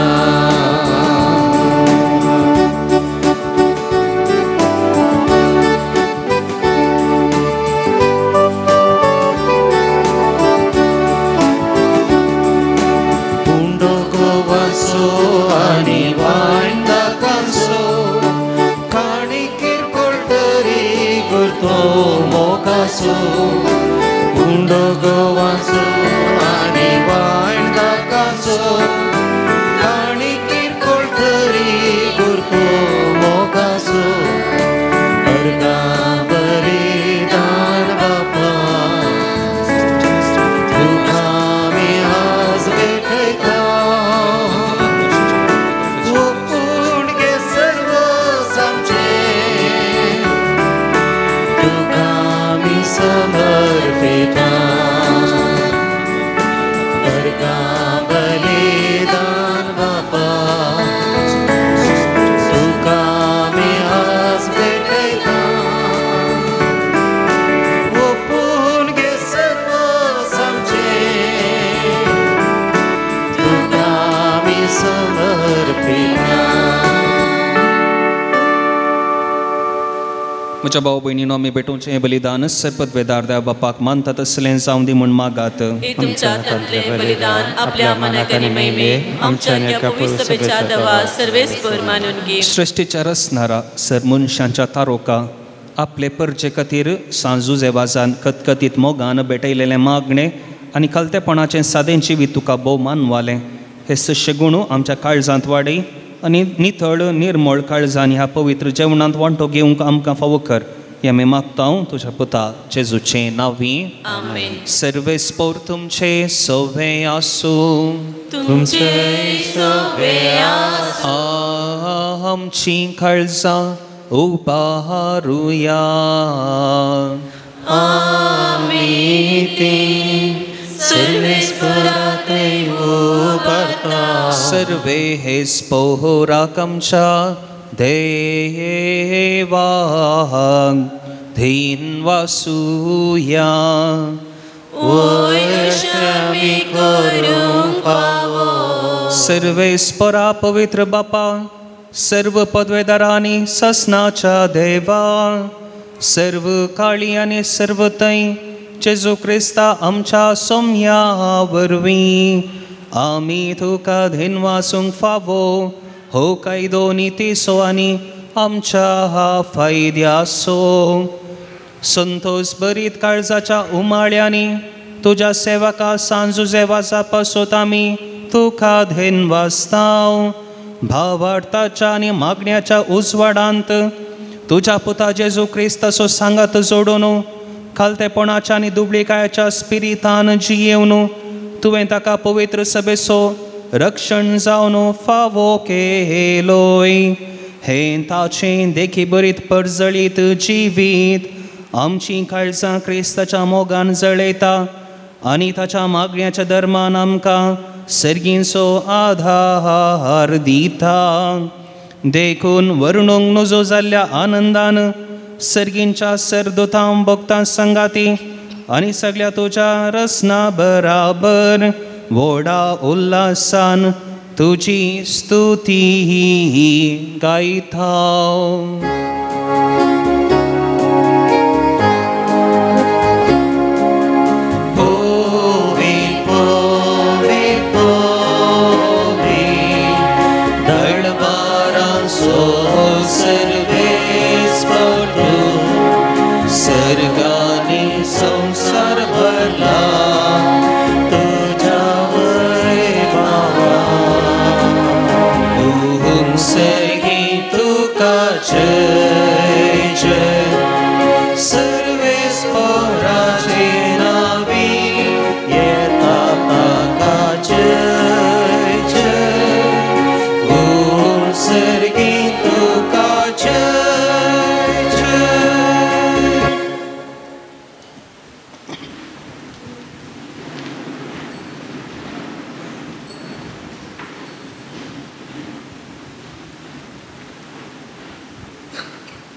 [SPEAKER 4] उंडो गोवांचो आनी वायण दाकाचो काणी किरकोळ तरी गुरतो मोगाचो अर्गां बलिदान बापा तुका आमी आज भेटयता. ओपून घे सर्व आमचें तुका आमी समर्पिता. अर्गां बलिदान बापा तुका आमी आज भेटयता. ओपून घे सर्व आमचें तुका आमी समर्पिता.
[SPEAKER 3] म्हज्या भाव भयणीनो, आमी भेटोवचें हें बलिदान सर्पद्वेदार देव बापाक मानता तसलें जावं दी म्हूण मागात.
[SPEAKER 2] हे तुमच्या हातांतलें बलिदान आपल्या मनाक आनी महिमे आमच्या आनी ह्या पवित्र सभेच्या देवा सर्वेस्पर मानून घे.
[SPEAKER 3] सृश्टीच्या रचणारा सर मनशांच्या तारोका आपले परजे खातीर सांजू जेवाजान कतकतीत मोगान भेटयलेलें मागणें आनी खालतेपणाचें सादें जिवीत तुका भोव मानवालें. हे सशे गुण आमच्या काळजांत वाडय आनी नितळ निर्मळ काळजान ह्या पवित्र जेवणांत वांटो घेवंक आमकां फावो कर. हें आमी मागता तुज्या पुता जेजूचें नांवी.
[SPEAKER 2] आमेन.
[SPEAKER 3] सर्वेस्पोर तुमचें सवें आसूं.
[SPEAKER 2] तुमचें सवें आसूं.
[SPEAKER 3] आमचीं काळजां उबारुया.
[SPEAKER 4] आमी तीं सर्वेस्परा थंय उबारता.
[SPEAKER 3] सर्वे हेस्पोराक आमच्या देवा धीन वासुया.
[SPEAKER 2] वयर आमी करूंक फावो.
[SPEAKER 3] सर्वेस्परा पवित्र बापा, सर्व पदवेदारांनी ससनाच्या देवा, सर्व काळी आनी सर्व थंय जेजू क्रिस्ता आमच्या सोम्या वरवीं आमी तुका धेनवासूंक फावो हो कायदो नितीचो आनी आमच्या फायद्याचो. संतोष बरीत काळजाच्या उमाळ्यांनी तुज्या सेवका सांजू जेवाचा पासत आमी तुका धेनवासताव. भावार्थाच्या आनी मागण्याच्या उजवाडांत तुज्या पुता जेजू क्रिस्ताचो सांगात जोडून खालतेपणाच्या आनी दुबळीकायाच्या स्पिरितान जियेवन तुवें ताका पवित्र सभेचो रक्षण जावन फावो केलोय. हें ताचें देखी बरीत परजळीत जिवीत आमचीं काळजां क्रिस्ताच्या मोगान जळयता आनी ताच्या मागण्याच्या धर्मान आमकां सर्गींचो आधार दिता. देखून वर्णूंक नजो जाल्ल्या आनंदान सर्गींच्या सरदुतां भक्तां संगाती आनी सगळ्या तुज्या रसना बराबर व्हडा उल्हासान तुजी स्तुती गायता.
[SPEAKER 4] सर्गानी संसार भरला तुझ्या वैभवा. ओम सर्गी तुका जय जय. सर्वेस्पराचे नावी येता ताका जय जय. ओम सर्गी तुका जय.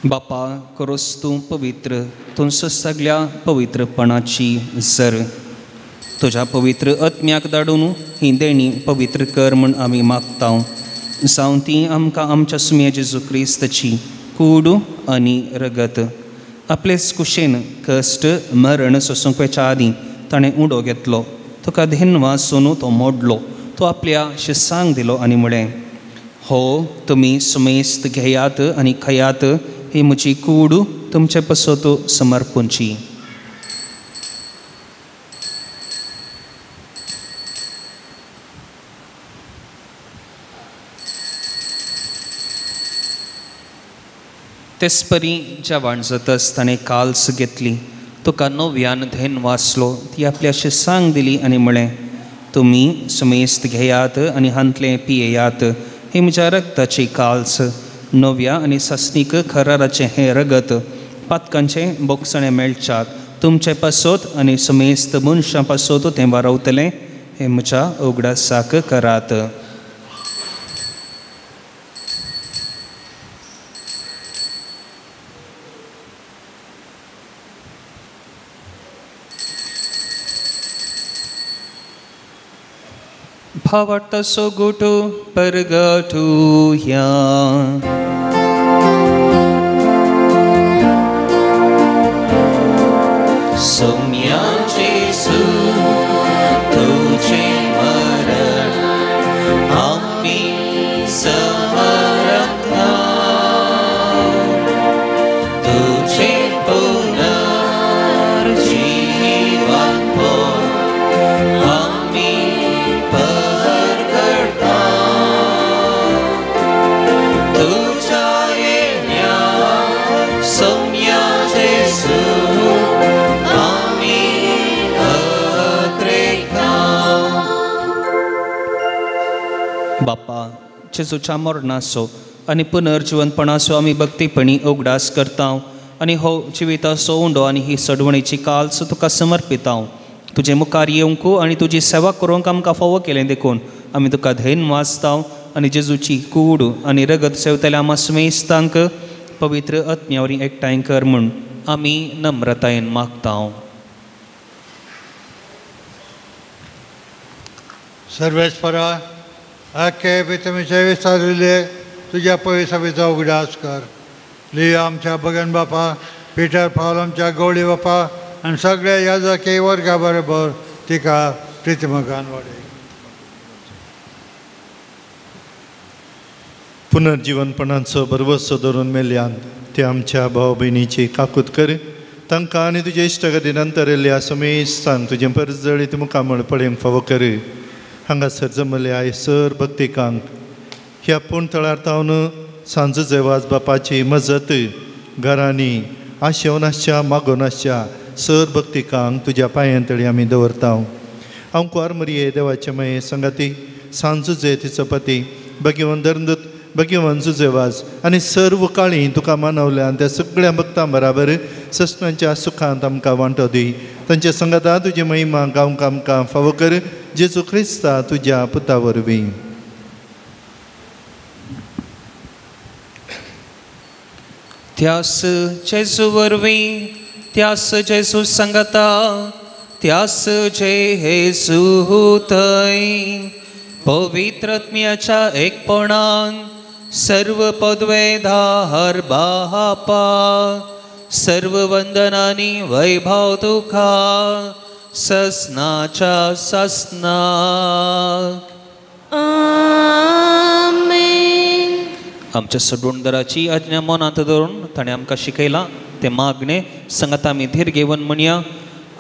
[SPEAKER 3] बापा करोस तूं पवित्र, तुमचो सगळ्या पवित्रपणाची जर तुज्या पवित्र आत्म्याक धाडून ही देणी पवित्र कर म्हूण आमी मागता. जावं ती आमकां आमच्या सुम्या जेजू क्रिस्ताची कूड आनी रगत. आपलेच कुशेन कश्ट मरण सोसूंक वचच्या आदीं ताणें उडो घेतलो, तुका धेनवासून तो मोडलो, तो आपल्या शिसांक दिलो आनी म्हळें, हो तुमी सुमेस्त घेयात आनी खयात, ही म्हजी कूड तुमचे पसत समर्पूंची. तेचपरी जेवण जातच ताणें काल्स घेतली, तुका नव्यान धेन वाचलो, ती आपल्या शिसांक दिली आनी म्हळें, तुमी सुमेस्त घेयात आनी हांतलें पियेयात, ही म्हज्या रक्ताची काल्स, नव्या आनी सासणीक खराराचें हें रगत पातकांचें बोगसणें मेळच्याक तुमचे पासत आनी सुमेस्त मनशां पासत तें वारवतलें, हें म्हज्या उगडासाक करात. भावार्थाचो गोटो परगटुया.
[SPEAKER 4] सोम्या जेजू तुझे मरण आम्ही समरता, तुझे पुनर्जीवन आम्ही परगटता, तुझ्या येण्या सोम्या जेजू
[SPEAKER 3] बापा, जेजूच्या मरणाचो आनी पुनर्जिवनपणाचो आमी भक्तीपणी उगडास करता आनी हो जिविताचो उंडो आनी ही सडवणीची काल्स तुका समर्पिता. तुजे मुखार येवंक आनी तुजी सेवा करूंक आमकां फावो केलें देखून आमी तुका धैन वाचता आनी जेजूची कूड आनी रगत सेवतल्या आमा स्मेस्तांक पवित्र आत्म्या वरवीं एकठांय कर म्हूण आमी नम्रतायेन मागता.
[SPEAKER 6] सर्वेस्परा, आखे पितमीचे विस्तारिल्ले तुज्या पयसवेचो उगडास कर. लियो आमच्या बगन बापा, पिटर पावल आमच्या गवळी बापा आनी सगळ्या याजकी वर्गा बरोबर तिका प्रितिमगान वाडय.
[SPEAKER 7] पुनर्जिवनपणाचो भरवसो धरून मेल्यान ते आमच्या भाव भयणीची काकूत कर, तांकां आनी तुज्या इश्टागती नंतर येयल्ल्या समेस्तांक तुजें परजळीत मुखामळ पळेवंक फावो कर. हांगासर जमले I sir भक्तिकांक ह्या पूण थळार तावन सांजो जेवाज बापाची मजत घरांनी आशेवन आसच्या मागोवन आसच्या सर भक्तिकांक तुज्या पांयां तळी आमी दवरता. हांव कुवार मरिये देवाचे मये संगाती सांजो जे तिचो पती भगवान धर्मदूत भगवान जुजेवाज आनी सर्व काळी तुका मानवल्या आनी त्या सगळ्या भक्तां बराबर सस्नांच्या सुखांत आमकां वांटो दी. तांच्या संगाता तुजी महिमा गावंक आमकां फावो कर, जेजू क्रिस्ता तुज्या पुता वरवीं.
[SPEAKER 3] त्यास जेजू वरवीं, त्यास जेजू संगता, त्यास जेजू थंय पवित्र आत्म्याच्या एकपणान सर्व पदवेधार बापा सर्व वंदनानी वैभव तुका ससनाच्या ससनाक.
[SPEAKER 2] आमेन.
[SPEAKER 3] आमच्या सोडवणदाराची आज्ञा मनांत धरून ताणें आमकां शिकयलां तें मागणें संगत आमी धीर घेवन म्हणया.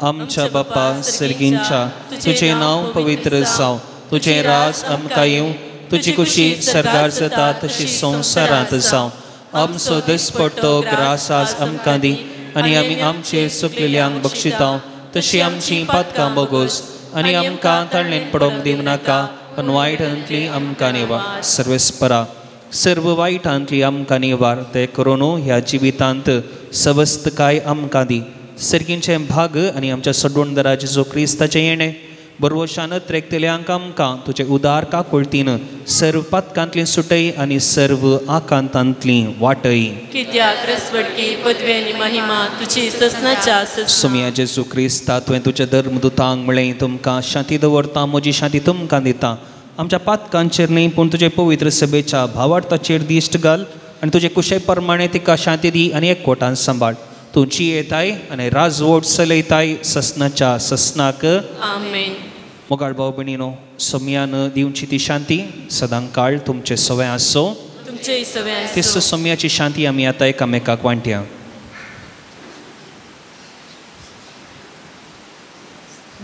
[SPEAKER 3] आमच्या बापा सर्गींच्या, तुजें नांव पवित्र जावं, तुजें राज आमकां येवं, तुजी खुशी सरदार जाता तशी संवसारांत जावं. आमचो दिसपट्टो ग्रास आज आमकां दी आनी आमी आमचे चुकलेल्यांक बक्षिता तशी आमची पातकां बोगोस आनी आमकां ताणलेन पडोवंक दिवं नाका, पण वायटांतली आमकां निवार. सर्वेस्परा, सर्व वायटांतली आमकां निवार, ते करून ह्या जिवितांत सवस्तकाय आमकां दी. सर्गींचे भाग आनी आमच्या सोडवणदारा जेजू क्रिस्ताचें येणें बरवशान त्रेकतल्यांक आमकां तुजे उदार काकुळतीन सर्व पातकांतली सुटय आनी सर्व आकांतांतली वाटय.
[SPEAKER 2] कित्याक रसवडकी पदवी आनी महिमा तुजी ससनाच्या ससना.
[SPEAKER 3] सोमया जेजू क्रिस्ता तुवें तुज्या धर्मदुतांक म्हळें तुमकां शांती दवरता म्हजी शांती तुमकां दिता. आमच्या पातकांचेर न्ही पूण तुजे पवित्र सभेच्या भावार्थाचेर दिश्ट घाल आनी तुजे कुशे प्रमाणे तिका शांती दी आनी एकवटान सांबाळ. तूं जियेताय आनी राजवट चलयताय ससनाच्या ससनाक.
[SPEAKER 2] आमेन.
[SPEAKER 3] मोगाळ भाव भयणीनो सोमयान दिवची ती शांती सदां काळ तुमचे सवय आसो.
[SPEAKER 2] तुमचे सवय आसो.
[SPEAKER 3] तीस सोमयाची शांती आमी आतां एकामेकाक वांटया.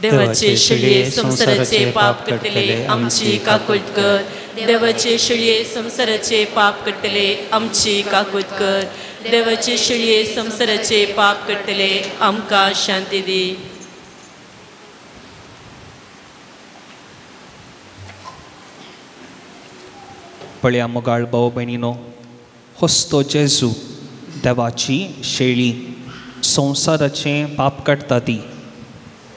[SPEAKER 2] देवाचे शेळये संवसाराचे पाप करतले आमची काकूट कर. देवाचे शेळये संवसाराचे पाप करतले आमची काकूट कर. देवाचे शेळये संवसाराचे पाप करतले आमकां शांती दी.
[SPEAKER 3] पळया मोगाळ भाव भयणीनो हस्तो जेजू देवाची शेळी संवसाराचें पाप काडटा ती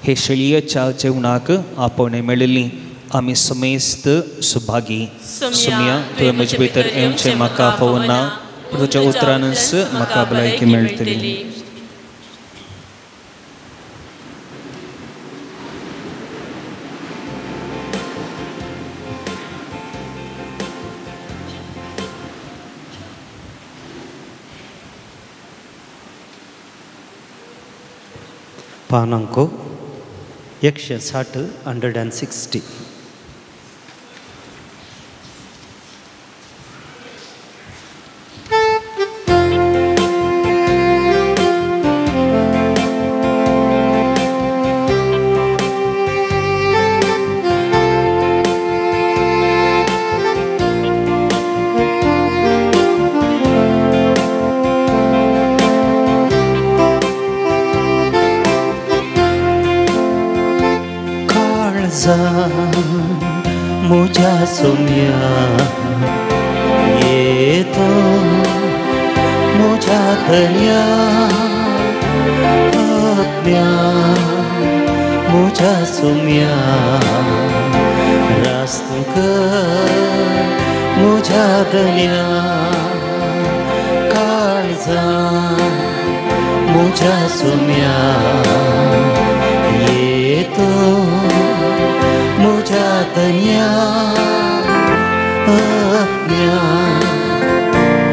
[SPEAKER 3] हे शेळयेच्या जेवणाक आपोवणें मेळिल्ली आमी समेस्त सुभागी. सुमया तुवें म्हजे भितर येवचें म्हाका फावना पूण तुज्या उतरानच म्हाका भलायकी मेळटली.
[SPEAKER 1] पानांको 160 160. मुझा सोम्या ये तो मुझा धन्या आत्म्या मुझा सोम्या रास्तुक मुझा धन्या काळजा मुझा सोम्या ये तो मुझा धन्या आत्म्या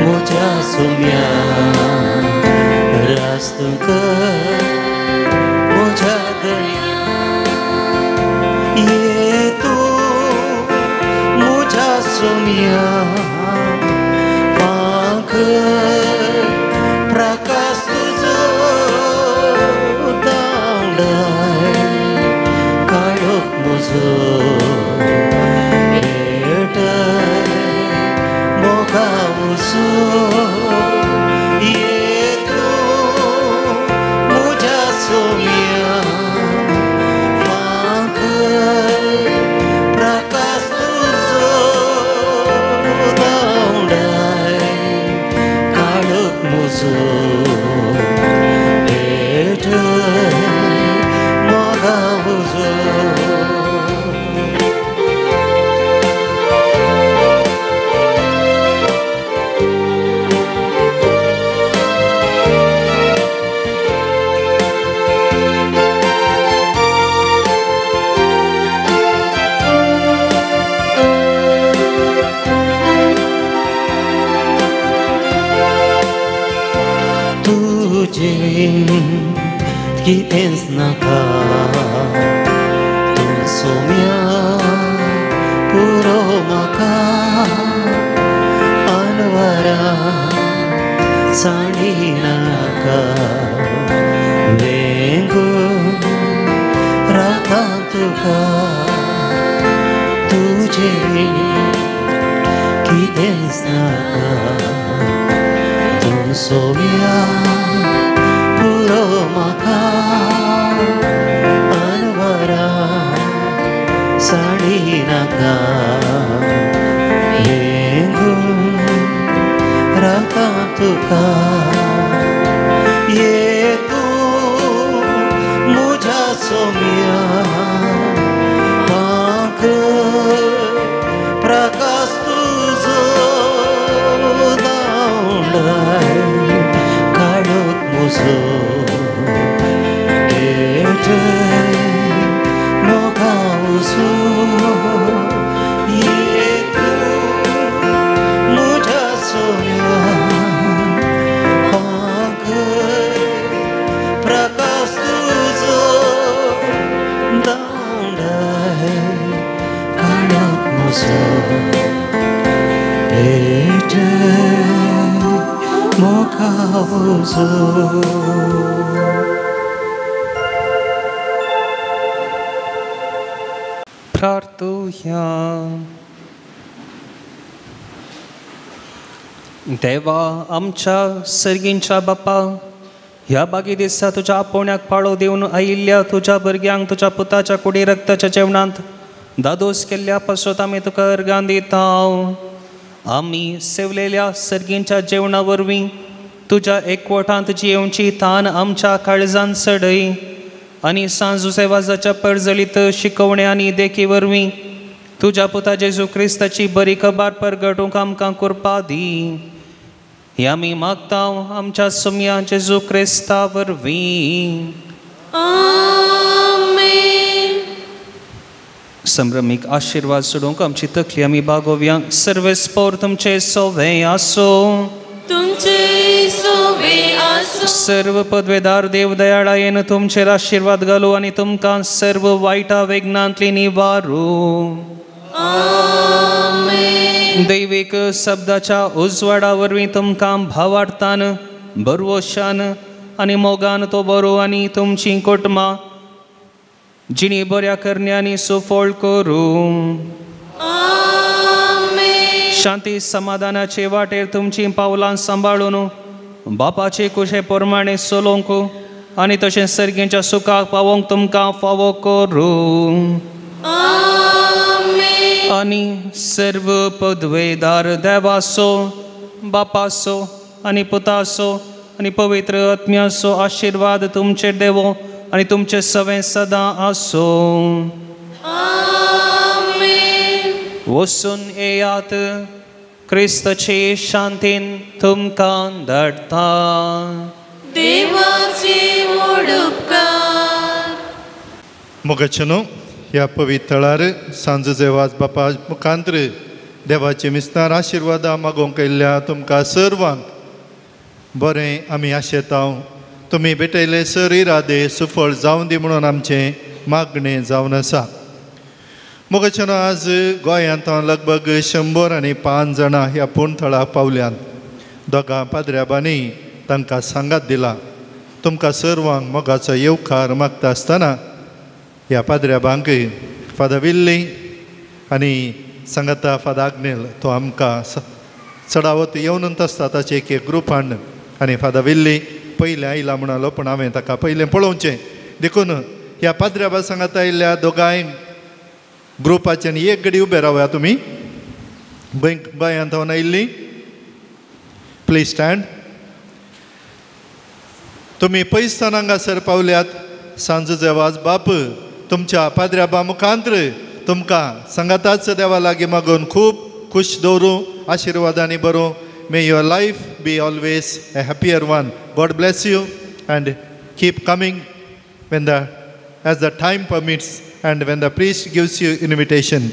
[SPEAKER 1] मुझा सोम्या रास्तुक मुझा धन्या ये तो मुझा सोम्या पांख प्रकाश तुझो दावडाय काळोख मुझो ये तो मुझा सोम्या पांख प्रकाश तुझो दावडाय काळोख मुझो पेटय मोगा उजो. कितेंच नाका तूं सोम्या पुरो म्हाका अनवरा साणी नाका वेंगून रावता तुका तुजे कितेंच नाका तूं सोम्या पुरो म्हाका अनवरा साडी नाका वेंगून रावता तुका ये तूं मुझा सोम्या
[SPEAKER 4] प्रकाश तुजो दावंडाय काळोख म्हजो पेटय मोगा उजो येत म्हज्या सोम्या पांखय प्रकाश तुजो दावंडाय काळोख म्हजो पेटय मोगा उजो.
[SPEAKER 3] प्रार्थुया. देवा आमच्या सर्गींच्या बापा, ह्या बागी दिसा तुज्या आपोवण्याक पाळो दिवन आयिल्ल्या तुज्या भुरग्यांक तुज्या पुताच्या कुडी रक्ताच्या जेवणांत दादोस केल्ल्या पासत आमी तुका अर्गां दिता. आमी सेवलेल्या सर्गींच्या जेवणा वरवीं तुज्या एकवटांत जियेवची तान आमच्या काळजान चडय आनी सांजुसेवाजाच्या परजळीत शिकवणे आनी देखी वरवीं तुज्या पुता जेजू क्रिस्ताची बरी खबर परगटूंक आमकां कृपा दी. ही आमी मागता आमच्या सुमया जेजू क्रिस्ता वरवीं.
[SPEAKER 2] आमेन.
[SPEAKER 3] संभ्रमीक आशिर्वाद सोडूंक आमची तकली आमी बागोवया. सर्वेस्पोर तुमचे सोवे आसो.
[SPEAKER 2] तुमचे सोवे आसो.
[SPEAKER 3] सर्व पदवेदार देव दयाळायेन तुमचेर आशिर्वाद घालू आनी तुमकां सर्व वायटा वेगनांतली निवारू.
[SPEAKER 2] आमेन.
[SPEAKER 3] दैवीक शब्दाच्या उजवाडा वरवीं तुमकां भावार्थान भरवशान आनी मोगान तो बरो आनी तुमची कुटुंबां जिणी बऱ्या करण्यांनी सुफळ करूं.
[SPEAKER 2] आमेन.
[SPEAKER 3] शांती समाधानाचे वाटेर तुमची पावलां सांबाळून बापाचे कुशे प्रमाणे चलोवंक आनी तशें सर्गींच्या सुखाक पावोवंक तुमकां फावो करूं.
[SPEAKER 2] आमेन.
[SPEAKER 3] आनी सर्व पदवेदार देवाचो बापाचो आनी पुताचो आनी पवित्र आत्म्याचो आशिर्वाद तुमचेर देवो आनी तुमचे सवें सदां आसूं.
[SPEAKER 2] आमेन.
[SPEAKER 3] वचून येयात, क्रिस्ताचे शांतीन तुमकां धाडटा.
[SPEAKER 2] देवाचे व्हड उपकार.
[SPEAKER 7] मोगाचे न्हू ह्या पवित्र थळार सांजुजेवाज बापा मुखांत्र देवाचे मिस्नार आशिर्वादां मागोवंक आयिल्ल्या तुमकां सर्वांक बरें आमी आशेता. तुमी भेटयले सर इरादे सुफळ जावन दी म्हणून आमचें मागणें जावन आसा. मोगाचे न्हू आज गोंयांत लगभग 105 जाणां ह्या पूर्ण थळाक पावल्यात. दोगां पाद्र्याबांनी तांकां सांगात दिला. तुमकां सर्वांक मोगाचो येवकार मागता आसतना ह्या पाद्र्याबांक फादर विल्ली आनी सांगाता फादर आग्नेल तो आमकां चडावत येवन आसता ताचे एक एक ग्रुपान आनी फादर विल्ली पयलें आयला म्हणालो पूण हांवें ताका पयलें पळोवचें देखून ह्या पाद्र्याबा सांगाता आयिल्ल्या दोगांय ग्रुपाच्यान एक घडी उबे रावया. तुमी गोंयांत हांव आयिल्ली प्लीज स्टँड. तुमी पयसतान हांगासर पावल्यात. सांजुजेवाज बाप तुमच्या पाद्र्याबा मुखांत्र तुमकां सांगाताच देवा लागीं मागून खूब खूश दवरूं, आशिर्वादांनी बरोवं. May your life be always a happier one. God bless you and keep coming when the as the time permits and when the priest gives you invitation.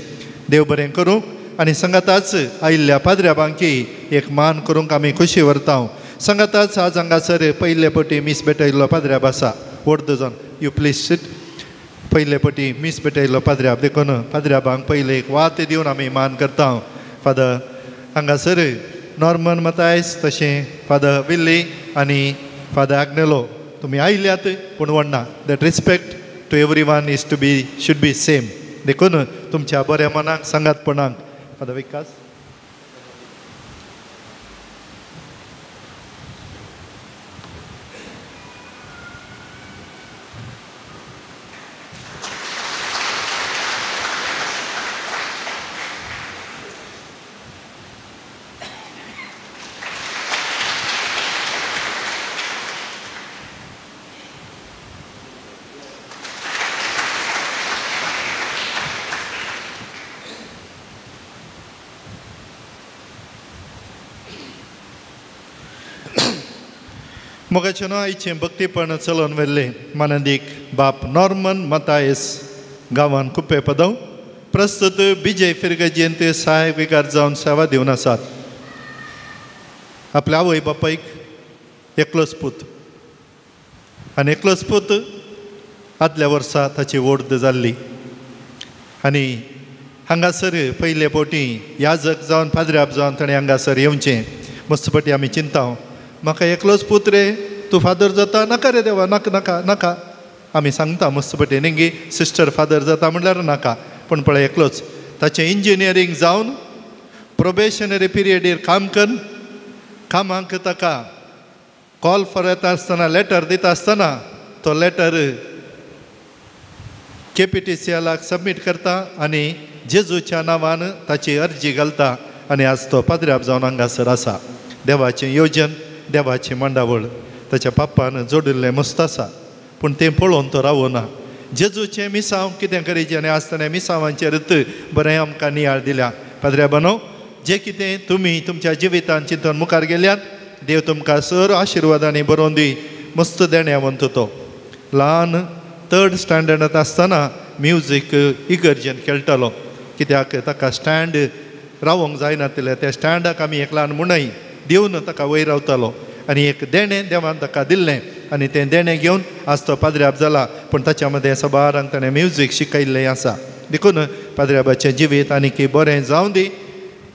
[SPEAKER 7] देव बरें करूं आनी सांगाताच आयिल्ल्या पाद्र्याबांकी एक मान करूंक आमी खुशी व्हरता. सांगाताच आज हांगासर पयले पटी मीस भेटयल्लो पाद्र्याब आसा. वोर्द जावन you please seat. पयले पटी मीस भेटयल्लो पाद्र्याब देखून पाद्र्याबांक पयले एक वात दिवन आमी मान करता. फादर हांगासर नॉर्मन मतायस तशें फादर विल्ली आनी फादर आग्नेलो तुमी आयल्यात पूण वण्णा. That respect to every one is to be should be same. देखून तुमच्या बऱ्या मनाक सांगातपणाक फादर विकास. मोगाचें न्हू आयचें भक्तीपण चलोवन व्हेल्लें मानदीक बाप नॉर्मन मतायस गांवान कुप्पे पदव प्रस्तुत विजय फिरगजेंत सहायक विकार जावन सेवा दिवन आसात. आपल्या आवय बापायक एकलोच पूत आनी एकलोच पूत आदल्या वर्सा ताची वोर्द जाल्ली आनी हांगासर पयले फावटी याजक जावन पाद्र्याब जावन ताणें हांगासर येवचें. मस्त फावटी आमी चिंता म्हाका एकलोच पूत रे, तूं फादर जाता नाका रे देवा, नाका नाका नाका आमी सांगता मस्त फावटी न्ही सिस्टर फादर जाता म्हणल्यार नाका, पूण पळय एकलोच ताचें इंजिनियरींग जावन प्रोबेशनरी पिरियडीर काम करून कामाक ताका कॉल फॉर येता आसतना लेटर दिता आसतना तो लेटर KPTCLाक सबमीट करता आनी जेजूच्या नांवान ताची अर्जी घालता आनी आज तो पाद्र्याब जावन हांगासर आसा. देवाचें योजन देवाची मांडावळ ताच्या पापान जोडिल्लें मस्त आसा, पूण तें पळोवन तो रावना. जेजूचें मिसांव कितें करीचें आनी आज ताणें मिसांवांचेरच बरें आमकां नियाळ दिल्या. पाद्र्याबानो जें कितें तुमी तुमच्या जिवितान चिंतून मुखार गेल्यात देव तुमकां सर आशिर्वादांनी बरोवन दी. मस्त देण्यावंत तो ल्हान थर्ड स्टँडर्डांत आसतना म्युजीक इगर्जेन खेळटालो, कित्याक ताका स्टँड रावोंक जायनातिल्लें त्या स्टँडाक आमी एक ल्हान मुणय दिवन ताका वयर रावतालो आनी एक देणें देवान ताका दिल्लें आनी तें देणें घेवन आज तो पाद्र्याब जाला, पूण ताच्या मदें सबारांक ताणें म्युजीक शिकयल्लें आसा. देखून पाद्र्याबाचें जिवीत आनीक बरें जावं दी.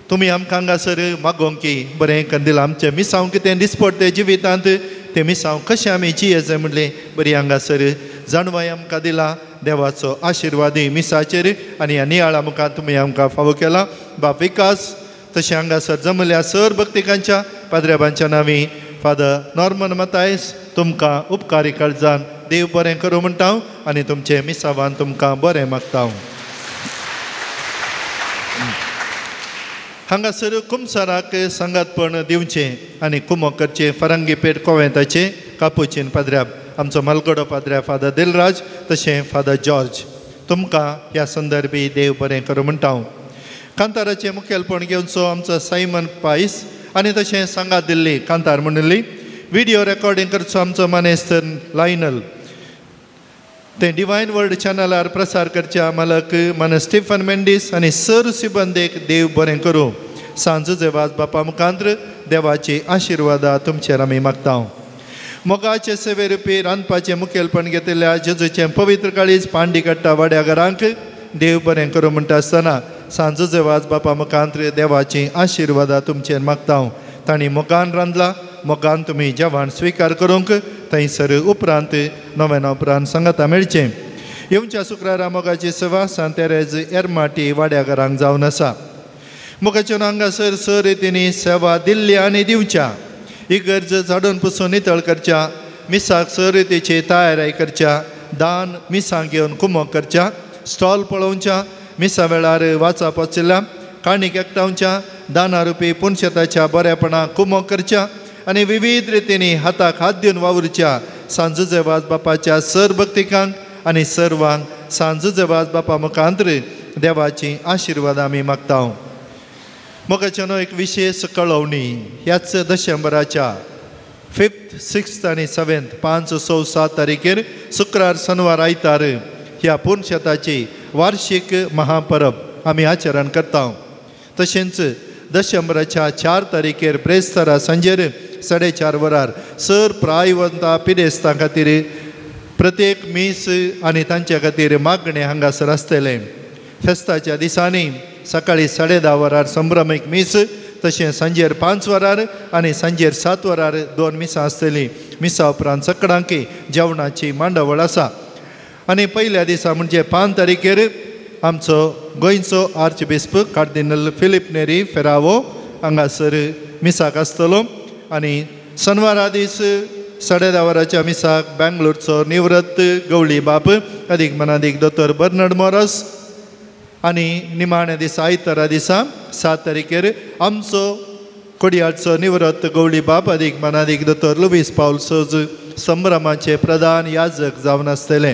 [SPEAKER 7] तुमी आमकां हांगासर मागोंक की बरें कंदील आमचें मिसांव कितें दिसपडटें जिवितांत तें मिसांव कशें आमी जियेचें म्हणलें बरी हांगासर जाणवाय आमकां दिला. देवाचो आशिर्वादी मिसाचेर आनी ह्या नियाळा मुखार तुमी आमकां फावो केला. बाप विकास तशें हांगासर जमल्या सर भक्तिकांच्या पाद्र्याबांच्या नांवी फादर नॉर्मन मतायस तुमकां उपकारी काळजान देव बरें करूं म्हणटा आनी तुमचें मिसावान तुमकां बरें मागता. हांगासर कुमसाराक सांगातपण दिवचें आनी कुमो करचें फरंगी पेट कोवेंताचें कापुचीन पाद्र्याब आमचो मालगडो पाद्र्या फादर दिलराज तशें फादर जॉर्ज तुमकां ह्या संदर्भी देव बरें करूं म्हणटा. कांताराचें मुखेलपण घेवचो आमचो सायमन पायस आनी तशें सांगात दिल्ली कांतार म्हणिल्ली विडियो रेकॉर्डिंग करचो आमचो मानेस्त लायनल तें डिवायन वर्ल्ड चॅनलार प्रसार करच्या मालक मानस स्टिफन मेंडीस आनी सर सिबंदेक देव बरें करूं. सांजो जेवाज बापा मुखांत्र देवाची आशिर्वादा तुमचेर आमी मागता. मोगाचे सेवे रुपी रांदपाचें मुखेलपण घेतिल्ल्या जेजूचें पवित्र काळीज पांडी काडटा वाड्या घरांक देव बरें करूं म्हणटा आसतना सांजो जेवाज बापा मुखांत्र देवाची आशिर्वादा तुमचेर मागता. तांणी मोगान रांदला मोगान तुमी जेवण स्विकार करूंक थंयसर उपरांत नव्यान उपरांत सांगाता मेळचें. येवच्या शुक्रारा मोगाची सेवा सांत तेरेज एरमाटी वाड्या घरांक जावन आसा. मोगाच्या हांगासर सर रितींनी सेवा दिल्ली आनी दिवच्या इगर्ज झाडून पुसून नितळ करच्या मिसाक सर रितीची तयारी करच्या दान मिसां घेवन कुमोक करच्या स्टॉल पळोवच्या मिसा वेळार वाचप आशिल्ल्या काणीक एकठांवच्या दाना रुपी पुनशेताच्या बऱ्यापणाक कुमोक करच्या आनी विविध रितींनी हाताक हात दिवन वावुरच्या सांजो जेवाज बापाच्या सर भक्तिकांक आनी सर्वांक सांजो जेवाज बापा मुखांत्र देवाची आशिर्वाद आमी मागता. मोगाच्या न्हू एक विशेष कळोवणी ह्याच दशंबराच्या 5th, 6th आनी 7th 5, 6, 7 तारखेर शुक्रार शनिवार आयतार ह्या पुनशेताची वार्षिक महापरब आमी आचरण करता. तशेंच दशंबराच्या 4 तारखेर ब्रेस्तारा सांजेर 4:30 वरार सर प्रायवंता पिडेस्तां खातीर प्रत्येक मीस आनी तांच्या खातीर मागणें हांगासर आसतलें. फेस्ताच्या दिसांनी सकाळी 10:30 वरार संभ्रमीक मीस तशें सांजेर 5 वरार आनी सांजेर 7 वरार 2 मिसां आसतलीं. मिसा उपरांत सगळ्यांक जेवणाची मांडावळ आसा. आनी पयल्या दिसा म्हणजे 5 तारखेर आमचो गोंयचो आर्चबिस्प कार्दिनल फिलीप नेरी फेरावो हांगासर मिसाक आसतलो आनी शनिवारा दीस 10:30 वरांच्या मिसाक बेंगलोरचो निवृत्त गवळी बाप अदीक मनादीक दोतोर बर्नड मोरस आनी निमाण्या दिसा आयतारा दिसा 7 तारखेर आमचो कोडियाळचो निवृत्त गवळी बाप अदीक मनादीक दोतोर लुवीस पावल सोज संभ्रमाचे प्रधान याजक जावन आसतले.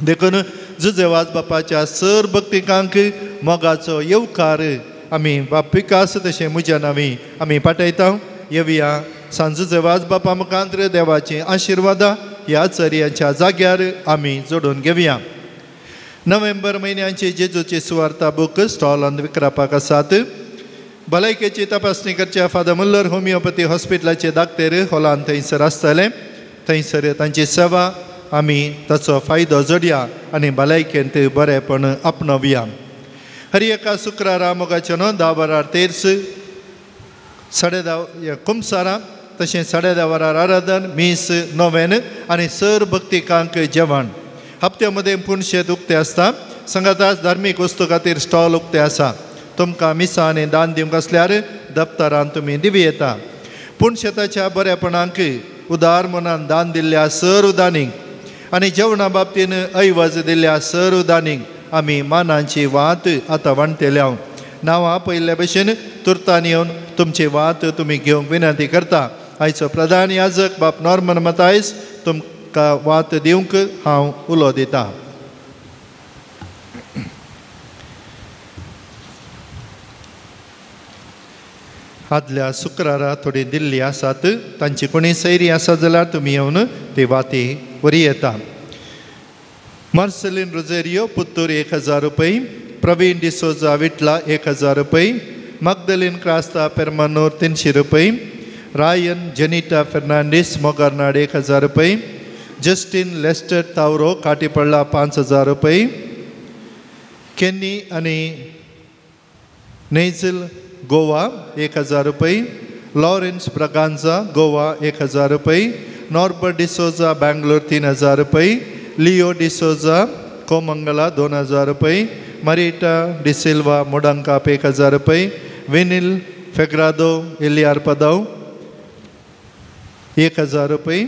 [SPEAKER 7] देखून जुजेवाज बापाच्या सर भक्तिकांक मोगाचो येवकार आमी बाप विकास तशें म्हज्या नांवी आमी पाठयता. येवया सांजूचे वाज बापा मुखांत्र देवाची आशिर्वादा ह्या चर्यांच्या जाग्यार आमी जोडून घेवया. नोव्हेंबर म्हयन्याची जेजूची सुवार्ता बूक स्टॉलांत विकरापाक आसात. भलायकेची तपासणी करच्या फादर मुल्लर होमिओपॅथी हॉस्पिटलाचे दाक्तेर हॉलान थंयसर आसतले. थंयसर तांची सेवा आमी ताचो फायदो जोडया आनी भलायकेंत बरेंपण आपणावया. हर एका शुक्रारा मोगाचे न्हू 10 वरार तेर्स 10:30 कुमसारां तशें 10:30 वरार आराधन मीस नोवेन आनी सर भक्तिकांक जेवण. हप्त्या मदें पुणशेत उक्तें आसता. सांगाताच धार्मीक वस्तू खातीर स्टॉल उक्तें आसा. तुमकां मिसां आनी दान दिवंक आसल्यार दप्तरान तुमी दिवं येता. पूण शेताच्या बरेपणाक उदार मनान दान दिल्ल्या सर उदानीक आनी जेवणा बाबतीन ऐवज दिल्ल्या सर उदानीक आमी मानांची वात आतां वांटतल्या. नांवां पयल्या भशेन तुर्तान येवन तुमची वात तुमी घेवंक विनंती करता. आयचो प्रधान याजक बाप नॉर्मन मतायस तुमकां वात दिवंक हांव उलो दितां. आदल्या शुक्रारा थोडी दिल्ली आसात तांची कोणी सैरी आसा जाल्यार तुमी येवन ती वाती वरी येता. मार्सेलीन रोजेरियो पुत्तूर 1000 रुपये, प्रवीण डिसोजा विटला 1000 रुपये, मगदलीन क्रास्ता पेरमानूर 300 रुपये, रायन जेनिटा फेर्नांडीस मोगारनाड 1000 रुपये, जस्टीन लेस्टर तावरो काटीपडला 5000 रुपये, केन्नी आनी नेझल गोवा 1000 रुपये, लॉरेन्स ब्रगांजा गोवा 1000 रुपये, नॉर्बर्ट डिसोजा बँगलोर 3000 रुपये, लिओ डिसोजा कोमंगला 2000 रुपये, मरिटा डिसिल्वा मोडंकाप 1000 रुपये, विनील फेग्रादो इलियार पदाव 1000 रुपये.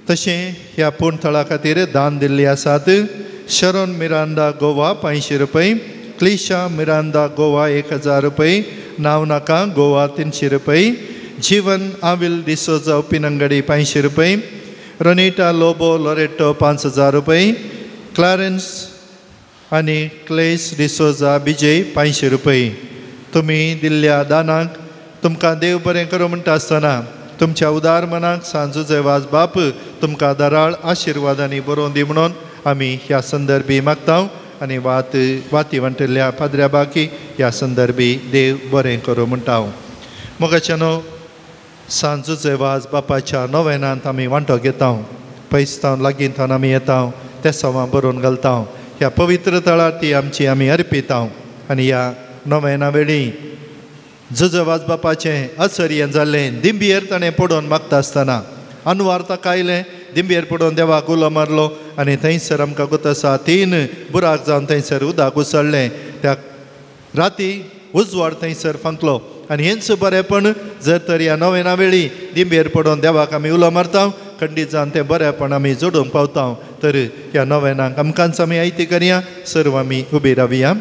[SPEAKER 7] तशें ह्या पूण थळा खातीर दान दिल्ली आसात. शरोन मिरांदा गोवा 500 रुपये, क्लिशा मिरांदा गोवा 1000 रुपये, नाव नाका गोवा 300 रुपये, जीवन आविल डिसोजा उपिनंगडी 500 रुपये, रोनिटा लोबो लोरेटो 5000 रुपये, क्लारेन्स आनी क्लेस डिसोजा विजय 500 रुपये. तुमी दिल्ल्या दानाक तुमकां देव बरें करूं म्हणटा आसतना तुमच्या उदार मनाक सांजूचे वाज बाप तुमकां दराळ आशिर्वादांनी बरोवन दी म्हणून आमी ह्या संदर्भी मागता आनी वात वाती वांटिल्ल्या पाद्र्या बाकी ह्या संदर्भी देव बरें करूं म्हणटा. मोगाचे न्हू सांजूचे वाज बापाच्या नोवेनांत आमी वांटो घेता. पयस थावन लागीं थावन आमी येता ते सवां बरोवन घालता. ह्या पवित्र थळार ती आमची आमी अर्पिता आनी ह्या नोवेना वेळी जुजो वाज बापाचें आचर्य जाल्लें दिंबियेर ताणें पडोवन मागता आसतना अनवार ताका आयलें. दिंबियेर पडोवन देवाक उलो मारलो आनी थंयसर आमकां गोत आसा 3 बुराक जावन थंयसर उदक उसळ्ळें. त्या राती उजवाड थंयसर फांकलो आनी हेंच बरेंपण जर तर ह्या नोवेना वेळी दिंबियेर पडोवन देवाक आमी उलो मारता खंडीत जावन तें बरेंपण आमी जोडूंक पावता. तर ह्या नोवेनाक आमकांच आमी आयती करया. सर्व आमी उबी रावया.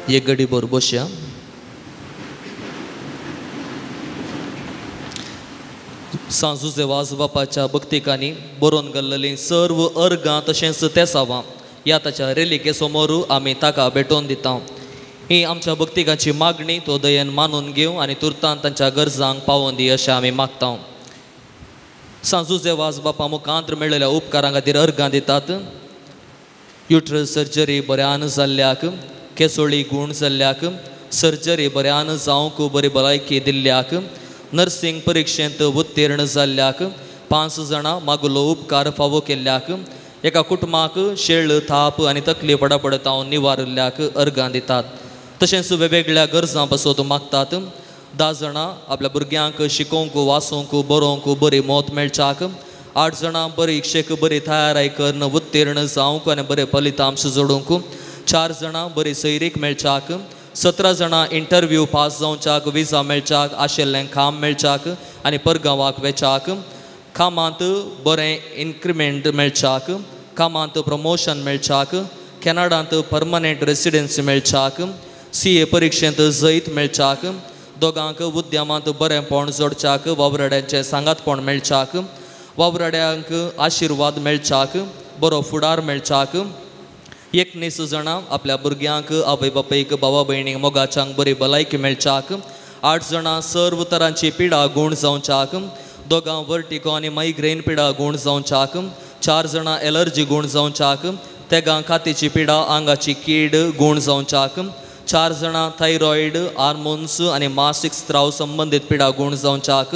[SPEAKER 3] एक गडी भर बसया. सांजुजे वाज बापाच्या भक्तिकांनी बरोवन गेल्लेलीं सर्व अर्गां तशेंच तेसावां ह्या ताच्या रेलिके समोर आमी ताका भेटोवन दिता. ही आमच्या भक्तिकांची मागणी तो दयेन मानून घेवं आनी तुर्तान तांच्या गरजांक पावोवन दी अशें आमी मागता. सांजुजे वाज बापा मुखांत मेळिल्ल्या उपकारां खातीर अर्गां दितात. युट्रस सर्जरी बऱ्यान जाल्ल्याक, केसोळी गूण जाल्ल्याक, सर्जरी बऱ्यान जावंक बरी भलायकी दिल्ल्याक, नर्सिंग परिक्षेंत उत्तीर्ण जाल्ल्याक, 5 जाणां मागुलो उपकार फावो केल्ल्याक, एका कुटुंबाक शेळ थाप आनी तकली पडापडत हांव निवारिल्ल्याक अर्गां दितात. तशेंच वेगवेगळ्या गरजां पासत मागतात. 10 जाणां आपल्या भुरग्यांक शिकोवंक, वाचूंक, बरोवंक बरी मौत मेळच्याक, 8 जाणां बरी इक्षेक बरी तयाराय करून उत्तीर्ण जावंक आनी बरे फलितांश जोडूंक, 4 जाणां बरी सैरीक मेळच्याक, 17 जाणां इंटरव्यू पास जावच्याक, विजा मेळच्याक, आशिल्लें काम मेळच्याक आनी परगांवाक वेच्याक, कामांत बरें इन्क्रिमेंट मेळच्याक, कामांत प्रमोशन मेळच्याक, कॅनडांत परमनंट रेसिडेन्सी मेळच्याक, CA परिक्षेंत जैत मेळच्याक, दोगांक उद्यमांत बरेंपण जोडच्याक, वावराड्यांचें सांगातपण मेळच्याक, वावराड्यांक आशिर्वाद मेळच्याक, बरो फुडार मेळच्याक, 19 जाणां आपल्या भुरग्यांक आवय बापायक भावा भयणीक मोगाच्यांक बरी भलायकी मेळच्याक, 8 जाणां सर्व तरांची पिडा गूण जावच्याक, 2 वर्टिको आनी मायग्रेन पिडा गूण जावच्याक, 4 जाणां एलर्जी गूण जावच्याक, 3 कातीची पिडा आंगाची कीड गूण जावच्याक, 4 जाणां थायरॉयड हार्मोन्स आनी मासीक स्त्राव संबंदीत पिडा गूण जावच्याक,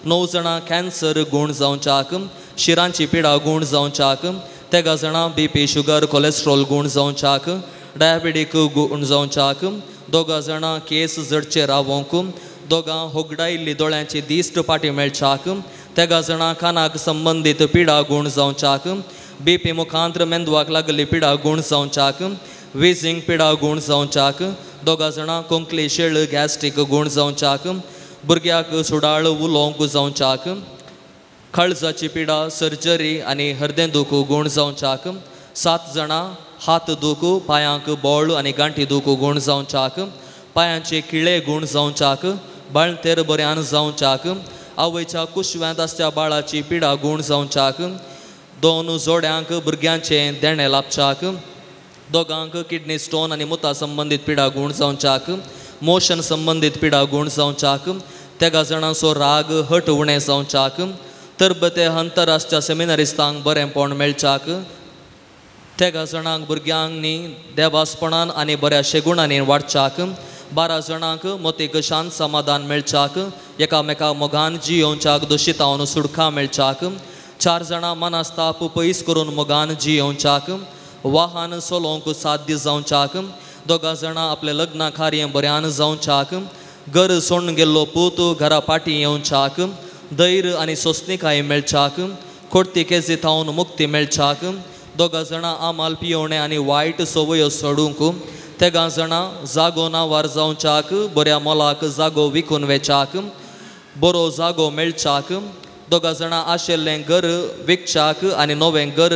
[SPEAKER 3] 9 जाणां कॅन्सर गूण जावच्याक, शिरांची पिडा गूण जावच्याक, 13 जाणां BP sugar cholesterol गूण जावच्याक, डायबिटीक गूण जावच्याक, 2 जाणां केस जडचे रावोंक, 2 होगडायिल्ली दोळ्यांची दिश्ट फाटी मेळच्याक, 13 जाणां कानाक संबंदीत पिडा गूण जावच्याक, BP मुखांत्र मेंदवाक लागिल्ली पिडा गूण जावच्याक, विजींग पिडा गूण जावच्याक, 2 जाणां कोंकली शेळ गॅस्ट्रीक गूण जावच्याक, भुरग्याक सुडाळ उलोवंक जावच्याक, काळजाची पिडा सर्जरी आनी हृदय दुखू गूण जावच्याक, 7 जाणां हात दुखू पांयांक बोळ आनी गांठी दुखू गूण जावच्याक, पांयांचे किळे गूण जावच्याक, बाळंतेर बऱ्यान जावच्याक, आवयच्या कुशव्यांत आसच्या बाळाची पिडा गूण जावच्याक, 2 जोड्यांक भुरग्यांचें देणें लाभच्याक, 2 किडनी स्टोन आनी मुता संबंदीत पिडा गूण जावच्याक, मोशन संबंदीत पिडा गूण जावच्याक, 13 जाणांचो राग हट उणें जावच्याक, तरबते हंतर आसच्या सेमिनारिस्तांक बरेंपण मेळच्याक, 13 जाणांक भुरग्यांनी देवासपणान आनी बऱ्या शेगुणांनी वाडच्याक, 12 जाणांक मोतीक शांत समाधान मेळच्याक, एकामेका मोगान जियोवच्याक दोशितावन सुडखा मेळच्याक, 4 जाणां मनास्ताप पयस करून मोगान जियोवच्याक, वाहन चलोवंक साध्य जावच्याक, 2 जाणां आपलें लग्न कार्य बऱ्यान जावच्याक, घर सोडून गेल्लो पूत घरा फाटीं येवच्याक, धैर्य आनी सोंसणीकाय मेळच्याक, खोडती केजी थावन मुक्ती मेळच्याक, 2 जाणां आमाल पियोवणें आनी वायट संवयो सोडूंक, 13 जाणां जागो नांवार जावच्याक, बऱ्या मोलाक जागो विकून वेच्याक, बरो जागो मेळच्याक, 2 जाणां आशिल्लें घर विकच्याक आनी नवें घर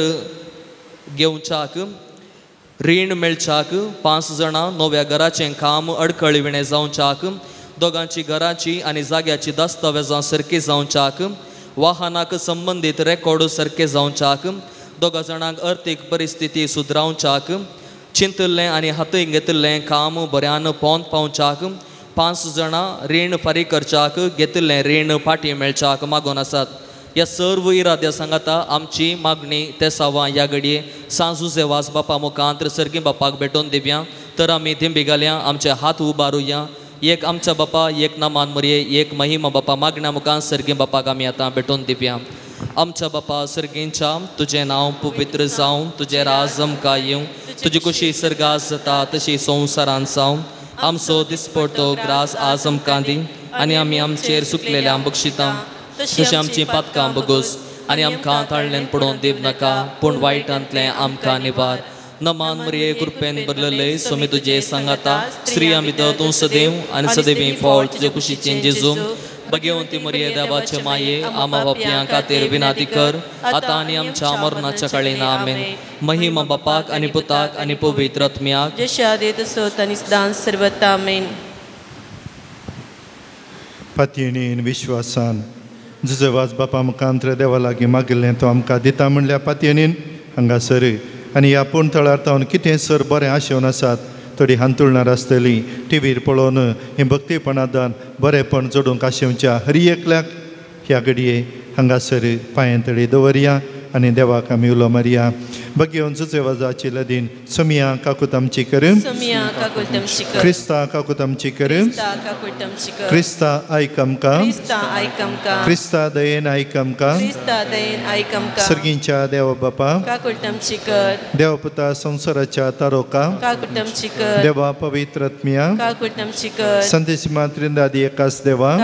[SPEAKER 3] घेवच्याक, रीण मेळच्याक, 5 जाणां नव्या घराचें काम अडखळी विणें जावच्याक, 2 घराची आनी जाग्याची दस्तावेजां सारकी जावच्याक, वाहनाक संबंदीत रेकॉर्ड सारके जावच्याक, 2 जाणांक अर्थीक परिस्थिती सुदरावच्याक, चिंतिल्लें आनी हातीं घेतिल्लें काम बऱ्यान पोंत पावच्याक, 5 जाणां रीण फारीक करच्याक, घेतिल्लें रीण फाटीं मेळच्याक मागून आसात. ह्या सर्व इराद्या सांगाता आमची मागणी तेसावां ह्या घडये सांजुजे वास बापा मुखांत सर्गी बापाक भेटोवन दिवया. तर आमी दिंबी घालया, आमचे हात उबारुया. एक आमच्या बापा, एक नामान मरये, एक महिमा बापा मागण्या मुखान सर्गी बापाक आमी आतां भेटोवन दिवया. आमच्या बापा सर्गींच्या, तुजें नांव पवित्र जावं, तुजें राज आमकां येवं, तुजी कुशी सर्गात जाता तशी संवसारांत जावं. आमचो दिसपडतो ग्रास आज आमकां दी आनी आमी आमचेर सुकलेल्या बक्षितां तशी आमची पातकां बगोस आनी आमकां ताळल्यान पडोवन दिव नाका, पूण वायटांतलें आमकां निवार. नमान मरिये कृपेन भरलेले, स्वामी तुजे सांगाता, स्त्रियां भितर तूं सदैव आनी सदैवी फळ तुजे कुशीचें जेजू. भगवंती मरिये देवाचे माये, आमा बापयां खातीर विनाती कर, आतां आनी आमच्या मरणाच्या काळीन. आमेन. महिमा बापाक आनी पुताक आनी पवित्र आत्म्याक,
[SPEAKER 2] जशें आदी तसोच आनी सदांच सर्वथा. आमेन.
[SPEAKER 7] पातयेन विश्वासान जुजवाज बापा मुखांत्र देवा लागीं मागिल्लें तो आमकां दिता म्हणल्यार पातयेन हांगासर आनी ह्या पूण थळार तावन कितें सर बरें आशेवन आसात थोडी हांतुळणार आसतली टिवीर पळोवन हें भक्तीपणादान बरेंपण जोडूंक आशेवच्या हर एकल्याक ह्या घडये हांगासर पांये तळी दवरया आनी देवाक आमी उलो मारया. भगेवन जुजेवाजाची लदीन सोमिया काकूत आमची कर, क्रिस्ता काकूत आमची कर, क्रिस्ता आयक आमकां, क्रिस्ता दयेन आयक आमकां, सर्गींच्या देवा बापा, देवा पुता संवसाराच्या तारोका, देवा पवित्र आत्म्या, संदेश मात्रिंदादी एकास देवा,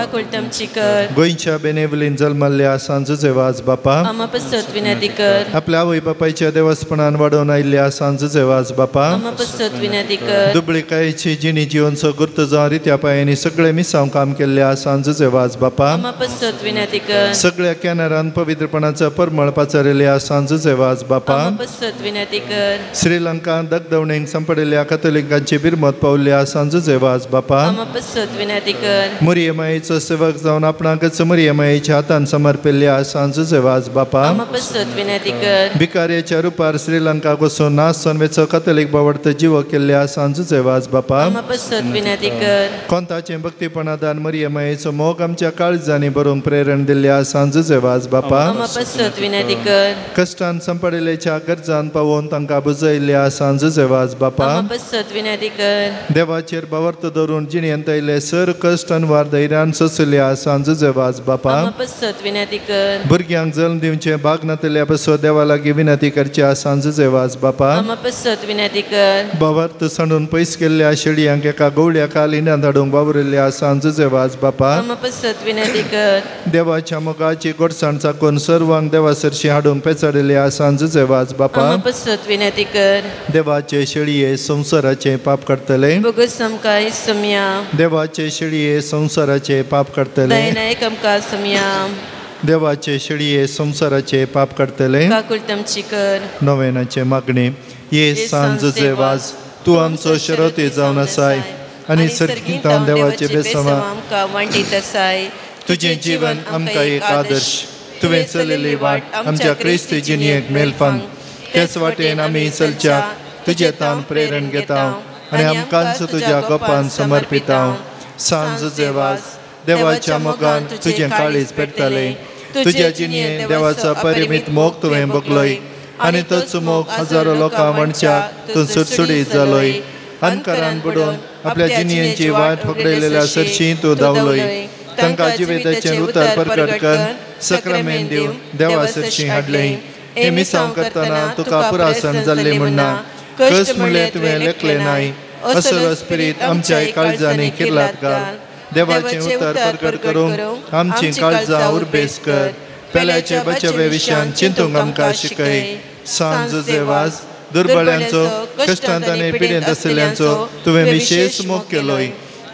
[SPEAKER 7] गोंयच्या बेनेवलीन जल्मल्ल्या सांजुजेवाज बापा, आपल्या आवय बापायच्या देवा देवस्पणान वाडोवन आयिल्ल्या सांजचे वाज बापा दुबळीकायेची जिणी जिवनचो गुर्त जावन रित्या पांयांनी सगळे मिसांव काम केल्ल्या सांजचे वाज बापा सगळ्या कॅनरान पवित्रपणाचो परमळ पाचारिल्ल्या सांजचे वाज बापा श्रीलंका दगदवणेक सांपडिल्ल्या कथोलिकांची बिरमत पावल्ल्या सांजचे वाज बापा मुरियमायेचो सेवक जावन आपणाकच मुरियमायेच्या हातान समर्पिल्ल्या सांजचे वाज बापा भिकाऱ्याच्या रुपार श्रीलंका वचून नास जावन कथोलीक बावडत जीव केल्ल्या सांजचे वाज बापा कोंताचें भक्तीपणादान मरियमायेचो मोग आमच्या काळजांनी बरोवंक प्रेरण दिल्ल्या सांजचे वाज बापा कश्टान सांपडिल्ल्याच्या गरजान पावोवन तांकां बुजयल्ल्या सांजचे वाज बापा देवाचेर बावर्त धरून जिणेंत आयिल्ले सर कश्ट अनवार धैर्यान सोंसल्या सांजचे वाज बापा भुरग्यांक जल्म दिवचें भाग नातल्या पासून देवा लागीं विनंती करच्या सांजचे वाज बापा बावर्त सांडून पयस केल्ल्या शेळयांक एका गवळ्या कालिन्यांत हाडूंक वावरिल्ल्या सांजचे वाज बापा देवाच्या मोगाची गोडसाण चाकून सर्वांक देवा सरशी हाडूंक पेचाडिल्ल्या सांजचे वाज बापा देवाचे शेळये संवसाराचे पाप काडटले देवाचे शेळये संवसाराचे पाप काडटले देवाचे शेळये संवसाराचे पाप काडटले नोवेनाचे मागणे ये सांजचे वाज तूं आमचो शरती जावन आसाय आनी सर्गींतावन देवाचे बेसमा तुजें जीवन आमकां एक आदर्श तुवें चलयल्ली वाट आमच्या क्रिस्ती जिणेक मेलफांग त्याच वाटेन आमी चलच्याक तुजे तान प्रेरण घेता आनी आमकांच तुज्या गोपान समर्पिता. सांजचे वाज देवाच्या मोगान तुजें काळीज पेटतालें. तुज्या जिणेन देवाचो परिमीत मोग तुवें भोगलोय आनी तोच मोग हजारो लोकां म्हणच्याक तूं सुडसुडीत जालोय. अनकारान बुडोवन आपल्या जिणेची वाट होगडयलेल्या सरशी तूं धांवलोय. तांकां जिविताचें उतर परगट कर सक्रामेन दिवन देवा सरशी हाडलें. हें मिसांव करतना तुका पुरासण जाल्लें म्हणना कस म्हणलें तुवें लेखलें नाय. असलो स्पिरीत आमच्या काळजांनी किर्लात घाल. देवाचें उतर परगट करूंक आमचीं काळजां उर्बेस कर. पेल्याचे बचावे विशयान चिंतूंक आमकां शिकय. सांजचे वाज दुर्बळ्यांचो कश्टांत आनी पिडेंत आशिल्ल्यांचो तुवें विशेश मोग केलोय.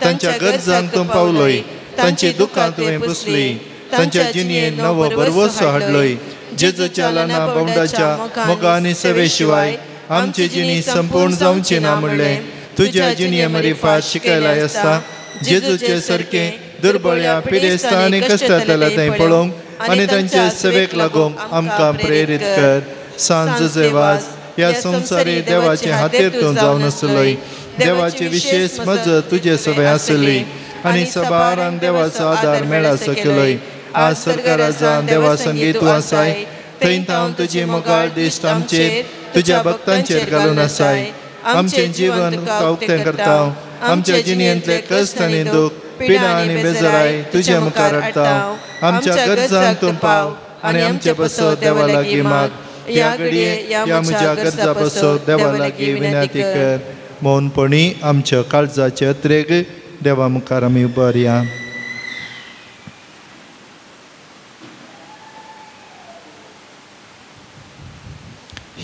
[SPEAKER 7] तांच्या गरजांक तूं पावलोय. तांची दुकां तुवें पुसली. तांच्या जिणेंत नवो भरवसो हाडलोय. जेजूच्या ल्हाना भावंडाच्या मोगा आनी सेवे शिवाय आमची जिणी संपूर्ण जावची ना म्हणलें तुज्या जिणे मरिफात शिकयलाय आसता. जेजूचे सारकें दुर्बळ्या पिडेस्ता आनी कश्टांतल्या थंय पळोवंक आनी तांचे सेवेक लागूंक आमकां प्रेरीत कर. सांजचे वाज ह्या संवसारी देवाचे हातेर तूं जावन आसलोय. देवाची विशेश मजत तुजे सवय आसली आनी सबारांक देवाचो आदार मेळासो केलोय. आज सरकारा जावन देवा संगी तूं आसाय. थंय थावन तुजी मोगाळ दिश्ट आमचेर तुज्या भक्तांचेर घालून आसाय. आमचें जीवन तुका उक्तें करता. आमच्या जिणेंतले कश्ट आनी दूख पिडा आनी बेजाराय तुज्या मुखार हाडटा. आमच्या गरजांक तूं पाव आनी आमचे पासत देवा लागीं माग. ह्या घडये ह्या म्हज्या गरजा पासत देवा लागीं विनंती कर. मौनपणी आमच्या काळजाचे अत्रेग देवा मुखार आमी उबारया.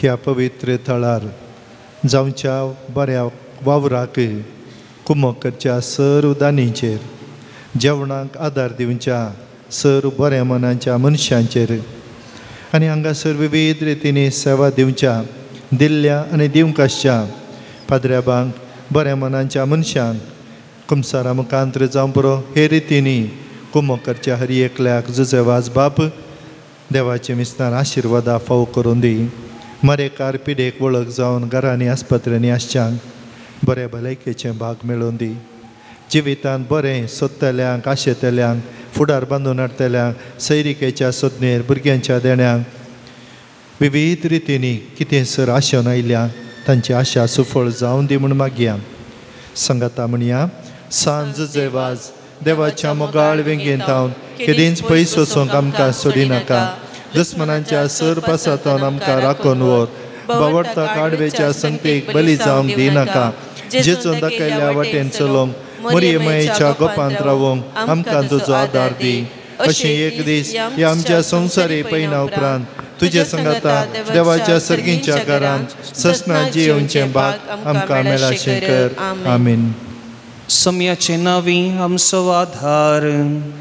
[SPEAKER 7] ह्या पवित्र थळार जावच्या बऱ्या वावराक कुमक करच्या सर्व दानींचेर जेवणाक आदार दिवच्या सर्व बऱ्या मनाच्या मनशांचेर आनी हांगासर विविध रितींनी सेवा दिवच्या दिल्ल्या आनी दिवंक आसच्या पाद्र्याबांक बऱ्या मनाच्या मनशांक कुमसारा मुखांत्र जावं पुरो हे रितींनी कुमक करच्या हर एकल्याक जुजे वाज बाप देवाचे मिसनार आशिर्वादा फाव करून दी. मरेकार पिडेक वळख जावन घरांनी आस्पत्र्यांनी आसच्यांक बरे भलायकेचें भाग मेळोवन दी. जिवितांत बरें सोदतल्यांक आशेतल्यांक फुडार बांदून हाडटल्यांक सैरिकेच्या सोदनेर भुरग्यांच्या देण्यांक विविध रितींनी कितें सर आशेवन आयल्या तांची आशा सुफळ जावन दी म्हूण मागया. सांगाता म्हणया. सांजचे वाज देवाच्या मोगाळ वेंगेंत हांव केदींच पयस वचूंक आमकां सोडिनाका. दुस्मनांच्या सर पासांतल्यान आमकां राखून व्हर. बावडता काडवेच्या संगतीक बली जावंक दिनाका. जेजून दाखयल्या वाटेन चलोवंक मरियमायेच्या गोपांत रावोंक आमकां तुजो आदार दी. अशें एक दीस ह्या आमच्या संवसारी पयना उपरांत तुजे संगाता देवाच्या सर्गींच्या घरांत ससना जियोवचें भाग आमकां मेळाशें कर. आमीन.
[SPEAKER 3] सम्याचे नावी आमचो आधार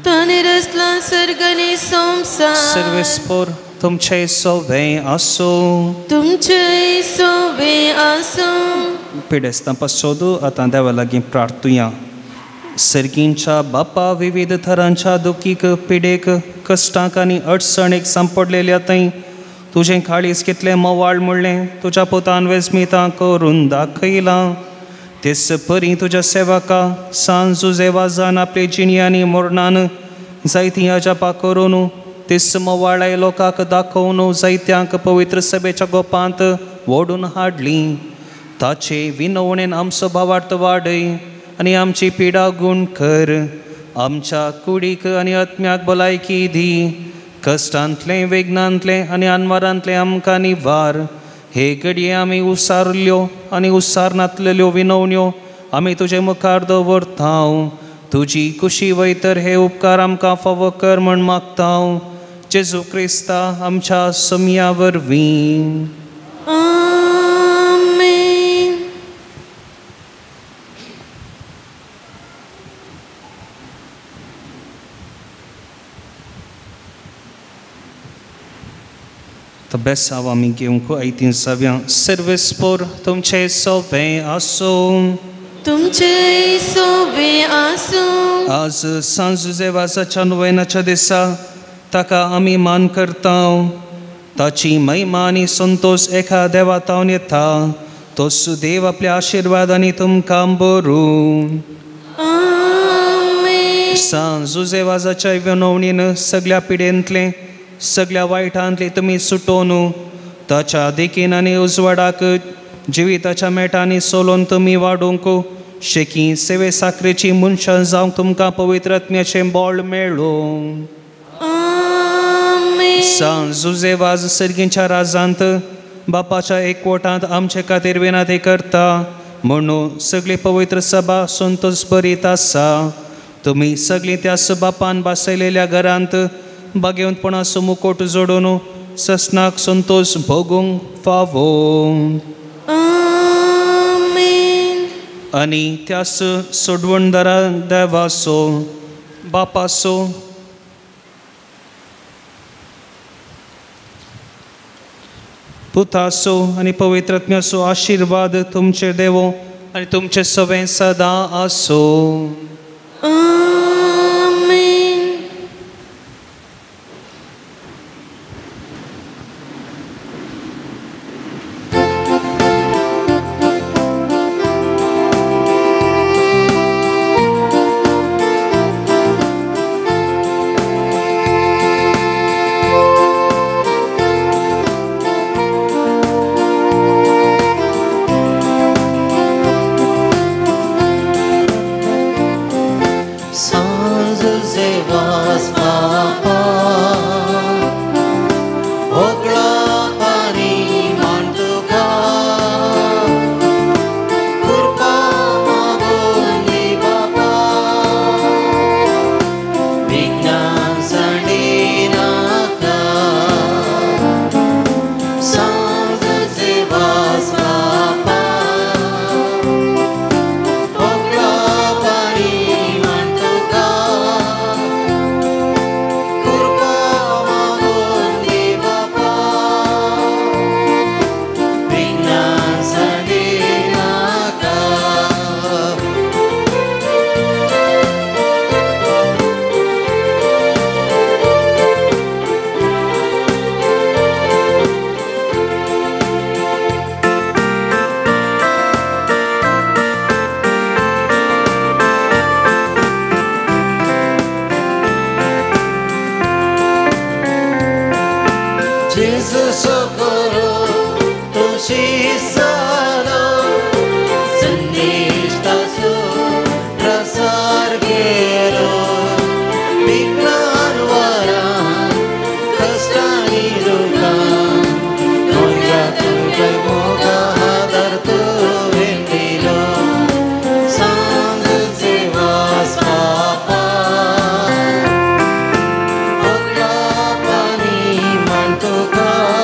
[SPEAKER 2] ताणें रचला सर्ग आनी संवसार.
[SPEAKER 3] सर्वेस्पोर तुमचे सोवे आसूं.
[SPEAKER 2] तुमचे सोवे आसूं.
[SPEAKER 3] पिडेस्तां पासत आतां देवा लागीं प्रार्थुया. सर्गींच्या बापा विविध थरांच्या दुखीक पिडेक कश्टांक आनी अडचणेक सांपडलेल्या थंय तुजें काळीज कितलें मोवाळ म्हणलें तुज्या पुतान वेजमितां करून दाखयलां. तेच परी तुज्या सेवका सान जुझे वाजान आपले जिणी आनी मोरणान जायतीं अजापां करून तेच मोवाळाय लोकांक दाखोवन जायत्यांक पवित्र सभेच्या गोपांत ओडून हाडली. ताचे विनवणेन आमचो भावार्थ वाडय आनी आमची पिडा गूण कर. आमच्या कुडीक आनी आत्म्याक भलायकी दी. कश्टांतलें वेगनांतलें आनी अनवारांतलें आमकां निवार. हे घडये आमी उसारल्यो आनी उसारनातलेल्यो विनवण्यो आमी तुजे मुखार दवरता. तुजी कुशी वयतर हे उपकार आमकां फावो कर म्हण मागता. जेजू क्रिस्ता आमच्या सम्या वरवीं. बेसांव आमी घेवंक आयतीं जावया. सर्वेस्पोर तुमचे सोवे आसूं.
[SPEAKER 2] तुमचे सोवे आसूं.
[SPEAKER 3] आज सांज जुझे वाजाच्या नोवेनाच्या दिसा ताका आमी मान करता. ताची महिमा आनी संतोश एका देवा तावन येता. तो सुदेव आपल्या आशिर्वादांनी तुमकां बरूं. सांज जुझे वाजाच्या विनवणीन सगळ्या पिडेंतलें सगळ्या वायटांतली तुमी सुटोवन ताच्या देखीन आनी उजवाडाक जिविताच्या मेटांनी सोलोवन तुमी वाडोवंक शेकी सेवे साकरेची मनशां जावंक तुमकां पवित्र आत्म्याचें बळ मेळूं. सांज जुझे वाज सर्गींच्या राजांत बापाच्या एकवटांत आमचे खातीर विनंती करता म्हणून सगळी पवित्र सभा संतोष बरीत आसा. तुमी सगळीं त्या बापान बसयलेल्या घरांत भाग्यवंतपणाचो मुकोट जोडून ससनाक संतोष भोगूंक फावो. आनी त्यास सोडवणदारा देवाचो बापाचो पुताचो आनी पवित्र आत्म्याचो आशिर्वाद तुमचेर देवो आनी तुमचे सवें सदां आसूं.
[SPEAKER 4] तुका।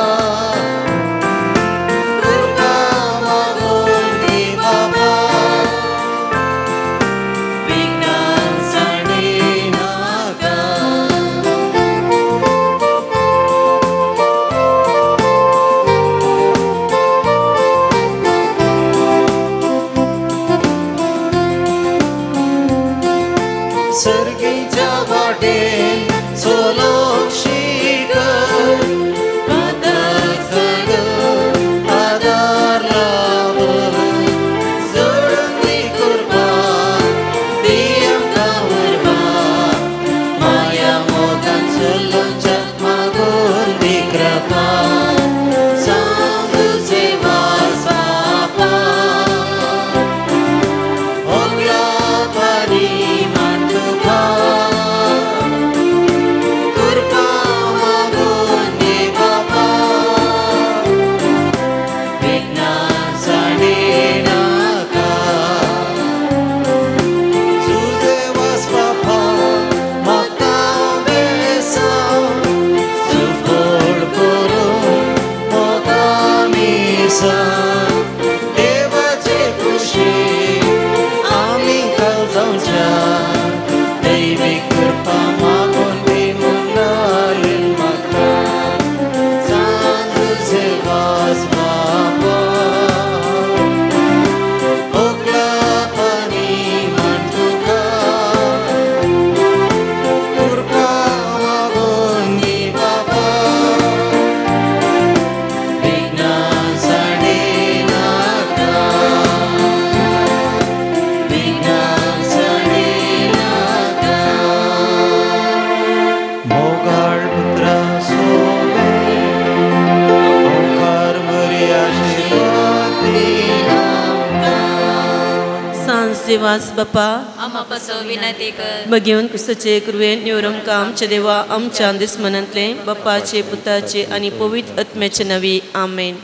[SPEAKER 2] आमचे बापा
[SPEAKER 8] आमा पासो विनंती कर.
[SPEAKER 2] बघेवन क्रिस्ताचे कृपेन निवरमका आमच्या देवा आमच्या दुस्मनांतले बापाचे पुताचे आनी पवित्र आत्म्याचे नांवी आमेन.